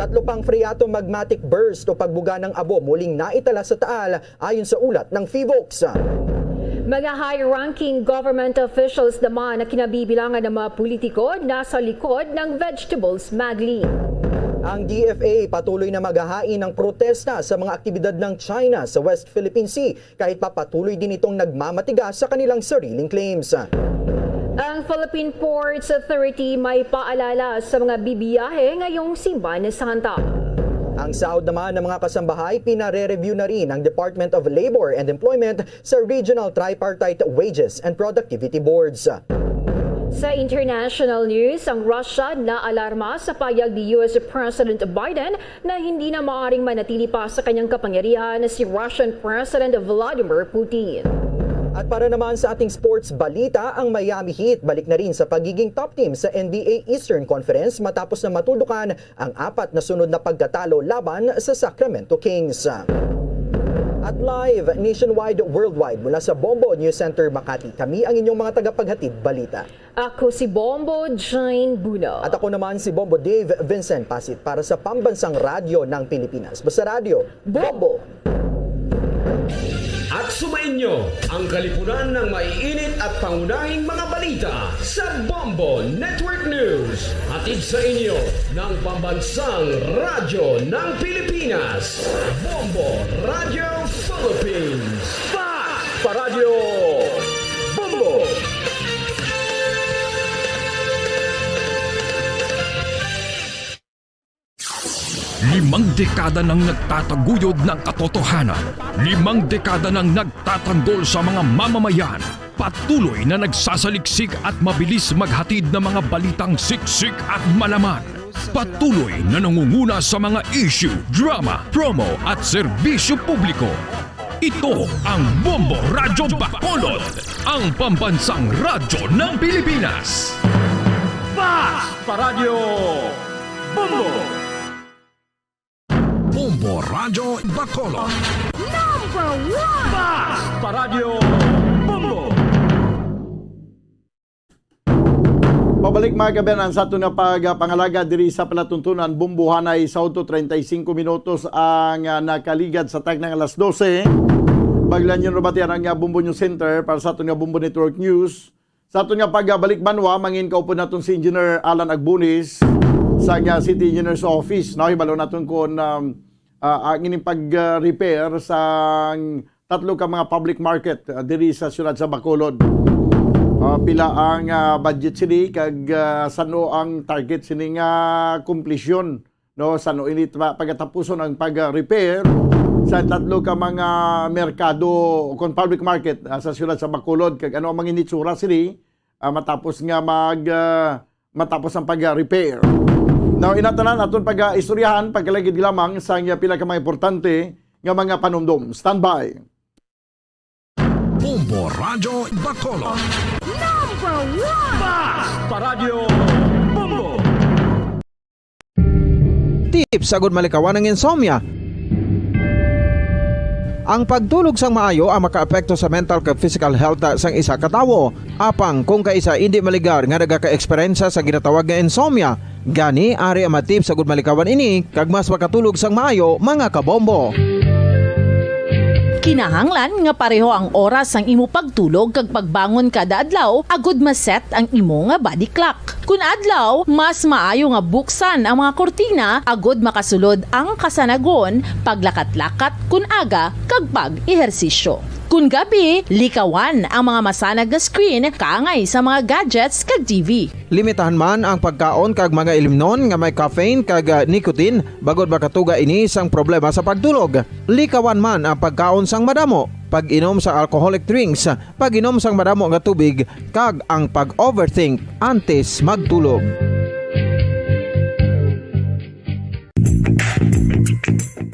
Tatlo pang phreatomagmatic burst o pagbuga ng abo muling naitala sa Taal, ayon sa ulat ng PHIVOLCS. Mga high-ranking government officials naman na kinabibilangan ng mga politiko nasa likod ng vegetable smuggling. Ang D F A patuloy na maghahain ng protesta sa mga aktibidad ng China sa West Philippine Sea, kahit pa patuloy din itong nagmamatigas sa kanilang sariling claims. Ang Philippine Ports Authority may paalala sa mga bibiyahe ngayong Simana Santa. Ang sahod naman ng mga kasambahay, pinare-review na rin ng Department of Labor and Employment sa Regional Tripartite Wages and Productivity Boards. Sa international news, ang Russia naalarma sa payag ni U S President Biden na hindi na maaring manatili pa sa kanyang kapangyarihan si Russian President Vladimir Putin. At para naman sa ating sports balita, ang Miami Heat balik na rin sa pagiging top team sa N B A Eastern Conference matapos na matuldukan ang apat na sunod na pagkatalo laban sa Sacramento Kings. At live, nationwide, worldwide, mula sa Bombo News Center, Makati, kami ang inyong mga tagapaghatid balita. Ako si Bombo Jane Buno. At ako naman si Bombo Dave Vincent Pasit para sa Pambansang Radyo ng Pilipinas. Basta Radyo, Bombo! At sumainyo ang kalipunan ng maiinit at pangunahing mga balita sa Bombo Network News. Hatid sa inyo ng Pambansang Radyo ng Pilipinas, Bombo Radyo Philippines. Fast Paradyo Bombo! Limang dekada nang nagtataguyod ng katotohanan. Limang dekada nang nagtatanggol sa mga mamamayan. Patuloy na nagsasaliksik at mabilis maghatid ng mga balitang siksik at malaman. Patuloy na nangunguna sa mga issue, drama, promo at serbisyo publiko. Ito ang Bombo Radyo Bacolod, ang pambansang radyo ng Pilipinas. Fast Paradyo Bombo! Bombo Radyo Bacolod. Number one! Fast Paradyo Bombo! Pabalik, mga kabayan, sa aton nga pagpangalaga diri sa palatuntunan, Bombo, hanay sa auto, treinta y cinco minutos ang, ah, nakaligad sa takna nga alas dose. Baglan yun, Robatian, ang, ah, Bombo News Center para sa aton nga Bombo Network News. Sa aton nga pagbalik banwa, mangin kaupod naton si Engineer Alan Agbunis sa nga City Engineer's Office. No, hibalo naton kung, um, ah, ang ining pag-repair sa tatlo ka mga public market, ah, diri sa siyudad sa Bacolod. Ah, pila ang, ah, budget sini kag, ah, san-o ang target sini nga komplisyon, no? San-o ini pa-, pagatapuson ang pag-repair sa tatlo ka mga merkado o kon public market, ah, sa siyudad sa Bacolod, kag ano ang mga initsura sini, ah, matapos nga mag, ah, matapos ang pag-repair. Now, inatanan aton pag-istoryahan pagkalagid lamang sa pila ka mga importante nga mga panumdom. Standby. Bombo Radyo Bacolod. Number one! Fast Paradyo Bombo! Tips agud malikawan ang insomnia. Ang pagtulog sang maayo ang makaapekto sa mental kag physical health sang isa ka tawo. Apang kung kaisa indi maligar nga nagaka-eksperyensya sa ginatawag nga insomnia, gani ari ang mga tips agud malikawan ini kag mas makatulog sang maayo, mga kabombo. Kinahanglan nga pareho ang oras sang imo pagtulog kag pagbangon kada adlaw agud ma-set ang imo nga body clock. Kun adlaw, mas maayo nga buksan ang mga kurtina agud makasulod ang kasanagon, paglakat-lakat kun aga, kag pag-ehersisyo. Kun gabi, likawan ang mga masanag nga screen kaangay sa mga gadgets kag T V. Limitahan man ang pagkaon kag mga ilimnon nga may caffeine kag, ah, nicotine, bangod makatuga ini sang problema sa pagtulog. Likawan man ang pagkaon sang madamo, pag-inom sa alcoholic drinks, pag-inom sang madamo nga tubig, kag ang pag-overthink antes magtulog.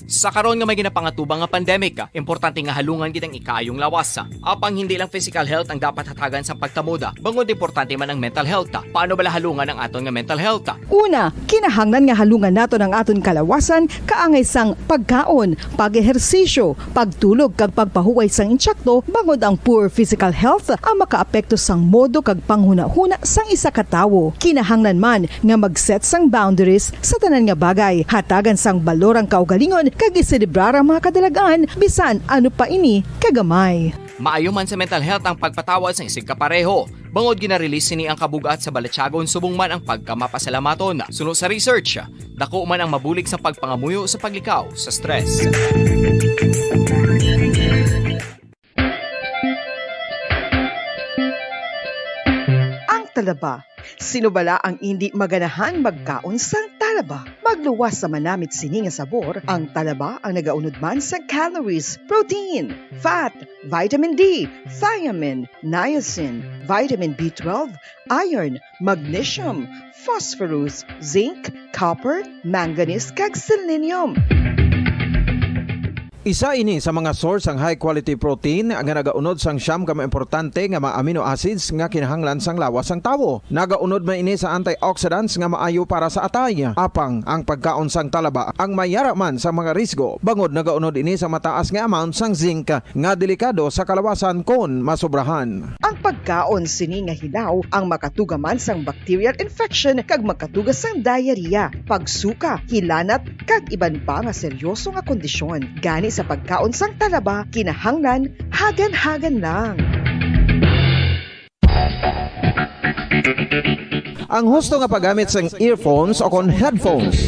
Sa karon nga may ginapangatubang nga pandemic, importante nga halungan gid ang ikaayong lawas. Apang hindi lang physical health ang dapat hatagan sa pagtamod, bangod importante man ang mental health. Paano bala halungan ang aton nga mental health? Una, kinahanglan nga halungan naton ang aton kalawasan kaangay sang pagkaon, pag-ehersisyo, pagtulog kag pagpahuway sang intsakto, bangod ang poor physical health ang makaapekto sang modo kag panghunahuna sang isa ka tawo. Kinahanglan man nga mag-set sang boundaries sa tanan nga bagay, hatagan sang balor ang kaugalingon kag iselebrar ang mga kadalag-an, bisan ano pa ini kagamay. Maayo man sa mental health ang pagpatawad sang isigkapareho, bangod gina-release sini ang kabug-at sa balatyagon subong man ang pagkamapasalamaton. Suno sa research, dako man ang mabulig sa pagpangamuyo sa paglikaw sa stress. Ang talaba. Sino bala ang indi maganahan magkaon sang talaba? Magluwas sa manamit sini nga sabor, ang talaba ang nagaunod man sa calories, protein, fat, vitamin D, thiamine, niacin, vitamin B twelve, iron, magnesium, phosphorus, zinc, copper, manganese, kag selenium. Isa ini sa mga source sang high quality protein nga nagaunod sang siyam ka mga importante nga mga amino acids nga kinahanglan sang lawas sang tawo. Nagaunod man ini sa antioxidants nga maayo para sa atay. Apang ang pagkaon sang talaba ang mayara man sa mga risgo, bangod nagaunod ini sa mataas nga amount sang zinc nga delikado sa kalawasan kon masobrahan. Ang pagkaon sini nga hilaw ang makatuga man sang bacterial infection kag makatuga sang diarrhea, pagsuka, hilanat, kag iban pa nga seryoso nga kondisyon. Gani sa pagkaon sang talaba, kinahanglan hagan-hagan lang. Ang husto nga paggamit sang earphones o kon headphones.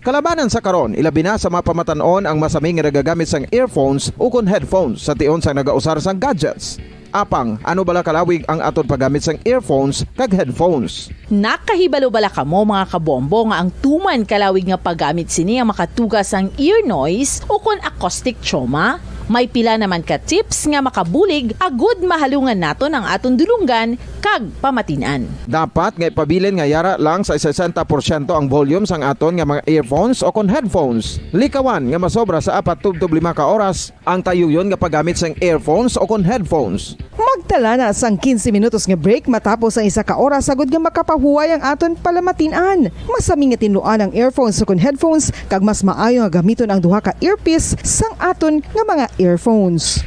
Kalabanan sa karon, ilabi na sa mga pamatan-on ang masami nga nagagamit sang earphones o kon headphones sa tion sang nagausar sang gadgets. Apang, ano bala kalawig ang aton paggamit sang earphones kag headphones? Nakahibalo bala kamo, mga kabombo, nga ang tuman kalawig nga paggamit sini ang makatuga sang ear noise o kon acoustic trauma? May pila naman ka tips nga makabulig agud mahalungan naton ang aton dulonggan kag pamatin-an. Dapat nga ipabilin nga yara lang sa sesenta porsyento ang volume sang aton nga mga earphones o kon headphones. Likawan nga masobra sa apat tubtob lima ka oras ang tayuyon nga paggamit sang earphones o kon headphones. Magtala na sang quince minutos nga break matapos ang isa ka oras agud nga makapahuway ang aton palamatin-an. Masami nga tinluan ang earphones o kon headphones, kag mas maayo nga gamiton ang duha ka earpiece sang aton nga mga earphones.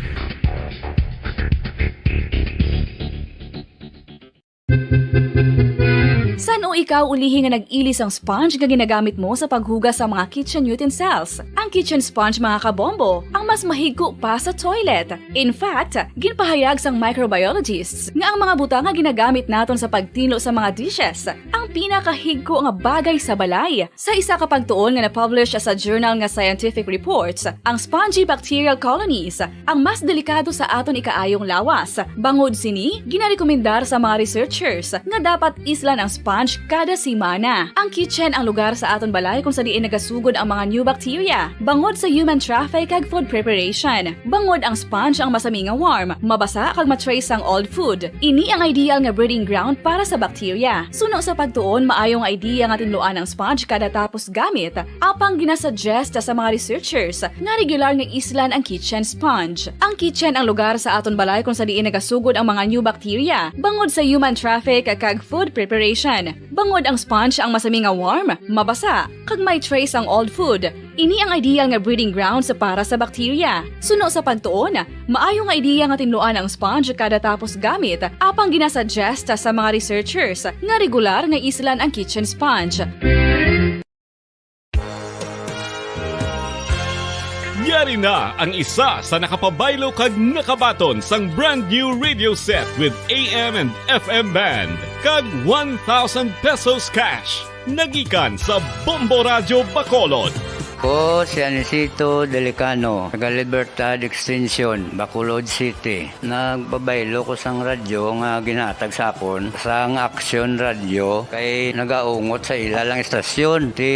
San-o ikaw ulihi nga nag-ili sang sponge nga ginagamit mo sa paghugas sa mga kitchen utensils? Ang kitchen sponge, mga kabombo, ang mas mahigko pa sa toilet. In fact, ginpahayag sang microbiologists nga ang mga butang nga ginagamit naton sa pagtinlo sa mga dishes ang pinakahigko nga bagay sa balay. Sa isa ka pagtuon nga na-publish sa journal nga Scientific Reports, ang spongy bacterial colonies ang mas delikado sa aton ikaayong lawas. Bangod sini, ginarekomendar sa mga researchers nga dapat islan ang sponge kada semana. Ang kitchen ang lugar sa aton balay kung sa diin nagasugod ang mga new bacteria, bangod sa human traffic kag food preparation. Bangod ang sponge ang masami nga warm, mabasa kag ma-trace ang old food. Ini ang ideal nga breeding ground para sa bacteria. Suno sa pagtuon, maayo nga idea nga tinluan ang sponge kada tapos gamit. Apang ginasuggest sa mga researchers nga regular nga islan ang kitchen sponge. Ang kitchen ang lugar sa aton balay kung sa diin nagasugod ang mga new bacteria, bangod sa human traffic kag food preparation. Bangod ang sponge ang masami nga warm, mabasa, kag may trace ang old food. Ini ang ideal nga breeding grounds para sa bacteria. Suno sa pagtuon, maayo nga idea nga tinluan ang sponge kada tapos gamit, apang ginasuggest sa mga researchers nga regular nga islan ang kitchen sponge. Yari na ang isa sa nakapabaylo kag nakabaton sang brand new radio set with A M and F M band kag one thousand pesos cash. Nagikan sa Bombo Radyo Bacolod. Ko si Anisito Delicano, taga Libertad Extension, Bacolod City. Nagpabaylo ko sang radyo nga ginhatag sa akon sang Action Radio kay nagaungot sa ila lang istasyon. Ti,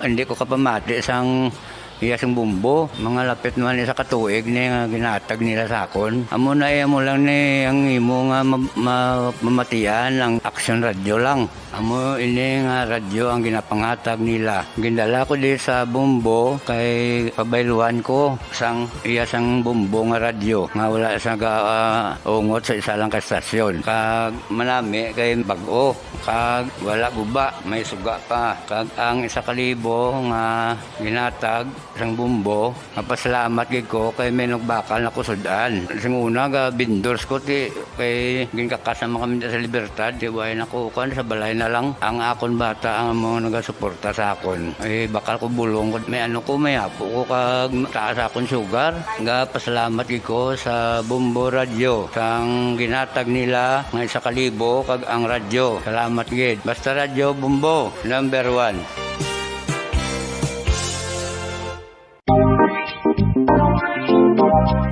hindi ko kapamati sang iya sing bumbo. Mga lapit naman isa ka tuig ni nga ginhatag nila sa akon. Amo na, eh, amo lang ni ang imo nga ma-, ma-, mamatian ang Action Radio lang. Amo ini nga radyo ang ginapangatag nila. Gindala ko di sa bumbo kay pabayluan ko sang iya sang bumbo nga radyo nga wala sa ga-, ah, ungot sa isa lang ka stasyon. Kag manami kay bag-o, kag wala guba, may suga pa. Kag ang isa ka libo nga ginatag Sang Bombo, mapasalamat gid ko kay may nagbakal na kusud-an. Sing una, ga vendors ko, ti, kay ginkakas naman kami sa Libertad, ti, way na ko, kuwan, sa balay na lang. Ang akon bata, ang mga nagasuporta sa akon. Eh, bakal ko bulong, may ano ko, may apo ko, kag taas akon sugar. Ga pasalamat gid ko sa Bombo Radio, sang ginhatag nila nga isa ka libo, kag ang radyo. Salamat gid. Basta Radyo Bombo, number one.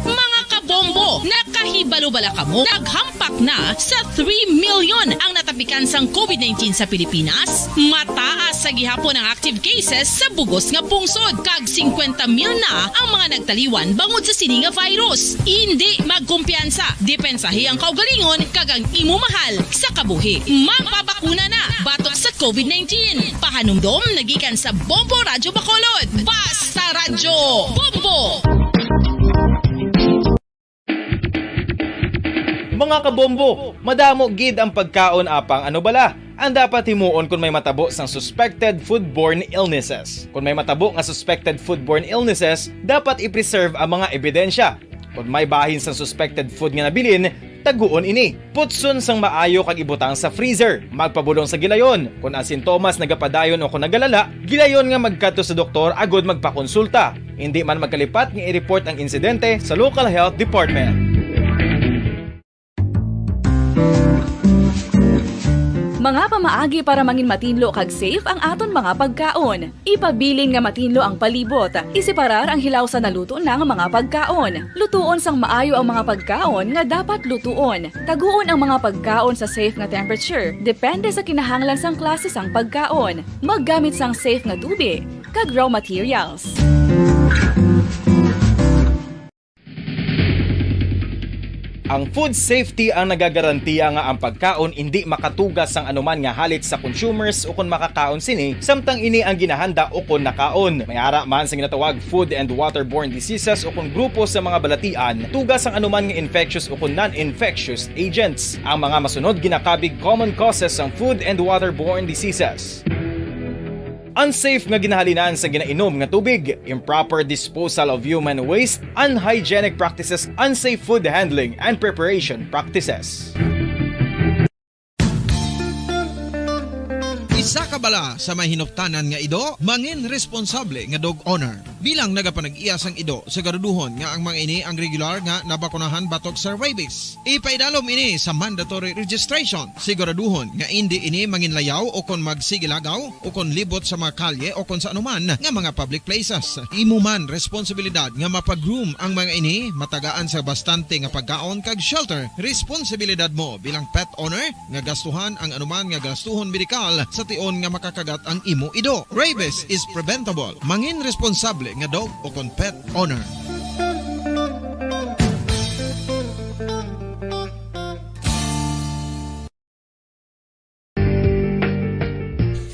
Mga kabombo, nakahibalo bala kamo? Naghampak na sa three million ang natapikan sang COVID nineteen sa Pilipinas. Mataas sa gihapon ang active cases sa bugos nga pungsod, kag singkwenta mil na ang mga nagtaliwan bangod sa sini nga virus. Indi magkumpiyansa, depensahi ang kaugalingon kag ang imo mahal sa kabuhi. Magpabakuna na batok sa COVID nineteen. Pahanumdom nagikan sa Bombo Radyo Bacolod. Basta Radyo Bombo! Mga kabombo, madamo gid ang pagkaon, apang ano bala ang dapat himuon kon may matabo sang suspected foodborne illnesses? Kon may matabo nga suspected foodborne illnesses, dapat i-preserve ang mga ebidensya. Kon may bahin sang suspected food nga nabilin, taguon ini. Putson sang maayo kag ibutang sa freezer. Magpabulong sa gilayon. Kon ang sintomas nagapadayon o kon nagalala, gilayon nga magkadto sa doktor agod magpakonsulta. Indi man magkalipat nga i-report ang insidente sa local health department. Mga pamaagi para mangin matinlo kag safe ang aton mga pagkaon. Ipabilin nga matinlo ang palibot. Iseparar ang hilaw sa naluto na nga mga pagkaon. Lutuon sang maayo ang mga pagkaon nga dapat lutuon. Taguon ang mga pagkaon sa safe nga temperature, depende sa kinahanglan sang klase sang pagkaon. Maggamit sang safe nga tubi kag raw materials. Ang food safety ang nagagarantiya nga ang pagkaon indi makatuga sang anuman nga halit sa consumers ukon makakaon sini, samtang ini ang ginahanda ukon nakaon. May ara man sa ginatawag food and waterborne diseases ukon grupo sa mga balatian, tuga sang anuman nga infectious ukon non-infectious agents. Ang mga masunod ginakabig common causes sang food and waterborne diseases. Unsafe nga ginahalinan sa ginainom nga tubig, improper disposal of human waste, unhygienic practices, unsafe food handling and preparation practices. Isa ka bala sa may hinuptanan nga ido, mangin responsable nga dog owner. Bilang nagapanag-iya sang ido, siguraduhon nga ang mga ini ang regular nga nabakunahan batok sa rabies. Ipaidalom ini sa mandatory registration. Siguraduhon nga indi ini manginlayaw o kon magsigilagaw o kon libot sa mga kalye o kon sa anuman nga mga public places. Imo man responsibilidad nga mapag-groom ang mga ini, matagaan sa bastante nga pagkaon kag shelter. Responsibilidad mo bilang pet owner nga gastuhan ang anuman nga gastuhon medikal sa tion nga makakagat ang imo ido. Rabies is preventable. Mangin responsable nga dog o kon pet owner.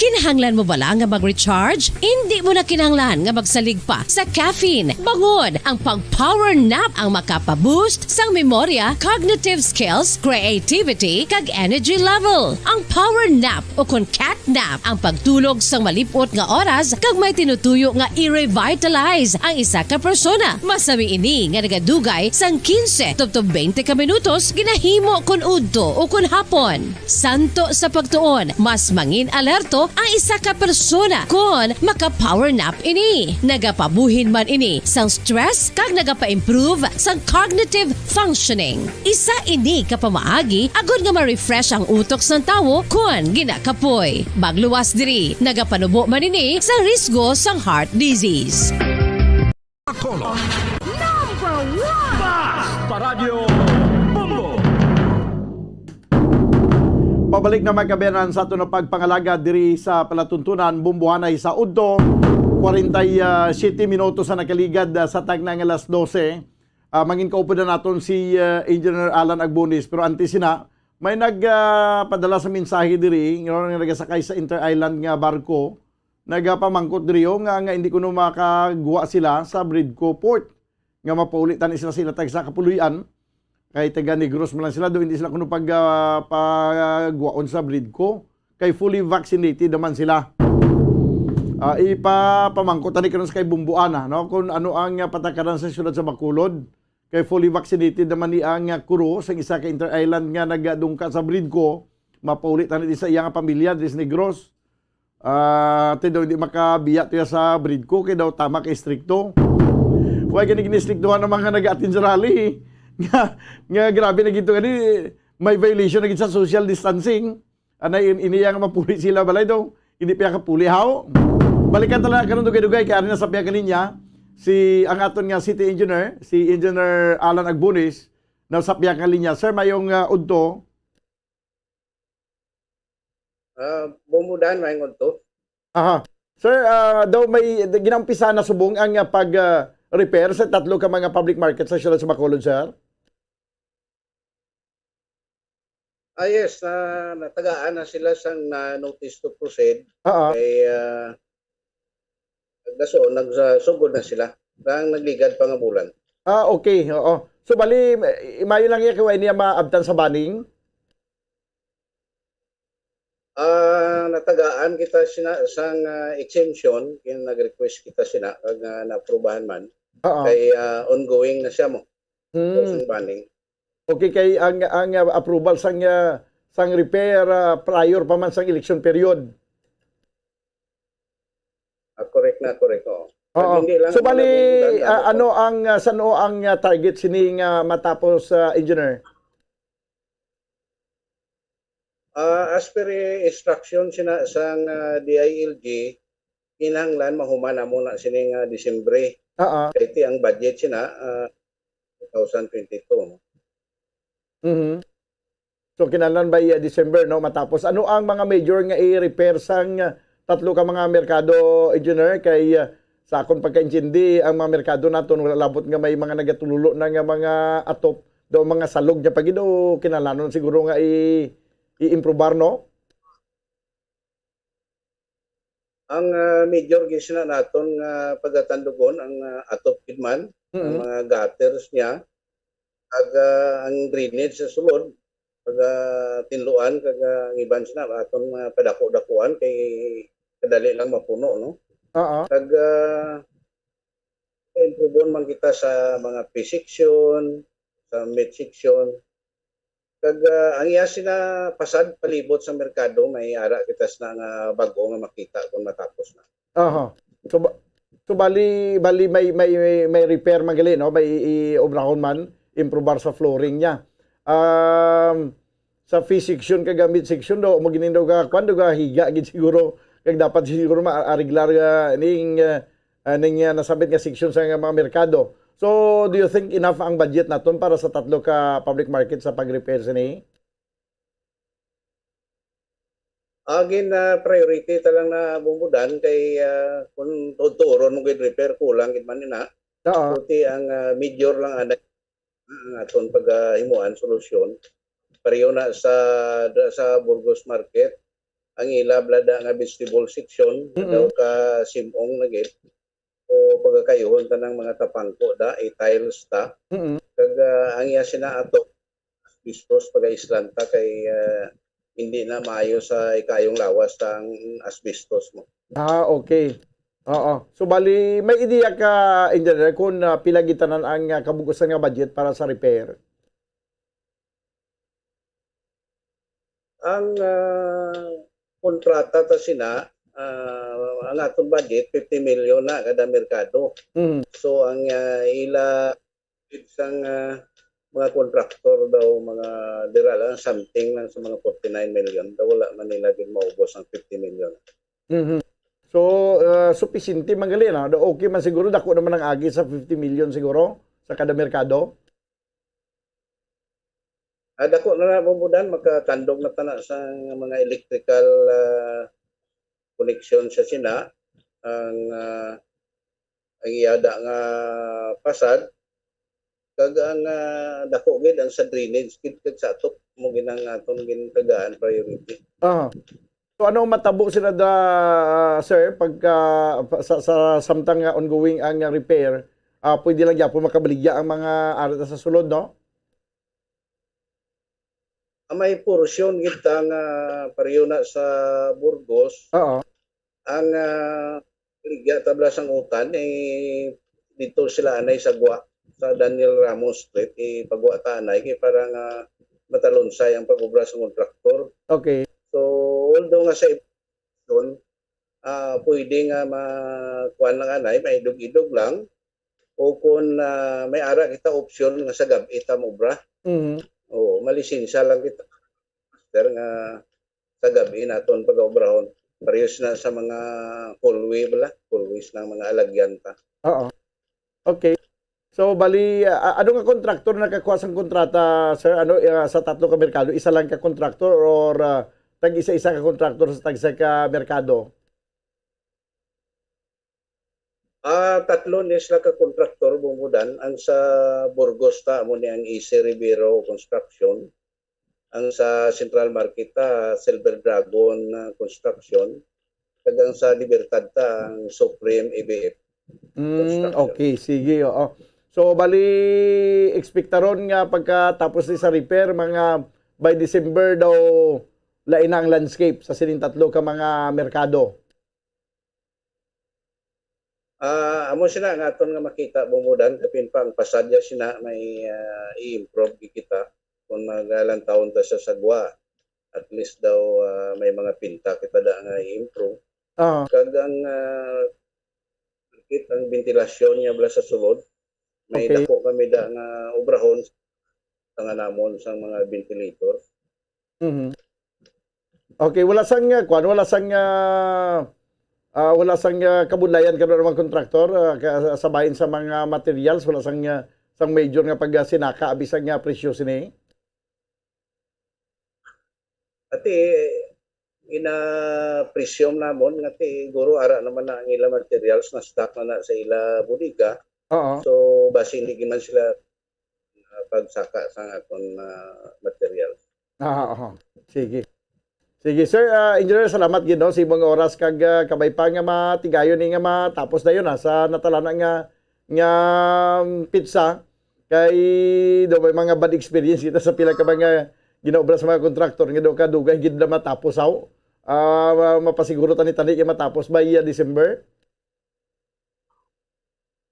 Kinahanglan mo bala nga mag-recharge? Indi mo na kinahanglan nga magsalig pa sa caffeine. Bangod ang pag-power nap ang makapa-boost sang memorya, cognitive skills, creativity, kag energy level. Ang power nap o kon cat nap ang pagtulog sang malip-ot nga oras kag may tinutuyo nga i-revitalize ang isa ka persona. Masami ini nga nagadugay sang quince tubtob twenty ka minutos, ginahimo kon udto o kon hapon. Santo sa pagtuon, mas mangin-alerto ang isa ka persona kon maka-power nap ini. Nagapabuhin man ini sang stress kag nagapa-improve sang cognitive functioning. Isa ini ka pamaagi agod nga ma-refresh ang utok sang tawo kon ginakapoy. Magluwas diri, nagapanubo man ini sang risgo sang heart disease. Bacolod. Number one! Basta Radyo Bombo! Pabalik na, mga kaabyanan, sa aton nga pagpangalagad diri sa palatuntunan, Bombohanay sa udto. Kwarenta y siyete minutos ang nakaligad, ah, sa tagna nga alas dose. Ah, mangin kaupod na naton si, ah, Engineer Alan Agbonis. Pero antes sina, may nag, ah, padala sa mensahe diri, nga nagasakay sa Inter-Island nga barko. Nagapamangkot diri, oh, nga, nga hindi kuno makagwa sila sa Bridco Port, nga mapauli tani sila sa ila tagsa ka puloy-an, kay taga Negros man lang sila, do hindi sila kuno pag, ah, pagwaon sa Bridco, kay fully vaccinated naman sila. Ah, ipapamangkot ani karon sa kay Bumbuana, no, kung ano ang, ah, patakaran sa siyudad sa Bacolod. Kay fully vaccinated naman ni ang, ah, crew sa isa ka inter-island nga nagadungka sa Bridco. Mapauli tani di sa iya nga pamilya, di sa Negros. Ah, ti daw hindi makabiya to ya sa Bridco, kay daw tama kay istrikto. Why gani gini-istriktuhan ang mga nag-attend sa rally? Nga, nga grabe na gito gani, may violation na gid sa social distancing. Anay, in-, ini yang mapuli sila, balay daw. Hindi pa kapuli, haw? Balikan ta lang karon dugay-dugay, kay ari na sa pihak nga linya, si, ang aton nga city engineer, si Engineer Alan Agbunis, na sa pihak nga linya. Sir, mayong, ah, udto. Ah, Bumudan, mayong udto. Aha. Sir, ah, daw may ginaumpisahan na subong ang, ah, pag, ah, repair sa tatlo ka mga public market sa siyudad sa Bacolod, sir? Ah, yes, na, natagaan na sila sang, ah, notice to proceed. Oo. Kay, ah, daso, nagsugod na sila. Ang nagligad pa nga bulan. Ah, okay, oo. So, bali, eh, mayo lang iya kay wa niya maabtan sa banning? Ah, natagaan kita sina sang, ah, exemption, kay nag-request kita sina, kag, ah, naaprubahan man. Oo. Kay, ah, ongoing na siya mo. Hmm. Sa banning. Okay, kay ang, ang, ah, approval sang, ah, sang repair, ah, prior pa man sang election period. Ah, correct na, correct, oo. Oo. Hindi lang So, bali, malabubugan, ah, ano, ano ang, ah, san-o ang, ah, target sini nga matapos, ah, engineer? Ah, as per instruction sina sang, ah, D I L G, kinahanglan mahuman na muna sini nga Disyembre. Oo. Kay ti ang budget sina, ah, two thousand twenty-two, no? Mhm. So, kinahanglan by, uh, December, no, matapos. Ano ang mga major nga i-repair sang, uh, tatlo ka mga merkado, engineer? Kay, uh, sa akon pagkaintindi, ang mga merkado naton wala labot nga may mga nagatululo na nga mga atop, daw mga salog niya pa gid, o kinahanglanon siguro nga i-, i-improbar, no? Ang, ah, major gid sina naton nga pagatandugon ang, ah, atop gid man, ang Mm. mga gutters niya, kag, ah, ang drainage sa sulod, pagatinluan, kag, ah, ang iban sina aton mga padako-dakuan kay kadali lang mapuno, no? Oo. Kag, ah, improve man kita sa mga P section, sa mid section, Kag, ah, ang iya sina pasad palibot sa merkado, may ara kita sina nga bag-o nga makita kon matapos na. Aha. So, ba-, so bali, bali may, may, may, may repair man gali, no? May i-, i-obrahon man, improbar sa flooring niya. Um, sa P section kag mid section do, mo ginin do ka, kwan do ka higa gid siguro. Kag dapat siguro ma-ariglar, ah, ning, ah, ah, ning, ah, nasabit nga section sa nga mga merkado. So, do you think enough ang budget naton para sa tatlo ka public market sa pag-repair sini? Again, ah, priority ta lang na bumudan kay, ah, kung tuod-tuod mo gid repair, kulang gid man ina. Oo. Puti ang, ah, major lang anay ang aton pagahimuan solusyon. Pareho na sa, sa Burgos Market, ang ila blada nga vegetable section, Mm-mm. daw ka simong na gid. O pagakayuhon ta ng mga tapangko da, i-tiles ta. Mm-mm. Kag, ah, ang iya sina ato, asbestos, pag-aislan ta kay, ah, hindi na maayo sa ikayong lawas ta ang asbestos mo. Ah, okay. Oo. So, bali, may ideya ka, engineer, kung, ah, pila gitanan ang, ah, kabug-usan nga budget para sa repair? Ang, ah, kontrata ta sina, ah, ang aton budget, fifty million na kada merkado. Mm. So, ang, ah, ila, sang, ah, mga contractor daw, mga dira lang, something lang sa mga forty-nine million. Daw wala man nila gid maubos ang fifty million. Mhm. So, ah, supisinte man gali, no? Daw okay man siguro, dako naman ang agi sa fifty million siguro sa kada merkado. Ah, dako na na, bumudan, makatandog na tana sa mga electrical, ah, connection sa sina. Ang, ah, ang iyada nga pasad, kag ang, ah, dako gid ang sa drainage gid kag sa atop mo gid ang aton gintagaan priority. Ah. So, ano matabo sila da, sir, pagka, sa, sa samtang nga ongoing ang repair, ah, pwede lang gyapon makabaligya ang mga ara sa sulod, no? Ah, may porsyon gid ta nga pareho na sa Burgos. Oo. Ang, ah, Ligya tabla sang utan, eh, dito sila anay sa gwa, sa Daniel Ramos Street, eh, pagwa ta anay kay para nga matalunsay ang pag-obra sa kontraktor. Okay. So, although nga sa doon, ah, pwede nga ma-, kuwan lang anay, maidog-idog lang. O kung, ah, may ara kita opsyon nga sa gab-i ta mobra. Mhm. Oo, malisensya lang kita, master, nga sa gab-i naton pag-obrahon. Parehas na sa mga hallway bala, hallways ng mga alagyan ta. Oo. Okay. So, bali, ah, ano nga kontraktor nakakuha sang kontrata, sir? Ano, ah, sa tatlo ka merkado, isa lang ka kontraktor or, ah, tag-isa-isa ka kontraktor sa tagsa ka merkado? Ah, tatlo ni sila ka kontraktor, Bumudan. Ang sa Burgos ta, amo ni ang A C Rivero Construction. Ang sa Central Market ta, Silver Dragon, ah, Construction. Kag ang sa Libertad ta, ang Supreme A B F Mm, Construction. Okay, sige, oo. So, bali, ekspektaron nga pagkatapos ni sa repair, mga by December daw, lain na ang landscape sa sining tatlo ka mga merkado. Ah, amo sina nga aton nga makita, Bumudan, kapin pa ang pasad ya sina may, ah, i-improve kita kung magalantawon ta sa sagwa. At least daw, ah, may mga pinta kita da nga i-improve. Ah. Kag ang, ah, ang ventilasyon niya bala sa sulod, may Okay. dako kami da nga obrahon sa nga namon sang mga ventilator. Mhm. Okay, wala sang, uh, kwan, wala sang, uh, uh, wala sang, uh, kabudlayan karon ang mga kontraktor, uh, ka-, sa bahin sa mga materials, wala sang, uh, sang major nga pagsinaka abi sang, uh, presyo sini. Ati, gina-presume namon nga ti, guro ara naman na ang ila materials na stock na, na sa ila bodega. Oo. So, basi hindi man sila, ah, pagsaka sa aton, ah, materials. Ah, oo. Sige. Sige, sir, ah, engineer, salamat gid, no, sa imong oras kag, ah, kabay pa nga matigayon ni nga matapos dayon, ah, sa natalana nga, nga, um, pitsa. Kay daw may mga bad experience kita sa pila ka mga ginaobra sa mga kontraktor nga daw kadugay gid na matapos, aw. Ah, ma-, mapasiguro tani-tani kay matapos by, ah, December.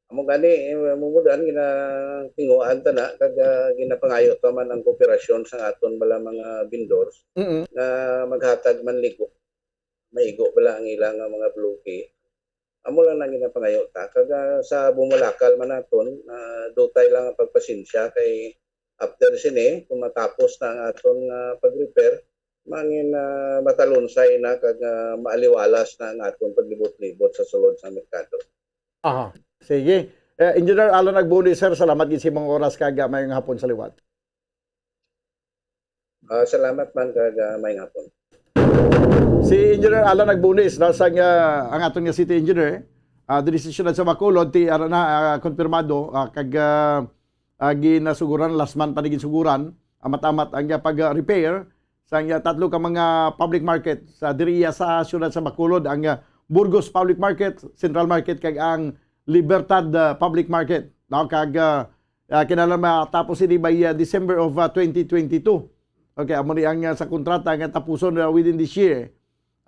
Amo gani, eh, amo mo daan ginatinguhaan ta na kag, ah, ginapangayo ta man ang kooperasyon sa aton bala mga vendors Mm-mm. nga maghatag man ligo, maigo bala ang ilang, ah, mga bloke. Amo lang na ginapangayo ta. Kag, ah, sa bumulakal man naton, ah, dutay lang ang pagpasensya kay after sini, kung matapos na ang aton, ah, pag-repair, mangin, ah, matalonsay na kag, ah, maaliwalas na ang aton paglibot-libot sa sulod sa merkado. Aha. Sige. Eh, Engineer Alan Agbuni, sir, salamat gid sa imong oras kag, ah, maayong hapon sa liwat. Ah, salamat man kag, ah, maayong hapon. Si Engineer Alan Nagbunis, no, sang, ah, ang aton nga city engineer, ah, diri sa siyudad sa Bacolod, ti ara na, ah, konfirmado, ah, kag, ah, ah, ginasuguran, last month pa ni ginsuguran, amat-amat ang, ah, pag-repair sang, ah, tatlo ka mga public market sa diri iya sa siyudad sa Bacolod, ang, ah, Burgos Public Market, Central Market, kag ang Libertad, ah, Public Market, no, kag, ah, ah, kinahanglan matapos ini by, ah, December of, ah, twenty twenty-two. Okay, amo ni ang, ah, sa kontrata nga tapuson, ah, within this year,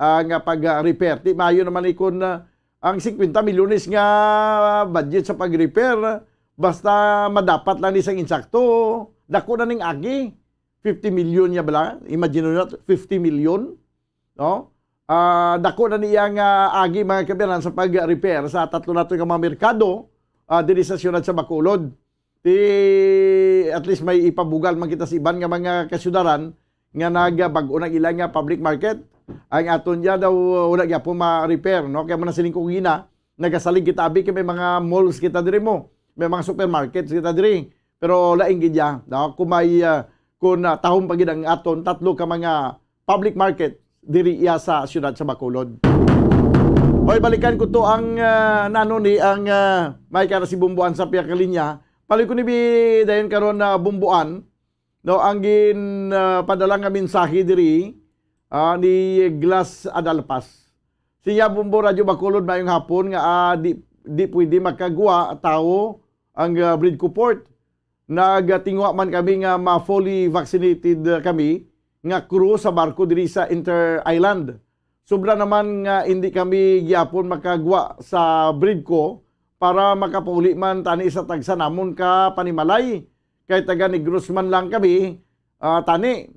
ah, nga pag, ah, repair. Ti maayo naman ni kun, ah, ang singkwenta milyones nga budget sa pag-repair, basta madapat lang ni sang insakto, dako na ning agi. Fifty million niya bala? Imagine na, fifty million. No? Ah, dako na niya nga agi, mga kabayan, sa pag-repair sa tatlo nato nga mga merkado, ah, diri sa siyudad sa Bacolod. Ti, at least may ipabugal man kita sa iban nga mga kasyudaran nga nagabag-o na ila nga public market. Ang aton niya daw, wala gyapon ma-repair, no? Kaya mo na siling ko gina, nagasalig kita, abi, kay may mga malls kita diri mo, may mga supermarkets kita diri. Pero lain gid ya, no? Kung may, ah, kung, ah, tahom pa gid ang aton tatlo ka mga public market diri iya sa siyudad sa Bacolod. Hoy, balikan ko to ang, ah, nano ni ang, ah, may kara si Bumbuan sa piya ka linya. Pali ko ni bi dayon karon na Bumbuan, no, ang gin, ah, padala nga mensahe diri, ah, ni Glass Adalpas. Siya, Bumbo, Radyo Bacolod, maayong hapon nga, ah, di, di pwede makagwa tawo ang, ah, Bridco Port. Nagatingwa man kami nga ma-fully vaccinated, uh, kami nga crew sa barko diri sa Inter Island. sobra naman nga hindi kami gyapon makagwa sa BRIDCO para makapauli man tani sa tagsa namon ka panimalay. Kay taga Negros man lang kami, ah, tani.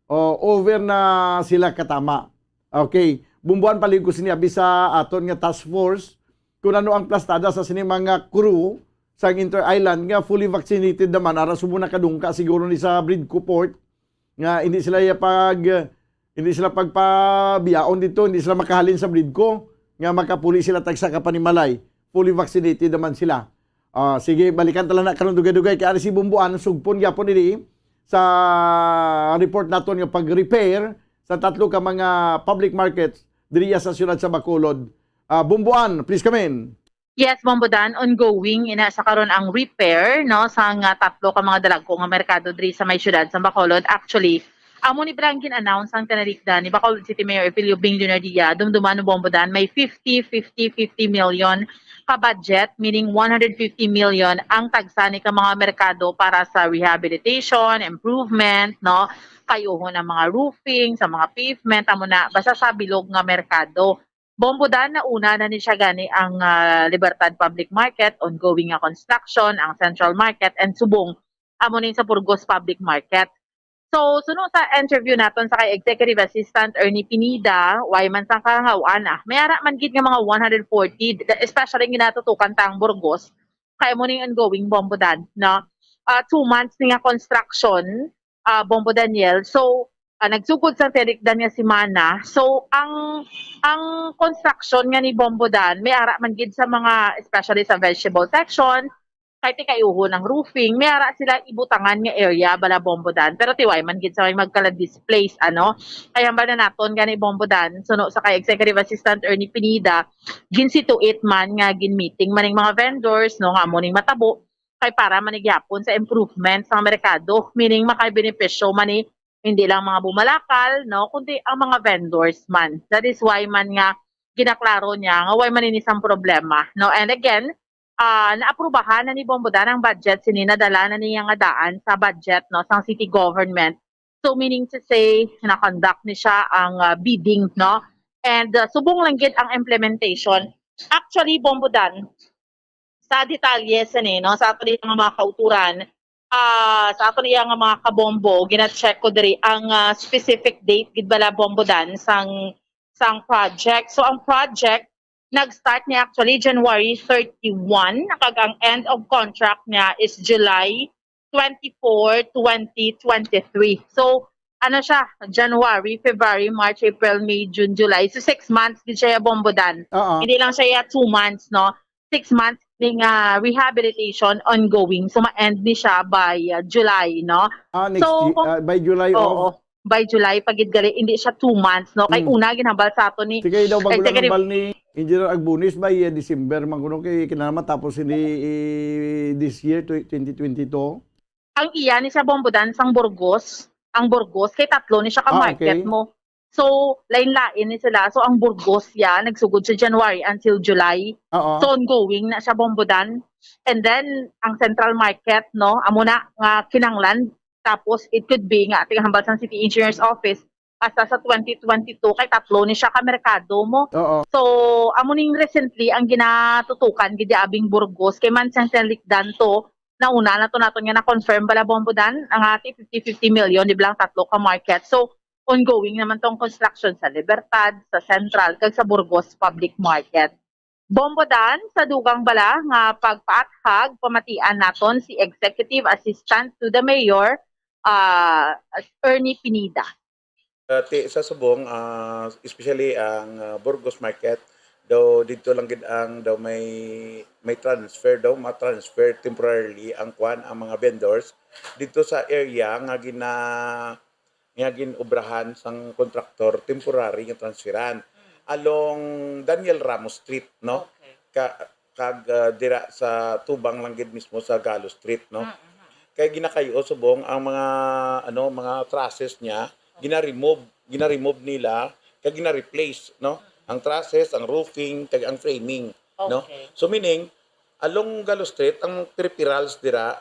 O, over na sila katama. Okay. Bumbuan, palihog ko sini abi sa aton nga task force kung ano ang plastada sa sini mga crew sa Inter Island nga fully vaccinated naman, ara subong nakadungka siguro ni sa BRIDCO port, nga hindi sila ya pag, hindi sila pagpabiyaon dito, hindi sila makahalin sa BRIDCO, nga makapuli sila tagsa ka panimalay. Fully vaccinated naman sila. Ah, sige, balikan ta lang na karon dugay-dugay kay ari si Bumbuan, sugpon gyapon ini sa report naton nga pag-repair sa tatlo ka mga public markets diriya sa siyudad sa Bacolod. Ah, Bumbuan, please come in. Yes, Bombo Dan, ongoing ina sa karon ang repair, no, sa nga tatlo ka mga dalagko nga merkado diri sa may siyudad sa Bacolod. Actually, amo ni bala ang gin-announce ang tinalikdan ni Bacolod City Mayor Evelio Bing Junior Dia. Dumduman, Bombo Dan, may fifty, fifty, fifty million ka budget, meaning one hundred fifty million ang tagsa ni ka mga merkado para sa rehabilitation, improvement, no? Kayuhon ang mga roofing, sa mga pavement, amo na, basta sa bilog nga merkado. Bombo Dan, nauna na ni siya gani ang, ah, Libertad Public Market, ongoing nga construction, ang Central Market, and subong amo ning sa Burgos Public Market. So, suno sa interview naton sa kay Executive Assistant Ernie Pineda, way man sang kahangaw-an, ah. May ara man gid nga mga one hundred forty, especially ang ginatutukan ta ang Burgos, kay amo ning ongoing, Bombo Dan, no? Ah, two months ni nga construction, ah, Bombo Daniel. So, ah, nagsugod sa tinikdan nga semana. So, ang, ang construction nga ni Bombo Dan, may ara man gid sa mga, especially sa vegetable section, kay ti kayuhon ang roofing, may ara sila ibutangan nga area bala, Bombo Dan. Pero ti way man gid sa may magkala displace, ano? Kay hambal na naton gani, Bombo Dan, suno sa kay Executive Assistant Ernie Pineda, ginsituate man nga gin-meeting man ning mga vendors, no, nga amo ning matabo, kay para man ni gyapon sa improvement sa merkado, meaning makabenepisyo man ni hindi lang mga bumalakal, no, kundi ang mga vendors man. That is why man nga ginaklaro niya nga way man ini sang problema, no? And again, ah, naaprubahan na ni Bombo Dan ang budget, sini nadala na niya nga daan sa budget, no, sang city government. So, meaning to say, na-conduct ni siya ang, ah, bidding, no? And, ah, subong lang gid ang implementation. Actually, Bombo Dan, sa detalye sini, no, sa ato diya nga mga kauturan, ah, sa ato diya nga mga kabombo, gina-check ko diri ang, ah, specific date gid bala, Bombo Dan, sang, sang project. So, ang project nag-start ni actually January thirty-one, kag ang end of contract niya is July twenty-four, twenty twenty-three. So, ano siya, January, February, March, April, May, June, July. So, six months gid siya, Bombo Dan. Oo. Hindi lang siya ya two months, no? Six months ni nga rehabilitation ongoing. So, ma-end ni siya by, uh, July, no? Ah, next So, year, kung ah, by July Oo. of By July pa gid gali, hindi siya two months, no? Kay Hmm. una, ginhambal sa ato ni Sige daw, bago lang Executive hambal ni Engineer Agbunis, by, uh, December man kuno kay kinahanglan matapos ini, eh, this year, tw-, twenty twenty-two. Ang iya ni siya, Bombo Dan, sang Burgos. Ang Burgos, kay tatlo ni siya ka Ah, market okay. mo. So, lain-lain ni sila. So, ang Burgos, ya, nagsugod sa January until July. Oo. So, ongoing na siya, Bombo Dan. And then, ang Central Market, no, amo na nga kinanglan. Tapos, it could be nga, ating hambal sang City Engineer's Office, hasta sa twenty twenty-two, kay tatlo ni siya ka merkado mo. Oo. So, amo ning recently ang ginatutukan gid abing Burgos, kay man sang tinikdan to, nauna na to naton nga na-confirm bala, Bombo Dan, ang ati fifty fifty million, di ba lang tatlo ka market. So, ongoing naman tong construction sa Libertad, sa Central, kag sa Burgos Public Market. Bombo Dan, sa dugang bala nga pagpaathag, pamatian naton si Executive Assistant to the Mayor, ah, Ernie Pineda. Dati sa subong, ah, especially ang, ah, Burgos Market, daw didto lang gid ang daw may, may transfer daw, ma-transfer temporarily ang kwan, ang mga vendors didto sa area nga gina-, nga gin-obrahan sang kontraktor, temporary nga transferan. Mm. Along Daniel Ramos Street, no? Okay. Ka-, kag, ah, dira sa tubang lang gid mismo sa Galo Street, no? Mm, mm. Kay ginakayo subong ang mga, ano, mga trusses niya, Okay. gina-remove, gina-remove nila, kag gina-replace, no? Mm. Ang trusses, ang roofing, kag ang framing, no? Okay. So, meaning, along Galo Street, ang peripherals dira,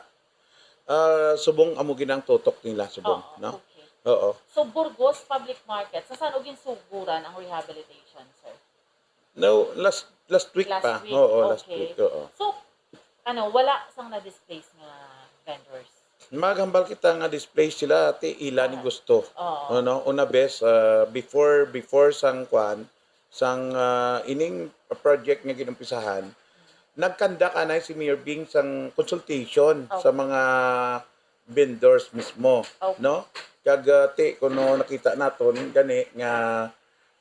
ah, subong amo gid ang tutok nila, subong, Oo, no? okay. Oo. So, Burgos Public Market, sa saan o ginsuguran ang rehabilitation, sir? No, last last week Last pa. week, Oo, last okay. week. Oo. So, ano, wala sang na-displace nga vendors? Maghambal kita nga displace sila, ti ila ni Ah. gusto. Oo. Ano, una bes, ah, before before sang kwan, sang ah, ining project nga ginumpisahan, nagkandak anay si Mayor Bing sang consultation Okay. sa mga vendors mismo, Okay. no? Kag ah, ti kuno nakita naton gani nga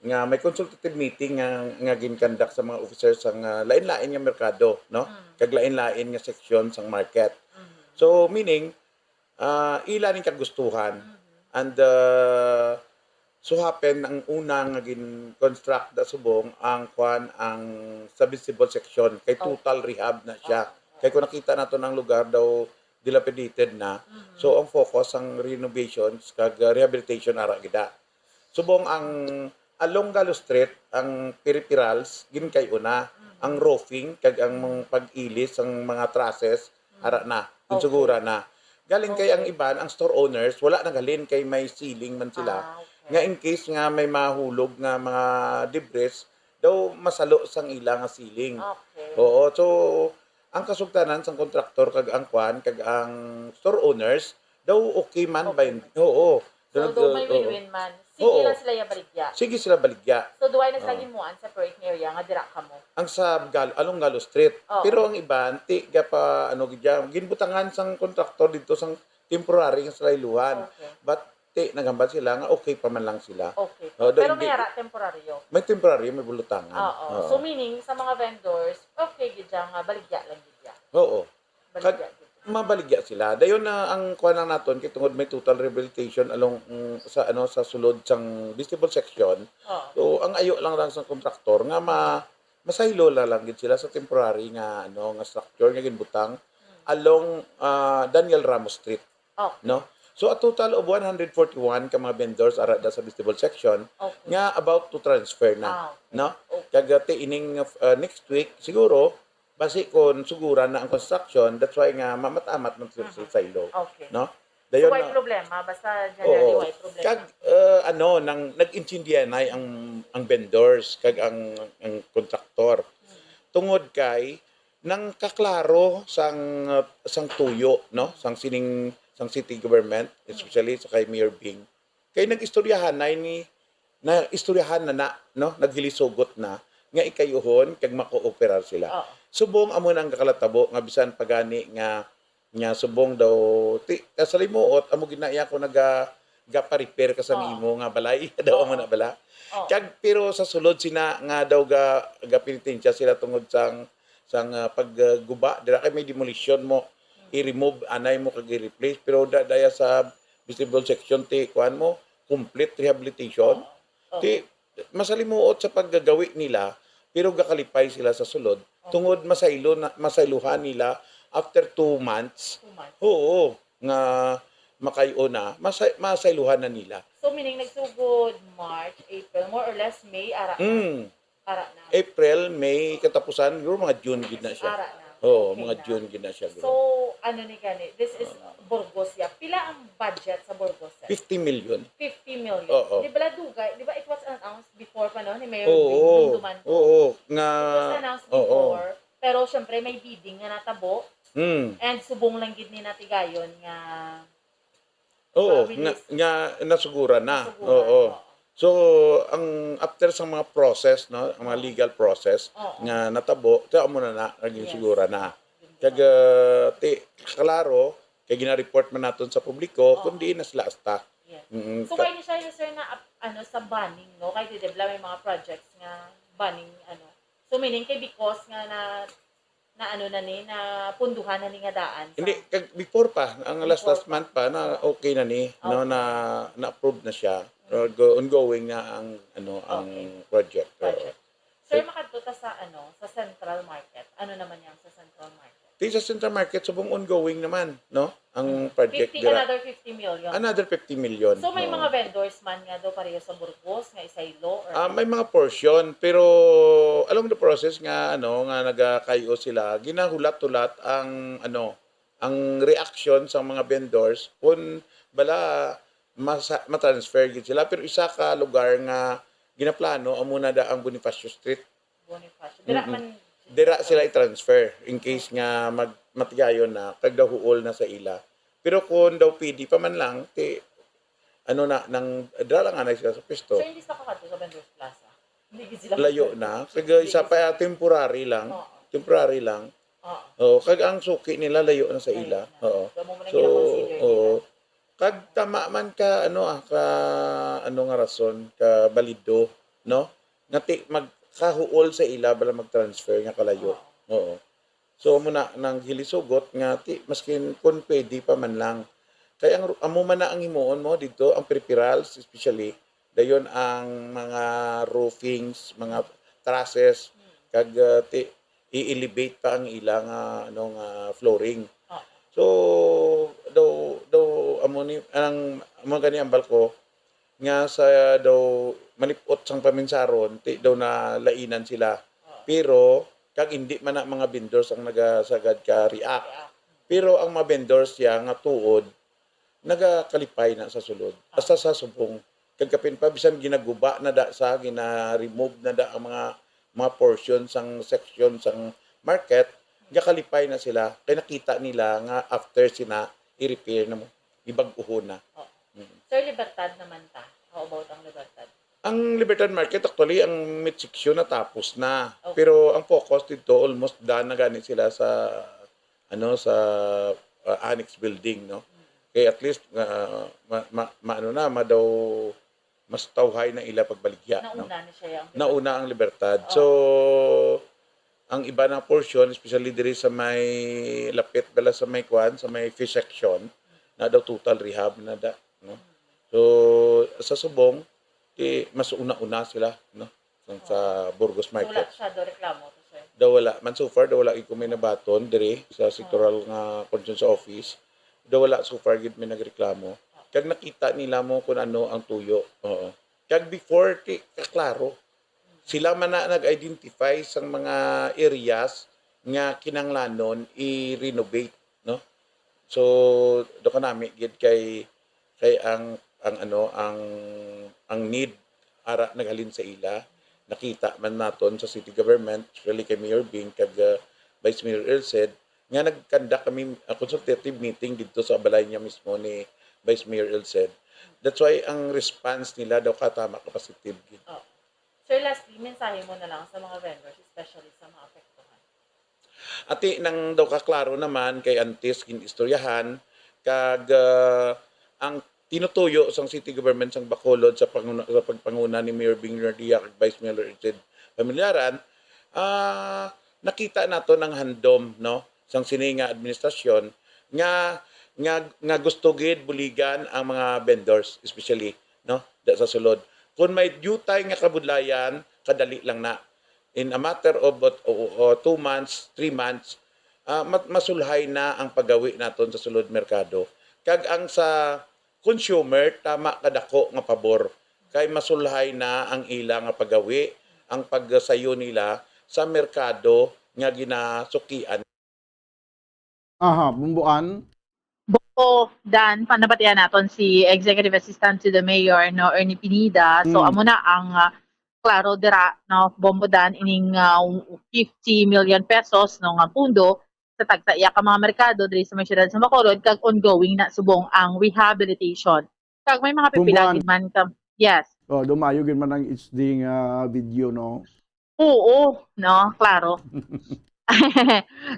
nga may consultative meeting nga nga ginkandak sa mga officers sang ah, lain-lain nga merkado, no? Mm. Kag lain-lain nga section sang market. Mhm. So meaning ah, ila ning kagustuhan. Mhm. And ah, so happen ang una nga gin-construct da subong ang kwan ang sa vegetable section kay Oh. total rehab na siya. Oh. Kay kung nakita naton ang lugar daw dilapidated na. Mhm. So ang focus ang renovations kag ah, rehabilitation ara gida. Subong ang along Galo Street ang peripherals ginkay una, Mhm. ang roofing kag ang mga pag-ilis ang mga trusses ara na, Okay. ginsugura na. Galing kay ang Okay. iban, ang store owners, wala naghalin kay may ceiling man sila. Ah, okay. Nga in case nga may mahulog nga mga debris, daw masalo sang ila nga ceiling. Okay. Oo, so ang kasugtanan sang kontraktor kag ang kwan kag ang store owners daw okay man Okay by oo. So, Nag- do may oo. win-win man. Sige Oo. lang sila iya baligya. Sige sila baligya. So, duway na sila Oo. gimuan separate area nga dira kamo. Ang sa Gal along Galo Street. Oo. Pero ang iban ti gapa ano gid dyan, ginbutangan sang kontraktor dito sang temporary nga sa Lailuhan. Okay. But ti naghambal sila nga okay pa man lang sila. Okay. Oh, do Pero hindi. May ara temporaryo. May temporary, may bulutangan. Oo. So, meaning, sa mga vendors, okay gid siya nga baligya lang gid siya. Oo. Baligya gid. Mabaligya sila. Dayon na ang kuan lang naton kay tungod may total rehabilitation along mm, sa ano sa sulod sang vestibule section. Oo. So ang ayo lang lang sa kontraktor nga ma masaylo na lang gid sila sa temporary nga ano nga structure nga ginbutang along ah, Daniel Ramos Street, Okay. No? So a total of one hundred forty-one ka mga vendors ara da sa vestibule section Okay. nga about to transfer na, Ah, no? Okay. Kag ah, ti ining ah, next week siguro basi kon suguran na ang construction, that's why nga mamat-amat man sila Mhm. sa ilo, Okay. No? So, Dayon way na- problema. Basta generally, Oo. way problema. Kag uh, ano nang nag-intindihanay ang ang vendors kag ang ang kontraktor. Mhm. Tungod kay nang kaklaro sang uh, sang tuyo, no, sang sining sang city government, especially sa kay Mayor Bing. Kay nag-istoryahanay ni na istoryahan na na, no, naghilisugot na nga ikayuhon kag makooperar sila. Oo. Subong amo nang gakalatabo nga bisan pa gani nga nga subong daw ti kasalimuot amo gid na iya ko naga gapa-repair ka sa Oo. imo nga balay daw amo Oo. na bala. Oo. Kag pero sa sulod sina nga daw ga gapenitensya sila tungod sang sang ah, pagguba dira kay may demolition mo i-remove anay mo kag i-replace pero da, daya sa vestibule section ti kuan mo complete rehabilitation. Oo. Ti masalimuot sa paggagawi nila pero gakalipay sila sa sulod tungod masaylo na masayluhan nila after two months. Two months. Oo, nga makay-o na, masay, masayluhan na nila. So, meaning nagsugod March, April, more or less May, ara na. Mm. Ara na. April, May, katapusan, siguro mga June gid na siya. Ara na. Oo, Okay mga na. June gid na siya. So, ano ni gani? This is Burgos, ya. Pila ang budget sa Burgos, sir? Fifty million. Fifty million. Oo. Di ba dugay? Di ba it was announced before pa, no? Ni Mayor Oo. Bing, nung duman ko. Oo. Nga, It was announced oo. Before, pero syempre may bidding nga natabo. Mm. And subong lang gid ni natigayon nga Oo, uh, nga, release. Nga nasugura na. Nasugura, Oo. Oo. So, ang after sa mga process, no, ang mga Oo. Legal process Oo. Nga natabo, kaya mo na na, naging Yes. Sigura na. Yun Kag ba? uh, ti, klaro, kay gina-report man naton sa publiko, Oo. Kundi na sila asta. Yes. Mm, So, ka- kayo ni siya, sir, na ap- ano, sa banning, no? Kay di ba may mga projects nga banning, ano. So, meaning kay because nga na na ano na ni, na punduhan na ni nga daan sa Hindi, kag before pa, ang last Before last pa. month pa, na okay na ni, no, Okay. na na-approve na siya. Uh, go- ongoing na ang ano ang Okay. Project. Oo. Project. Sir, makadto ta sa ano, sa Central Market. Ano naman yang sa Central Market? Di sa Central Market, subong ongoing naman, no? Ang project fifty, dira. Another fifty million. Another fifty million. So, may Oo. Mga vendors man nga daw pareho sa Burgos nga isaylo or Ah, may mga portion, pero along the process nga ano nga nagakayo sila, ginahulat-hulat ang ano, ang reaction sa mga vendors kung bala masa-, matransfer gid sila. Pero isa ka lugar nga ginaplano, amo na da ang Bonifacio Street. Bonifacio. Dira Mm-mm. man. Dira sila i-transfer in case nga mag-, matigayon na, kag daw huol na sa ila. Pero kung daw pwede pa man lang, ti, ano na, nang, dira lang anay sila sa pwesto. So, hindi sa kakadto sa Vendors Plaza? Hindi gid sila Layo na. Kag isa pa, temporary lang. Oo. Temporary lang. Oo. Oo, kag ang suki nila layo na sa ila. Layo na. Oo. So, amo man ang So, gina-consider oo. nila. Kag tama man ka, ano, ah, ka, ano nga rason, ka balido, no? Nga ti-, magkahuol sa ila bala mag-transfer nga kalayo. Oo. So, amo na, nang hilisugot nga ti-, maskin kun pwede pa man lang. Kay ang ru-, amo man na ang himuon mo didto, ang peripherals especially, dayon ang mga roofings, mga trusses, kag, ah, ti-, i-elevate pa ang ila nga, ano, nga flooring. Oo. So, daw, daw, amo ni, ang, amo gani ambal ko, nga sa daw malipot sang paminsaron, ti daw nalainan sila. Pero, kag hindi man na mga vendors ang nagasagad ka react. Pero ang mga vendors siya nga tuod, nagakalipay na sa sulod. Hasta sa subong. Kag kapin pa, bisan ginaguba na da sa, gina-remove na da ang mga, mga portion sang section sang market, gakalipay na sila. Kay nakita nila nga after sina, i-repair na mo, ibag-uhon na. Oo. Mm. Sir, Libertad naman ta. How about ang Libertad? Ang Libertad Market, actually, ang meat section natapos na. Okay. Pero ang focus dito, almost done na gani sila sa, ano, sa, uh, annex building, no? Kaya at least, uh, ma, ma, ma, ano na, madaw, mas tawhay na ila pagbaligya, no? Nauna ni siya yung Nauna ang Libertad. Oo. So, ang iba na portion, especially diri sa may lapit bala sa may kwan, sa may fish section, na daw total rehab na da, no? So, sa subong, ti, mas una-una sila, no? Sa, sa Burgos So, wala Market. siya do reklamo to, sir. Daw wala man so far, daw wala gid ko may nabaton diri sa sectoral nga concern sa office. Daw wala so far gid may nagreklamo. Kag nakita nila mo kung ano ang tuyo. Oo. Kag before, ti, kaklaro. Sila man na nag-identify sang mga areas nga kinanglanon i-renovate, no? So, do kanami gid kay, kay ang, ang ano, ang, ang need ara naghalin sa ila. Nakita man naton sa city government, especially kay Mayor Bing kag, uh, Vice Mayor Erced, nga nag-conduct kami, uh, consultative meeting didto sa balay niya mismo ni Vice Mayor Erced. That's why ang response nila daw katama ka positive gid. Oh. Sir, lastly, mensahe mo na lang sa mga vendors, especially sa mga apektuhan. Ati nang daw kaklaro naman kay antes ginistoryahan kag, ah, ang tinutuyo sang city government sang Bacolod sa panguna, sa pagpanguna ni Mayor Bing Renardia kag Vice Mayor Erced Familiaran, ah, nakita naton ang handom, no, sang sini nga administrasyon nga, nga, nga gusto gid buligan ang mga vendors, especially, no, da sa sulod. Kung may diutay nga kabudlayan, kadali lang na. In a matter of, uh, uh, two months, three months, ah, mat-, masulhay na ang paggawi naton sa sulod merkado. Kag ang sa consumer, tama kadako nga pabor. Kay masulhay na ang ila nga paggawi, ang pagsayo nila sa merkado nga ginasukian. Aha, Bumbuan. Bumbo, Dan, panabatian naton si Executive Assistant to the Mayor, no, Ernie Pineda. So, Mm. amo na ang, ah, klaro dira, no, Bombo Dan, ining, ah, fifty million pesos, no, nga pundo sa tagsa iya ka mga merkado diri sa may siyudad sa Bacolod, kag ongoing na subong ang rehabilitation. Kag may mga pipila Bumbuan. gid man ka, yes. Oh, dumayo gid man ang H D nga video, no? Oo, no, klaro.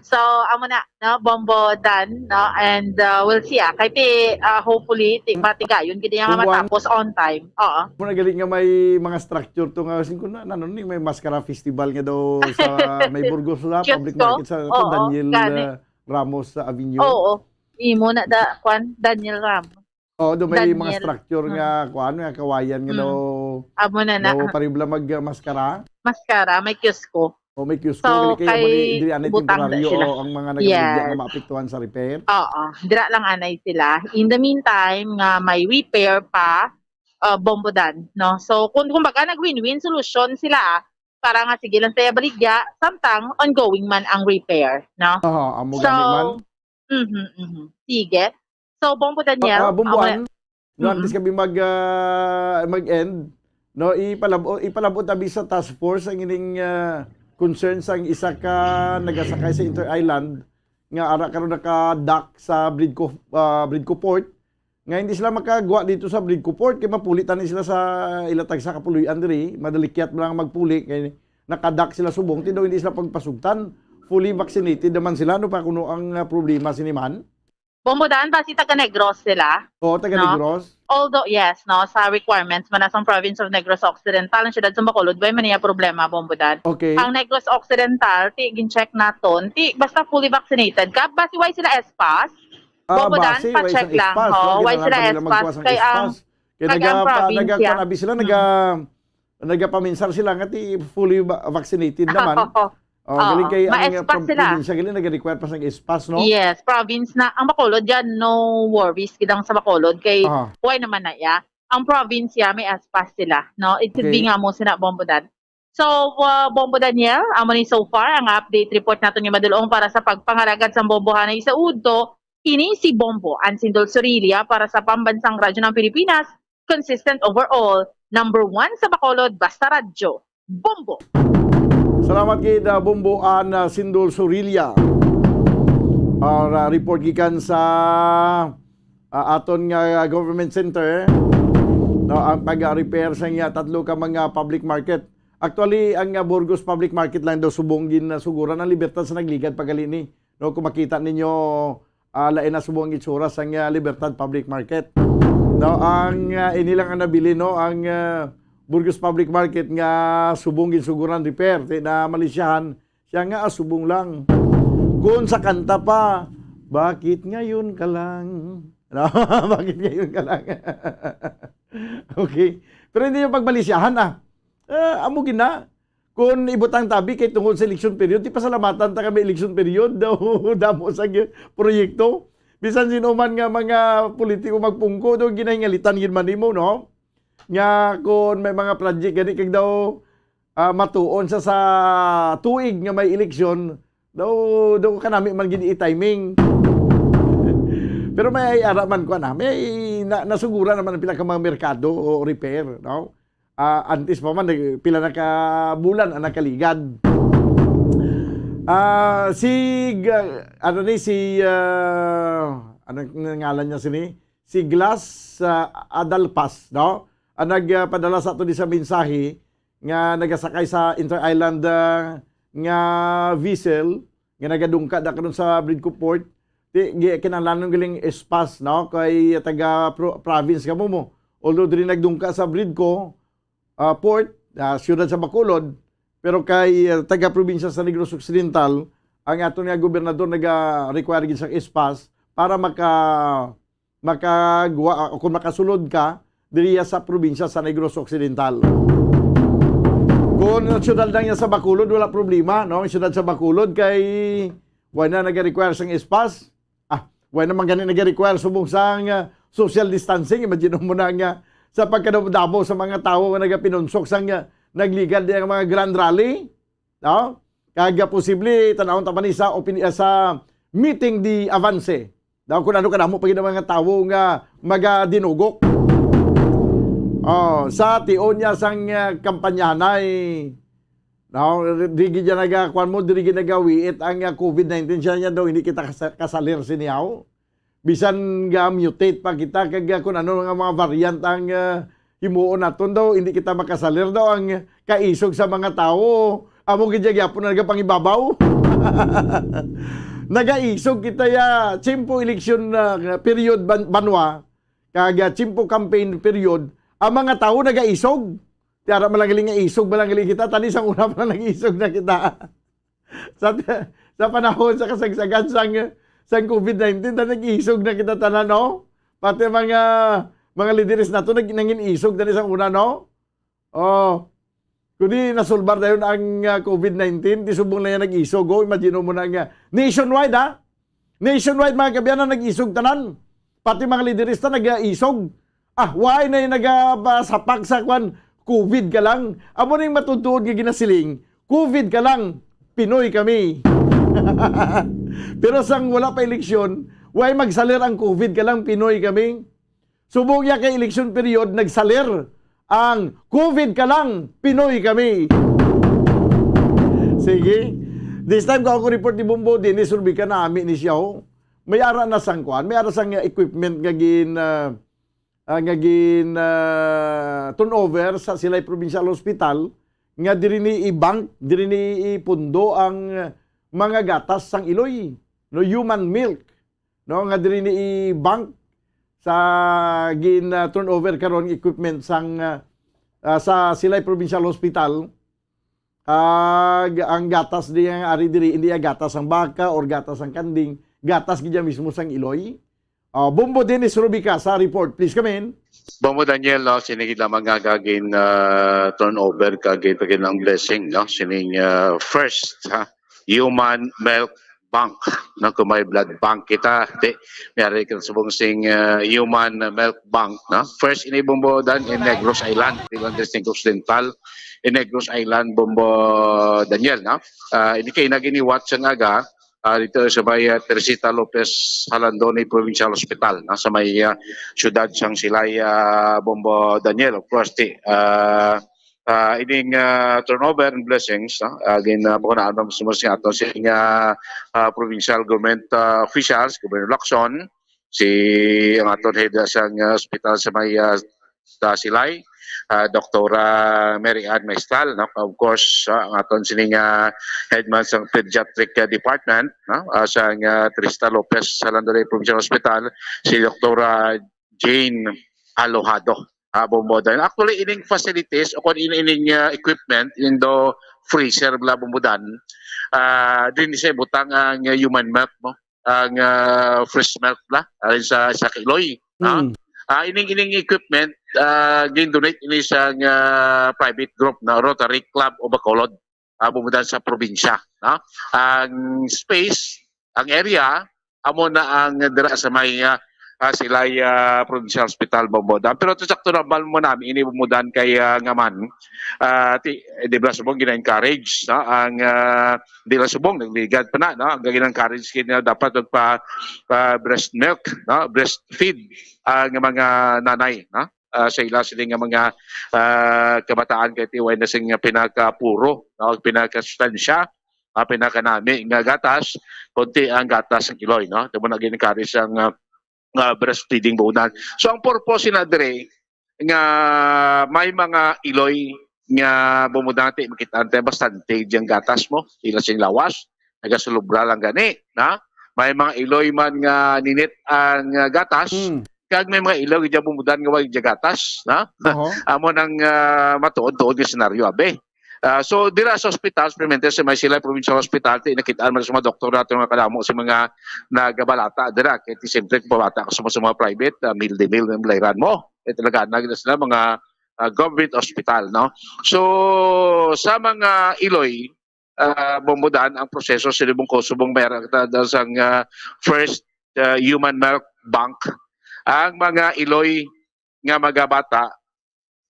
So, amo na, no, Bombo Dan, no, and, uh, we'll see, ah. Kay ti, uh, hopefully, ti, matigayon gid nga Bombo, matapos on time. Oo. Mo na gali nga may mga structure to nga, sing ko na, ano ni, may Mascara Festival nga daw sa may Burgos na, Diyos public ko. Market sa to, Oo, Daniel, gani. Uh, Ramos sa Avenue. Oo. Imo na da, kwan, Daniel Ramos. Oh, do may mga Daniel. Structure nga, kuan, nga kawayan nga Mm. daw, Amo na na. Daw pariba lang mag, uh, maskara. Maskara, may kiosko. O may kiosko, So, kay amo ni, kay diri anay butang na temporaryo, sila. O, ang mga nagabigyan Yes. nga maapektuhan sa repair. Oo, dira lang anay sila. In the meantime, nga may repair pa, uh, Bombo Dan, no? So, kung, kumbaga, nag-win-win solution sila para nga sige lang saya baligya, samtang ongoing man ang repair, no? Aha, amo So, gani man. Mhm, mhm. Sige. So, Bombo Daniel, Ah, ah, Bombo, amo- an-, No, antes kami mag, ah, mag-end, no, ipalab-, ipalab-ot abi sa task force ang ining, ah, concern sang isa ka nagasakay sa Inter-Island nga ara karon naka-dock sa Bridco, ah, Bridco Port, nga hindi sila makagwa dito sa Bridco Port kay mapuli tani sila sa ila tagsa ka puloy-an diri, madalikyat lang magpuli kay naka-dock sila subong, ti daw hindi sila pagpasugtan, fully vaccinated naman sila, no, pa kuno ang, ah, problema sini man. Bombo Dan, basi taga Negros sila. Oo, taga No? Negros. Although, yes, no, sa requirements man sa province of Negros Occidental, ang siyudad sa Bacolod, way man niya problema, Bombo Dan. Okay. Ang Negros Occidental, ti gin-check naton, ti basta fully vaccinated ka, basi way sila S-pass. Ah, Bombo Dan, basi, pa-check way isang lang. S-pass, Oo, no? way sila Kinahanglan nila S-pass, magkuha sang kay S-pass. ang Kaya kag ang nagapa-, probinsya. nagkuha na sila, Mm. naga, nagapaminsar sila nga ti fully va-, vaccinated naman. Oo. Oh, galing kay ang Ma-S-pass uh, sila. Probinsya gali nag-require pa sang S-pass, no? Yes, province na. Ang Bacolod yan, no worries. Gidang sa Bacolod, kay Aha. Why naman na iya? Ang province ya, may S-pass sila. No? It could be Okay. nga mo sina Bombo Dan. So, uh, Bombo Daniel, amo ni so far ang update report naton ni Madulong para sa pagpangalagad sa bombohanay sa udto. Ini si Bombo, Ansindol Sorilla para sa Pambansang Radyo ng Pilipinas, consistent overall, number one sa Bacolod, basta radyo. Bombo! Salamat gid, uh, Bombo An, uh, Sindol Sorilla. Ang, uh, report gikan sa, uh, aton nga government center, no, ang pag-repair sa nga tatlo ka mga public market. Actually, ang, uh, Burgos Public Market lang daw subong gin, uh, suguran ang Libertad sa nagligad pagali ni. No, kung makita ninyo, ah, lain na subong ang itsura sang, ah, Libertad Public Market. No, ang, ah, ini lang ang nabilin, no, ang, ah, Burgos Public Market nga subong ginsuguran repair, ti na malisyahan, siya nga, ah, subong lang. Kung sa kanta pa, "Bakit ngayon ka lang?" No? "Bakit ngayon ka lang?" Okay. Pero hindi yung pagmalisyahan, ah. Ah, amo gina. Kung ibutang tabi kay tungod sa election period, di pasalamatan ta kami election period daw damo sa gi-, proyekto. Bisan sino man nga mga politiko magpungko, daw ginahingalitan gid man nimo, no? Nga kung may mga project gani kag daw, ah, matuon sa, sa tuig nga may eleksyon, daw, daw kanami man gid i-timing. Pero may ara man ko na, may na, nasugura naman ang pila ka mga merkado o repair, no? Ah, antes pa man, nag-, pila na ka bulan ang nakaligad. Ah, si, ah, ano ni, si, ah, ano ang ngalan niya sini? Si Glass, ah, Adalpas, no? Ang nagpadala sa ato di sa mensahe nga nagasakay sa Inter-Island, ah, nga vessel nga nagadungka na karon sa Bridco Port. Ti, gi-, kinahanglanon galing S-pass, no? Kay taga pro-, province ka mo mo. Although diri nagdungka sa Bridco, ah, Port, ah, siyudad sa Bacolod, pero kay, ah, taga-probinsya sa Negros Occidental, ang aton nga gobernador naga-require gid sa S-pass para maka-, makagwa, o kung makasulod ka diriya sa probinsya sa Negros Occidental. Kung ang siyudad lang niya sa Bacolod, wala problema, no? Ang siyudad sa Bacolod kay wala na naga-require sang S-pass. Ah, wala naman gani nag-require subong sang, ah, social distancing. Imagine mo na nga sa pagkadamo-damo sa mga tawo nga nagapinunsok sang, ah, nagligad ang mga grand rally, no? Kag, ah, posible, tanawon ta pa ni sa opin-, ah, sa meeting di avance. Daw kung ano kadamo pa gid ang mga tawo nga magadinugok. Oh, sa tion niya sang, ah, kampanyahanay. No, di gid niya naga-, kuwan mo, di gid nagawiit ang, ah, COVID nineteen. Siya niya daw, hindi kita kasa-, kasalir sini, haw. Bisan ga-mutate pa kita, kag, ah, kung ano nga mga variant ang, ah, himuon naton daw, hindi kita makasalir daw ang kaisog sa mga tawo. Amo gid siya gyapon ang nagapangibabaw. Nagaisog kita ya, tiyempo election, ah, period ban-, banwa, kag, ah, tiyempo campaign period, ang mga tawo nagaisog. Ti ara man lang gali nga isog, man lang gali kita, tani sang una pa lang nag-isog na kita. Sa, sa panahon sa kasagsagan sang, sang COVID nineteen, ta nag-isog na kita tanan, no? Pati mga, mga lideres nato nag-, nangin isog tani sang una, no? Oh. Kundi nasulbar dayon ang, ah, COVID nineteen, ti subong na yan nag-isog, oh. Imagine mo na nga. Nationwide, ha? Nationwide, mga kaabyanan, nag-isog tanan. Pati mga liderista nag-isog. Ah, why na yung nagasapak sa kwan? COVID ka lang. Amo ning matutuod nga ginasiling, "COVID ka lang, Pinoy kami." Pero sang wala pa eleksyon, why magsalir ang "COVID ka lang, Pinoy kami"? Subong niya kay election period, nagsalir ang "COVID ka lang, Pinoy kami." Sige. This time, kung ako report ni Bombo Dennis Rubica, nami ni siya, oh. May ara na sang kuan, may ara sang equipment nga gin, ah, ah, nga gin, ah, turnover sa Silay Provincial Hospital, nga diri ni i-bank, diri ni ipundo ang mga gatas sang iloy, no, human milk, no, nga diri ni i-bank sa gin, ah, turnover karon nga equipment sang, ah, ah, sa Silay Provincial Hospital. Ah, ang gatas di nga ari diri, hindi ang gatas sang baka or gatas sang kanding, gatas gid mismo sang iloy. Ah, Bombo Dennis Rubica sa report. Please come in. Bombo Daniel, no, sini gid lamang nga gagin, ah, turnover kag ito gid ang blessing, no, sining, ah, first, ha, human milk bank, no, kung may blood bank kita, di, may ari ka subong sing, ah, human milk bank, no. First ini, Bombo Dan, in Negros Island, di lang Distinct Occidental, in Negros Island, Bombo Daniel, no. Ah, ini kay naginiwat sa nga aga, ah, dito sa may, ah, Teresita Lopez Jalandoni Provincial Hospital, no, sa may, ah, siyudad sang Silay, ah, Bombo Daniel. Of course, ti, ah, ah, ining, ah, turnover and blessings, no, ah, gin, ah, pakunaan mo sa ato sing, ah, ah, provincial government, ah, officials, Governor Lacson, si ang aton head sang, ah, ospital sa may, ah, sa Silay, ah, Doktora Mary Ann Maestral, no? Of course, ah, ang aton sining, ah, head man sang pediatric, ah, department, no? Ah, sang, ah, Teresita Lopez Jalandoni Provincial Hospital, si Doktora Jane Alojado. Ah, Bombo Dan. Actually, ining facilities o kung in-, ining, ah, equipment, indo freezer bala, Bombo Dan, ah, din sa butang ang human milk, no? Ang, ah, fresh milk bala, alin sa, sa kiloy, no? Mm. Ah, ining, ining equipment, ah, gin-donate ini sa, ah, private group na Rotary Club of Bacolod, ah, Bombo Dan, sa probinsya, no? Ang space, ang area, amo na ang dira sa may, ah, ah, Silay, ah, Provincial Hospital, Bombo Dan. Pero to sakto na bal mo nami ini, Bombo Dan, kay, ah, nga man, ah, ti, eh, di ba, subong gina-encourage, no? Ang, ah, di lang subong, nagligad pa na, no? Ang gina-encourage kini na dapat magpa, pa breast milk, no? Breastfeed ang mga nanay, no? Ah, sa ila sila nga mga, ah, kabataan kay tiway na sing pinakapuro, no? Pinakasustansya, ah, pinakanami nga gatas, kundi ang gatas sang iloy, no? Ito mo na gin-encourage ang, ah, ah, breastfeeding, Bombo Dan. So, ang purpose na dire nga may mga iloy nga, Bombo Dan, ti makita ang bastante diyang gatas mo, ila sing lawas, nagasulubra lang gani, na? May mga iloy man nga ninit ang, ah, gatas, Mm. kag may mga iloy dyan, Bombo Dan, nga wala dyan gatas, na? Oho. Amo nang, ah, matuod-tuod nga senaryo, abi. Ah, so, dira sa ospital, especialmente sa may Silay Provincial Hospital, ti nakit-an man sa mga doktor nato nga kadamo sa mga nagabalata dira. Kay ti siyempre, kung pabata ka sa, sa mga private, ah, meal the meal ang layran mo. Eh, talaga, na gina sila mga, ah, government hospital, no? So, sa mga iloy, ah, Bombo Dan, ang proseso, subong ko, subong may ara kita dahil sa, ah, first, ah, human milk bank, ang mga iloy nga magabata,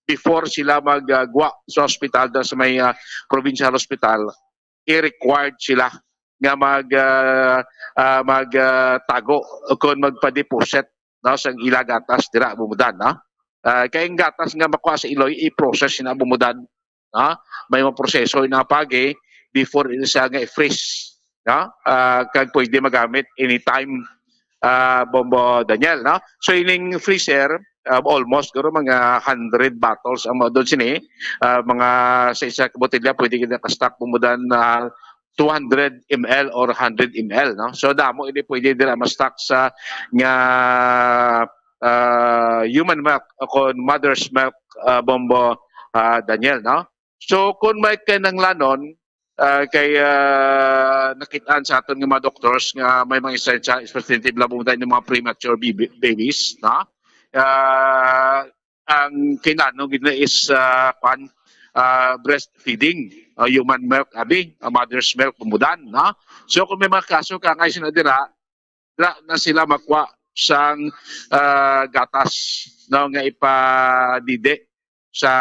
before sila magagwa sa ospital, sa may, ah, provincial hospital, i-required sila nga mag, ah, ah, mag, ah, tago o kon magpa-deposit, no, sa ila gatas dira, Bombo Dan, no? Ah, kay ang gatas nga makuha sa iloy, i-process na, Bombo Dan, no? May mga proseso na pagi before ila siya nga i-freeze, no? Ah, kag pwede magamit anytime, ah, Bombo Daniel, no? So, ining freezer, ah, almost, siguro, mga hundred bottles ang mga doon sini. Ah, mga sa isa ka botelya, pwede kita ka-stock, Bombo Dan, na two hundred M L or hundred M L, no? So, damo ini pwede dira ma-stock sa nga, ah, human milk o kon mother's milk, ah, Bombo, ah, Daniel, no? So, kung may kinahanglanon, ah, kay, ah, nakit-an sa aton nga mga doctors nga may mga essential, especially bala, Bombo Dan, yung mga premature baby, babies, no? Ah, ang kinahanglan gid na is, ah, kwan, ah, breastfeeding, ah, human milk, abi, ah, mother's milk, Bombo Dan, no? So, kung may mga kaso ka nga sila dira, dira na sila makuha sang, ah, gatas, no, nga ipadidi sa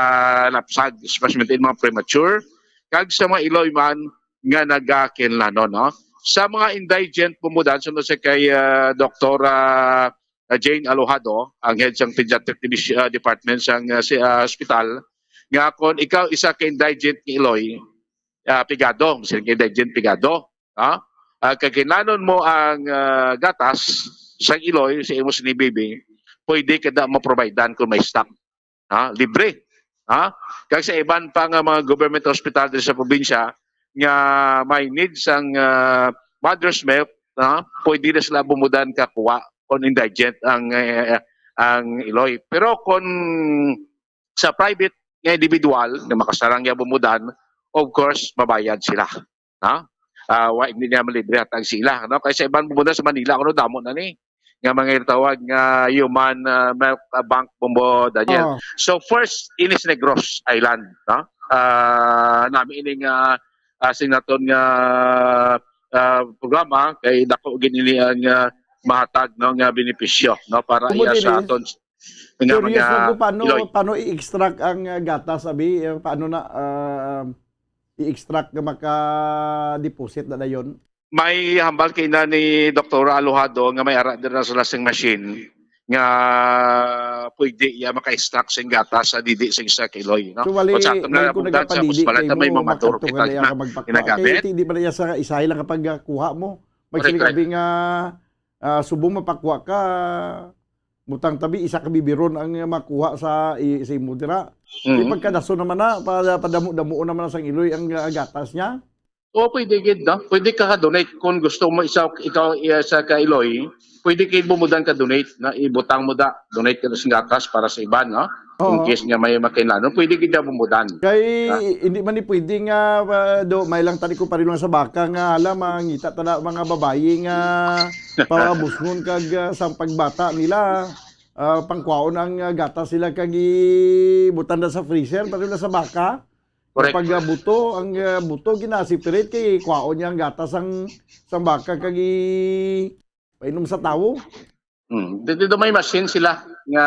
lapsag, especially in mga premature, kag sa mga iloy man nga nagakinlanon, no? Sa mga indigent, Bombo Dan, sunod sa kay, ah, Doktora ah, Jane Alojado, ang head sang pediatric division, ah, department sang, ah, si, ah, hospital, nga kung ikaw isa ka indigent nga iloy, ah, pigado, sila ka indigent pigado, ha? Ah, kag kinahanglan mo ang, ah, gatas sang iloy sa imo sini baby, pwede ka da maprovidean kung may stock. Ha? Libre. Ha? Kag sa iban pa nga mga government hospital diri sa probinsya nga may need sang, ah, mother's milk, ha? Pwede na sila bumudan kakuha kung indigent ang, eh, ang iloy. Pero kung sa private nga individual nga makasarang niya bumudan, of course, mabayad sila. Ha? Ah, wa, hindi niya malibre hatag sila, no? Kay sa iban bumudan sa Manila, ano, damo na ni nga mga ginatawag nga human, ah, milk, ah, bank, Bombo Daniel. Oh. So first, Inis Negros Island, no? Ah, nami ini nga, ah, sinaton nga, ah, programa kay dako gid ini ang, ah, mahatag, no, nga benepisyo, no, para Kumo iya sa dili, aton nga curious mga lang ko paano, iloy. Paano i-extract ang, ah, gatas, abi? Eh, paano na, ah, i-extract nga maka-deposit na dayon? May hambal kay na ni Doktora Alojado nga may ara dira sa lasing machine nga pwede iya maka-extract sing gatas sa didi sing isa ka iloy, no? So, wali, o sa ato na wali ko nabundan sa nagapadidi kusbalan kay na may mo, mga matur makadto ka kita na iya na ka magpakuha. Ginagamit. Kay hindi man iya sa isahay lang kapag, ah, kuha mo. Correct, correct. Magsiling abi nga, ah, subong mapakuha ka, butang tabi, isa ka bibiron ang makuha sa i-, sa imo dira. Di Mm. pagkadason naman na, pa-, padamo-damoon naman na sang iloy ang, ah, gatas niya. O, pwede gid, no? Pwede ka ka-donate kung gusto mo isa, ikaw, iya sa ka iloy. Pwede kay bumudan ka donate, na ibutang mo da, donate ka sa gatas para sa iban, no? In Oo. case nga may makinlanon, pwede gid na bumudan. Kay Ah. hindi man ni pwede nga, ah, do, may lang tani ko pareho lang sa baka nga, hala, mangita ta na mga babayi nga pabusngon kag, ah, sang pagbata nila, ah, pangkwaon ang, ah, gatas sila kag ibutang na sa freezer, pareho lang sa baka. Correct. Pag, ah, buto, ang, ah, buto gina-separate kay kwaon niya ang gatas sang, sang baka kag i-, painom sa tawo. Hmm. Dito, dito may machine sila nga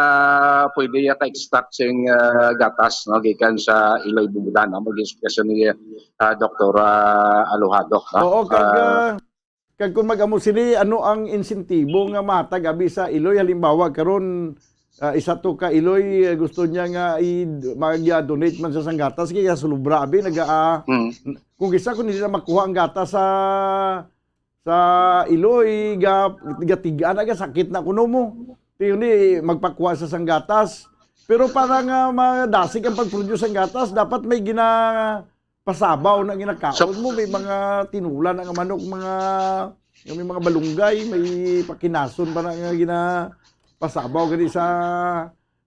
pwede ya ka-extract sing, ah, gatas, no, gikan sa iloy bumudan, no? Mag-expression ni, ah, Doktora Alojado, no? Oo, kag, Ah, ah, kag kung mag-amo sini, ano ang insentibo nga matag abi sa iloy? Halimbawa, karon, ah, isa to ka iloy, ah, gusto niya nga i-, mag-donate man sa sang gatas, kaya sulubra abi, naga, ah, Hmm. kung isa, kung hindi na makuha ang gatas sa sa iloy, ga-, gatigan na, gasakit na kuno mo. Ti yun ni, magpakuha sa sang gatas. Pero para nga madasig ang pag-produce sang gatas, dapat may ginapasabaw na ginakaon So mo. May mga tinula na nga manok, mga, may mga balunggay, may pakinason pa na nga ginapasabaw gani sa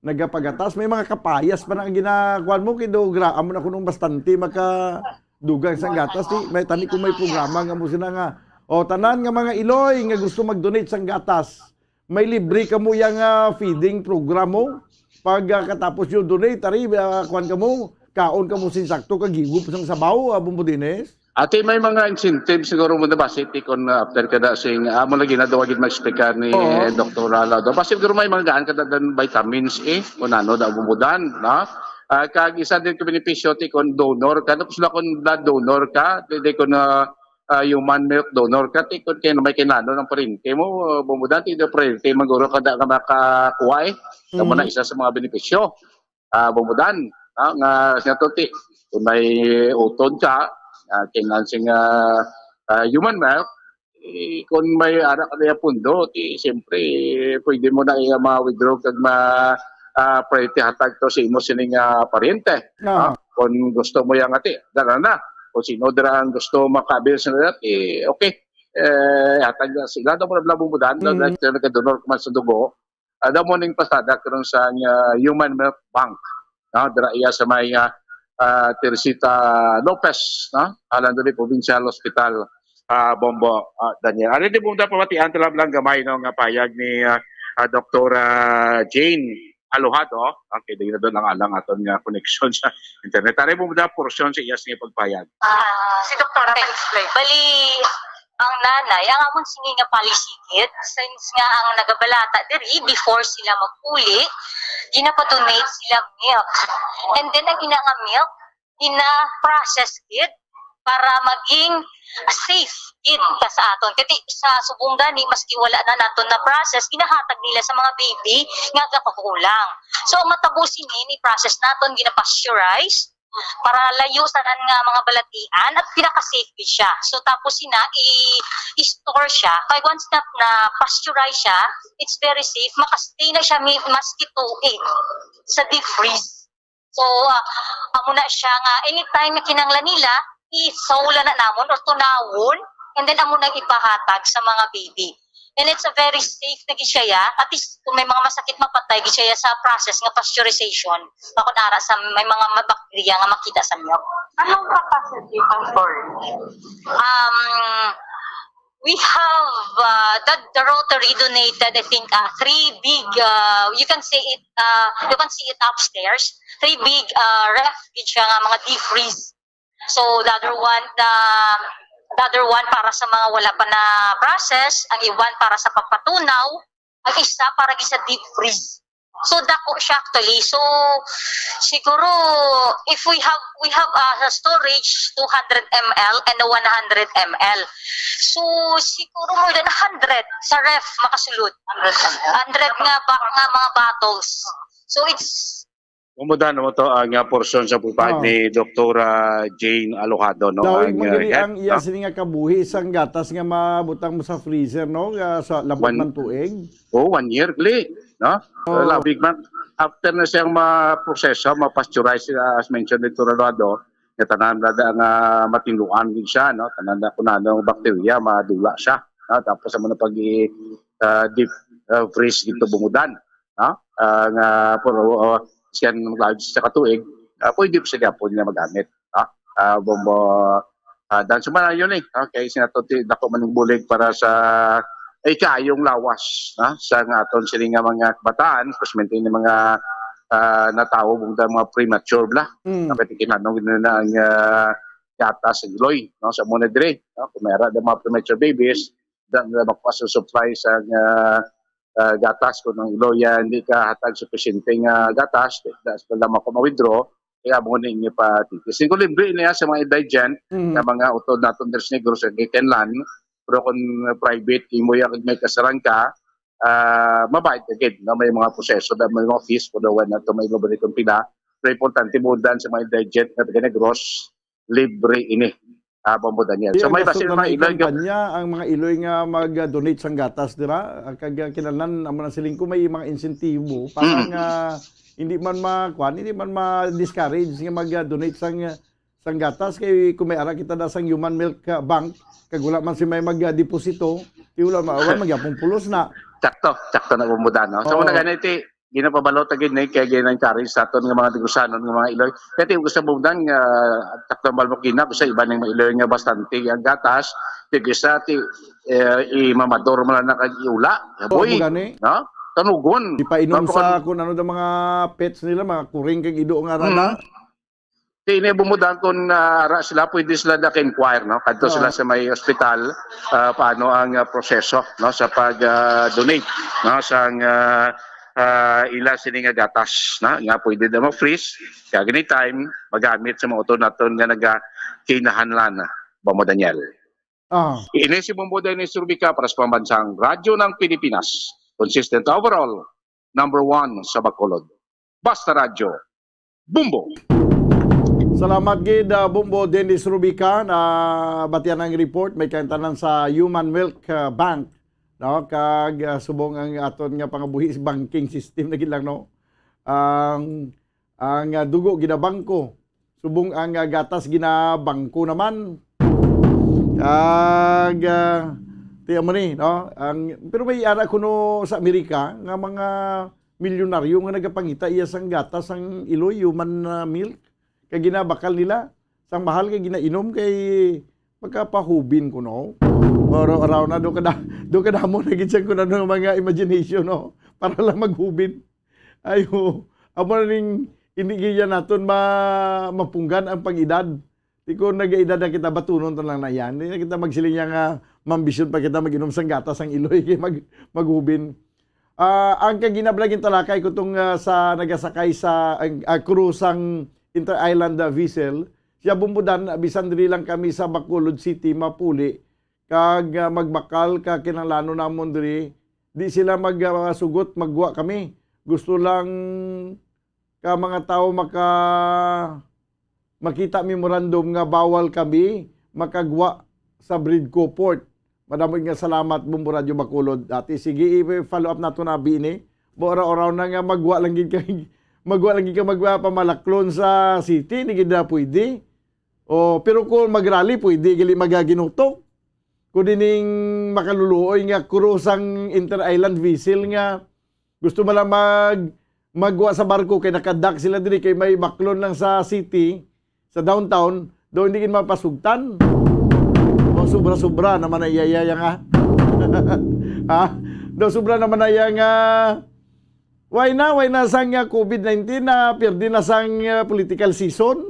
nagapagatas. May mga kapayas pa na nga ginakuan mo, kay do gra-, amo na kunong bastante makadugang sang gatas. Ti, may tani kung may programa nga mo sila nga, "O, tanan nga mga iloy nga gusto mag-donate sang gatas, may libre kamo yang, ah, feeding program mo. Pag, ah, katapos yung donate, ari, ah, kuan kamo, kaon kamo sinsakto, kag higop sang sabaw, ah, Bombo Dines." Ati, may mga incentive siguro mo na ba, City, kung, ah, after ka na sing, ah, mo lagi na daw gid mag-explicar ni Oo. Doktor Lado. Basi siguro may mga gaan ka dan vitamins, eh, kung ano daw bumudan, no? Ah, kag isa din ka benepisyo, ti, kung donor ka, tapos na kung blood donor ka, di, di kung, ah, ah, human milk donor ka, ti, kung kaya may kinano ng parente mo, ah, bumudan, ti, do parente, maguro ka da ka makakuha, eh. Kamo na Mm. isa sa mga benepisyo. Ah, bumudan, ah, nga siya to, ti, kung may utod ka, ah, kailangan sing, ah, ah, human milk, eh, kung may ara ka na pundo, ti, siyempre, pwede mo na iya ma-withdraw kag ma-, ah, priority hatag to sa imo sining, ah, paryente, Ah. ah. Kung gusto mo yang ati, dara na. Kung sino dira ang gusto makabil sa nila, eh, okay. Eh, hatag na sila, daw mo na bumudan, Mm. dahil sila nagka-donor man sa dugo, ah, daw mo ning pasada karon sa, ah, Human Milk Bank, no? Dira iya sa may, ah, ah, Teresita Lopez, no? Alan Duli Provincial Hospital, ah, Bombo, ah, Daniel. Ari di mo na pamatian, tala lang gamay, no, nga payag ni, ah, ah, Doktora Jane Alojado. Okay, di na doon ang alang aton nga connection sa internet. Ari mo na portion sa iyas nga pagpayag. Ah, si Doktora explain. Bali, ang nanay, ang amon sini nga policy gid, since nga ang nagabalata diri, before sila magpuli, ginapadonate sila milk. And then, ang ina nga milk, gina-process gid. para maging safe gid ka sa aton. Kay sa subong gani, maski wala na naton na process, ginahatag nila sa mga baby nga nagapakulang. So, ang matabo sini, ni process naton, gina-pasteurize para layo sa tanan nga mga balatian at pinaka-safe gid siya. So, tapos sina i-, i-store siya. Kay once na, na pasteurize siya, it's very safe. Makastay na siya mi-, maski tuig sa deep freeze. So, ah, amo na siya nga anytime nga kinahanglan nila, isawla na namon or tunawon, and then amo nang ipahatag sa mga baby. And it's a very safe na gid siya, ya. At least, kung may mga masakit, mapatay gid siya, ya, sa process nga pasteurization. Bakod ara sa may mga ma-, bacteria nga makita sa milk. Anong capacity ng storage? Um, we have, uh, the, the Rotary donated, I think, uh, three big, uh, you can see it, uh, you can see it upstairs. Three big, uh, ref gid siya nga mga deep freeze. So, the other one, the, the other one para sa mga wala pa na process, ang iban para sa pagpatunaw, ang isa para gid sa deep freeze. So, dako siya actually. So, siguro, if we have, we have, uh, a storage two hundred M L and a one hundred M L. So, siguro more than a hundred sa ref makasulod. Hundred nga ba-, nga mga bottles. So, it's Kumuda mo to ang, ah, portion sa pagpahayag Oh. ni Doktora Jane Alojado, no? Daw, ang, ah, magali health, ang iya no? sini nga kabuhi, isang gatas nga mabutang mo sa freezer, no? Nga sa labot One man tuig. Oh, one year, gali, no? Oh. Labig man. After na siyang ma-proseso, ma-pasteurize, ah, as mentioned ni Doktora Alojado, nga tanan na da nga matinluan gid siya, no? Tanan na kung ano ang bacteria, madula siya, no? Tapos amo na pag i-, ah, deep, ah, freeze gid to bungudan, no? Ah, nga, pero, ah, siya nang laag sa katuig, ah, pwede pa siya gyapon nga magamit, no? Ah, bombo, ah, dan sumanayon, eh, no? Kay sinato ti-, dako man ang bulig para sa, eh, kaayong lawas, no? Sa nga aton sini nga mga kabataan, especially ni mga, ah, natawo, bungudan, mga premature bala. Mm. Dapat kinahanglan na ang, ah, gatas sa iloy, no? Sa muna dire, no? Kung may ara na mga premature babies, da, da, makuha sa supply sa, ah, ah, gatas. Kung ang iloy, ah, hindi ka hatag sufisyente nga gatas, da, da, da, makuha ma-withdraw, kaya mo ni inyo pa titis. Singko libre niya sa mga indigent Mm. na mga utod naton diri sa Negros, sa Kikenlan, pero kung private, imo yung may kasarang ka, ah, mabayad ka gid, no? May mga proseso, da, may mga fees, kung daw na to, may libre kung pila. Pero importante mo dan sa mga indigent na taga Negros, libre ini. Ah, Bombo Daniel. Di, So, ang may gasto basin na mga may iloy nga kampanya, ang mga iloy nga mag-donate sang gatas, dira, ah, kag, ah, kinahanglan, amo na siling ko, may mga insentibo para Mm. nga hindi man ma-, kuan, hindi man ma-discourage nga mag-donate sang, sang gatas. Kay kung may ara kita na sang Human Milk, ah, Bank, kag wala man si may mag-deposito, di wala ma-, wala magyapon pulos na. Sakto, sakto na, Bombo Dan, no? So, Oo. Una gani, ti, ginapabalo ta gid ni, kay gina-encourage sa aton nga mga Negrosanon nga mga iloy. Kay ti, gusto mo dan nga takdang balbok gina, gusto iba ning mga iloy nga bastante ang gatas, ti, gusto ti, eh, imamador man lang kag iula. Oo, Boy, mo gani. No? Tanugon. Ipainom Mapakon- sa kung ano daw mga pets nila, mga kuring kag ido nga ara na. Mm. Ti ini bumudan kung, ah, ara sila, pwede sila naka-inquire, no? Kadto sila Oo. sa may ospital, ah, paano ang, ah, proseso, no, sa pag, ah, donate, no, sang, ah, ah, ila sini nga gatas, no, nga pwede na ma-freeze, kag anytime magamit sa mga utod naton nga nagakinahanglan, Bombo Daniel. Ah. Ini si Bombo Dennis Rubica para sa Pambansang Radyo ng Pilipinas. Consistent overall, number one sa Bacolod. Basta Radyo, Bombo! Salamat gid, ah, Bombo Dennis Rubica. Na batian ang report, may kaintanan sa Human Milk, ah, Bank, no? Kag, ah, subong ang aton nga pangabuhi sa banking system na gid lang, no? Ang, ang, ah, dugo ginabangko, subong ang, ah, gatas ginabangko naman. Kag, ah, ti amo ni, no? Ang, pero may ara kuno sa Amerika nga mga milyonaryo nga nagapangita iya sang gatas sang iloy, human, ah, milk. Kay ginabakal nila sang mahal kay ginainom kay magkapahubin kuno. Pero araw na do kada, do kadamo na gid siyang kuno mga imagination, no? Para lang maghubin. Ay, oo. Amo na ning hindi gid yan naton ma-, mapunggan ang pag-edad. Di ko nag-edad na kita, batunon ta lang na yan. Di na kita magsiling niya nga mambisyon pa kita mag-inom sang gatas ang iloy kay mag-, maghubin. Ah, ang kaginablagin talakay ko tong, ah, sa nagasakay sa, ang, ah, crew sang inter-island, ah, vessel, Siya, Bombo Dan, bisan diri lang kami sa Bacolod City, mapuli, kag, ah, magbakal ka kinahanglanon namon diri, di sila mag, ah, sugot, magwa kami. Gusto lang ka mga tawo maka-, makita memorandum nga bawal kami makagwa sa Bridco Port. Madamo nga salamat, Bombo Radyo Bacolod. Dati, sige, i-follow up nato na abi ini. Bo, oraw-oraw na nga magwa lang gid ka, magwa lang gid ka, magwa pamalaklon sa city, di gid na pwede. O, pero kung mag-rally, pwede gali magaginutok. Kung dining makaluluoy nga crew sang Inter-Island Vessel nga gusto man lang mag-, magwa sa barko kay nakadak sila diri kay may baklon lang sa city, sa downtown, daw hindi gid mapasugtan. O, sobra-sobra naman na iya, iya, iya nga. Ha? Daw sobra naman na iya nga. Why na? Why na sang, ah, covid nineteen na pirdi na sang, ah, political season?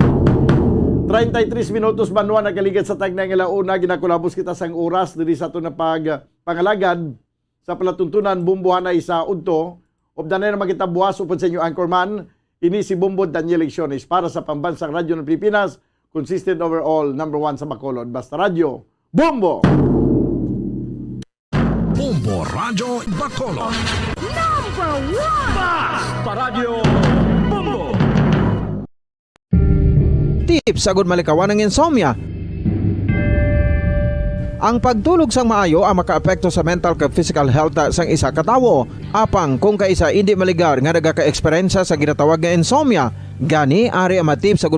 Treinta y tres minutos banwa nagaligat sa tagna nga launa, ginakulabos kita sang oras diri sa aton nga pag, ah, pangalagad sa palatuntunan, Bombo Hanay sa udto. Updanay naman kita buwas upod sa inyo anchorman. Ini si Bombo Daniel Lecciones para sa Pambansang Radyo ng Pilipinas, consistent overall, number one sa Bacolod. Basta Radyo, Bombo! Bombo Radyo Bacolod. Number one! Basta Radyo Bombo! Tips agud malikawan ang insomnia. Ang pagtulog sang maayo ang makaapekto sa mental kag physical health sang isa ka tawo. Apang kung kaisa indi maligar nga nagaka-eksperyensya sa ginatawag nga insomnia, gani ari ang mga tips agud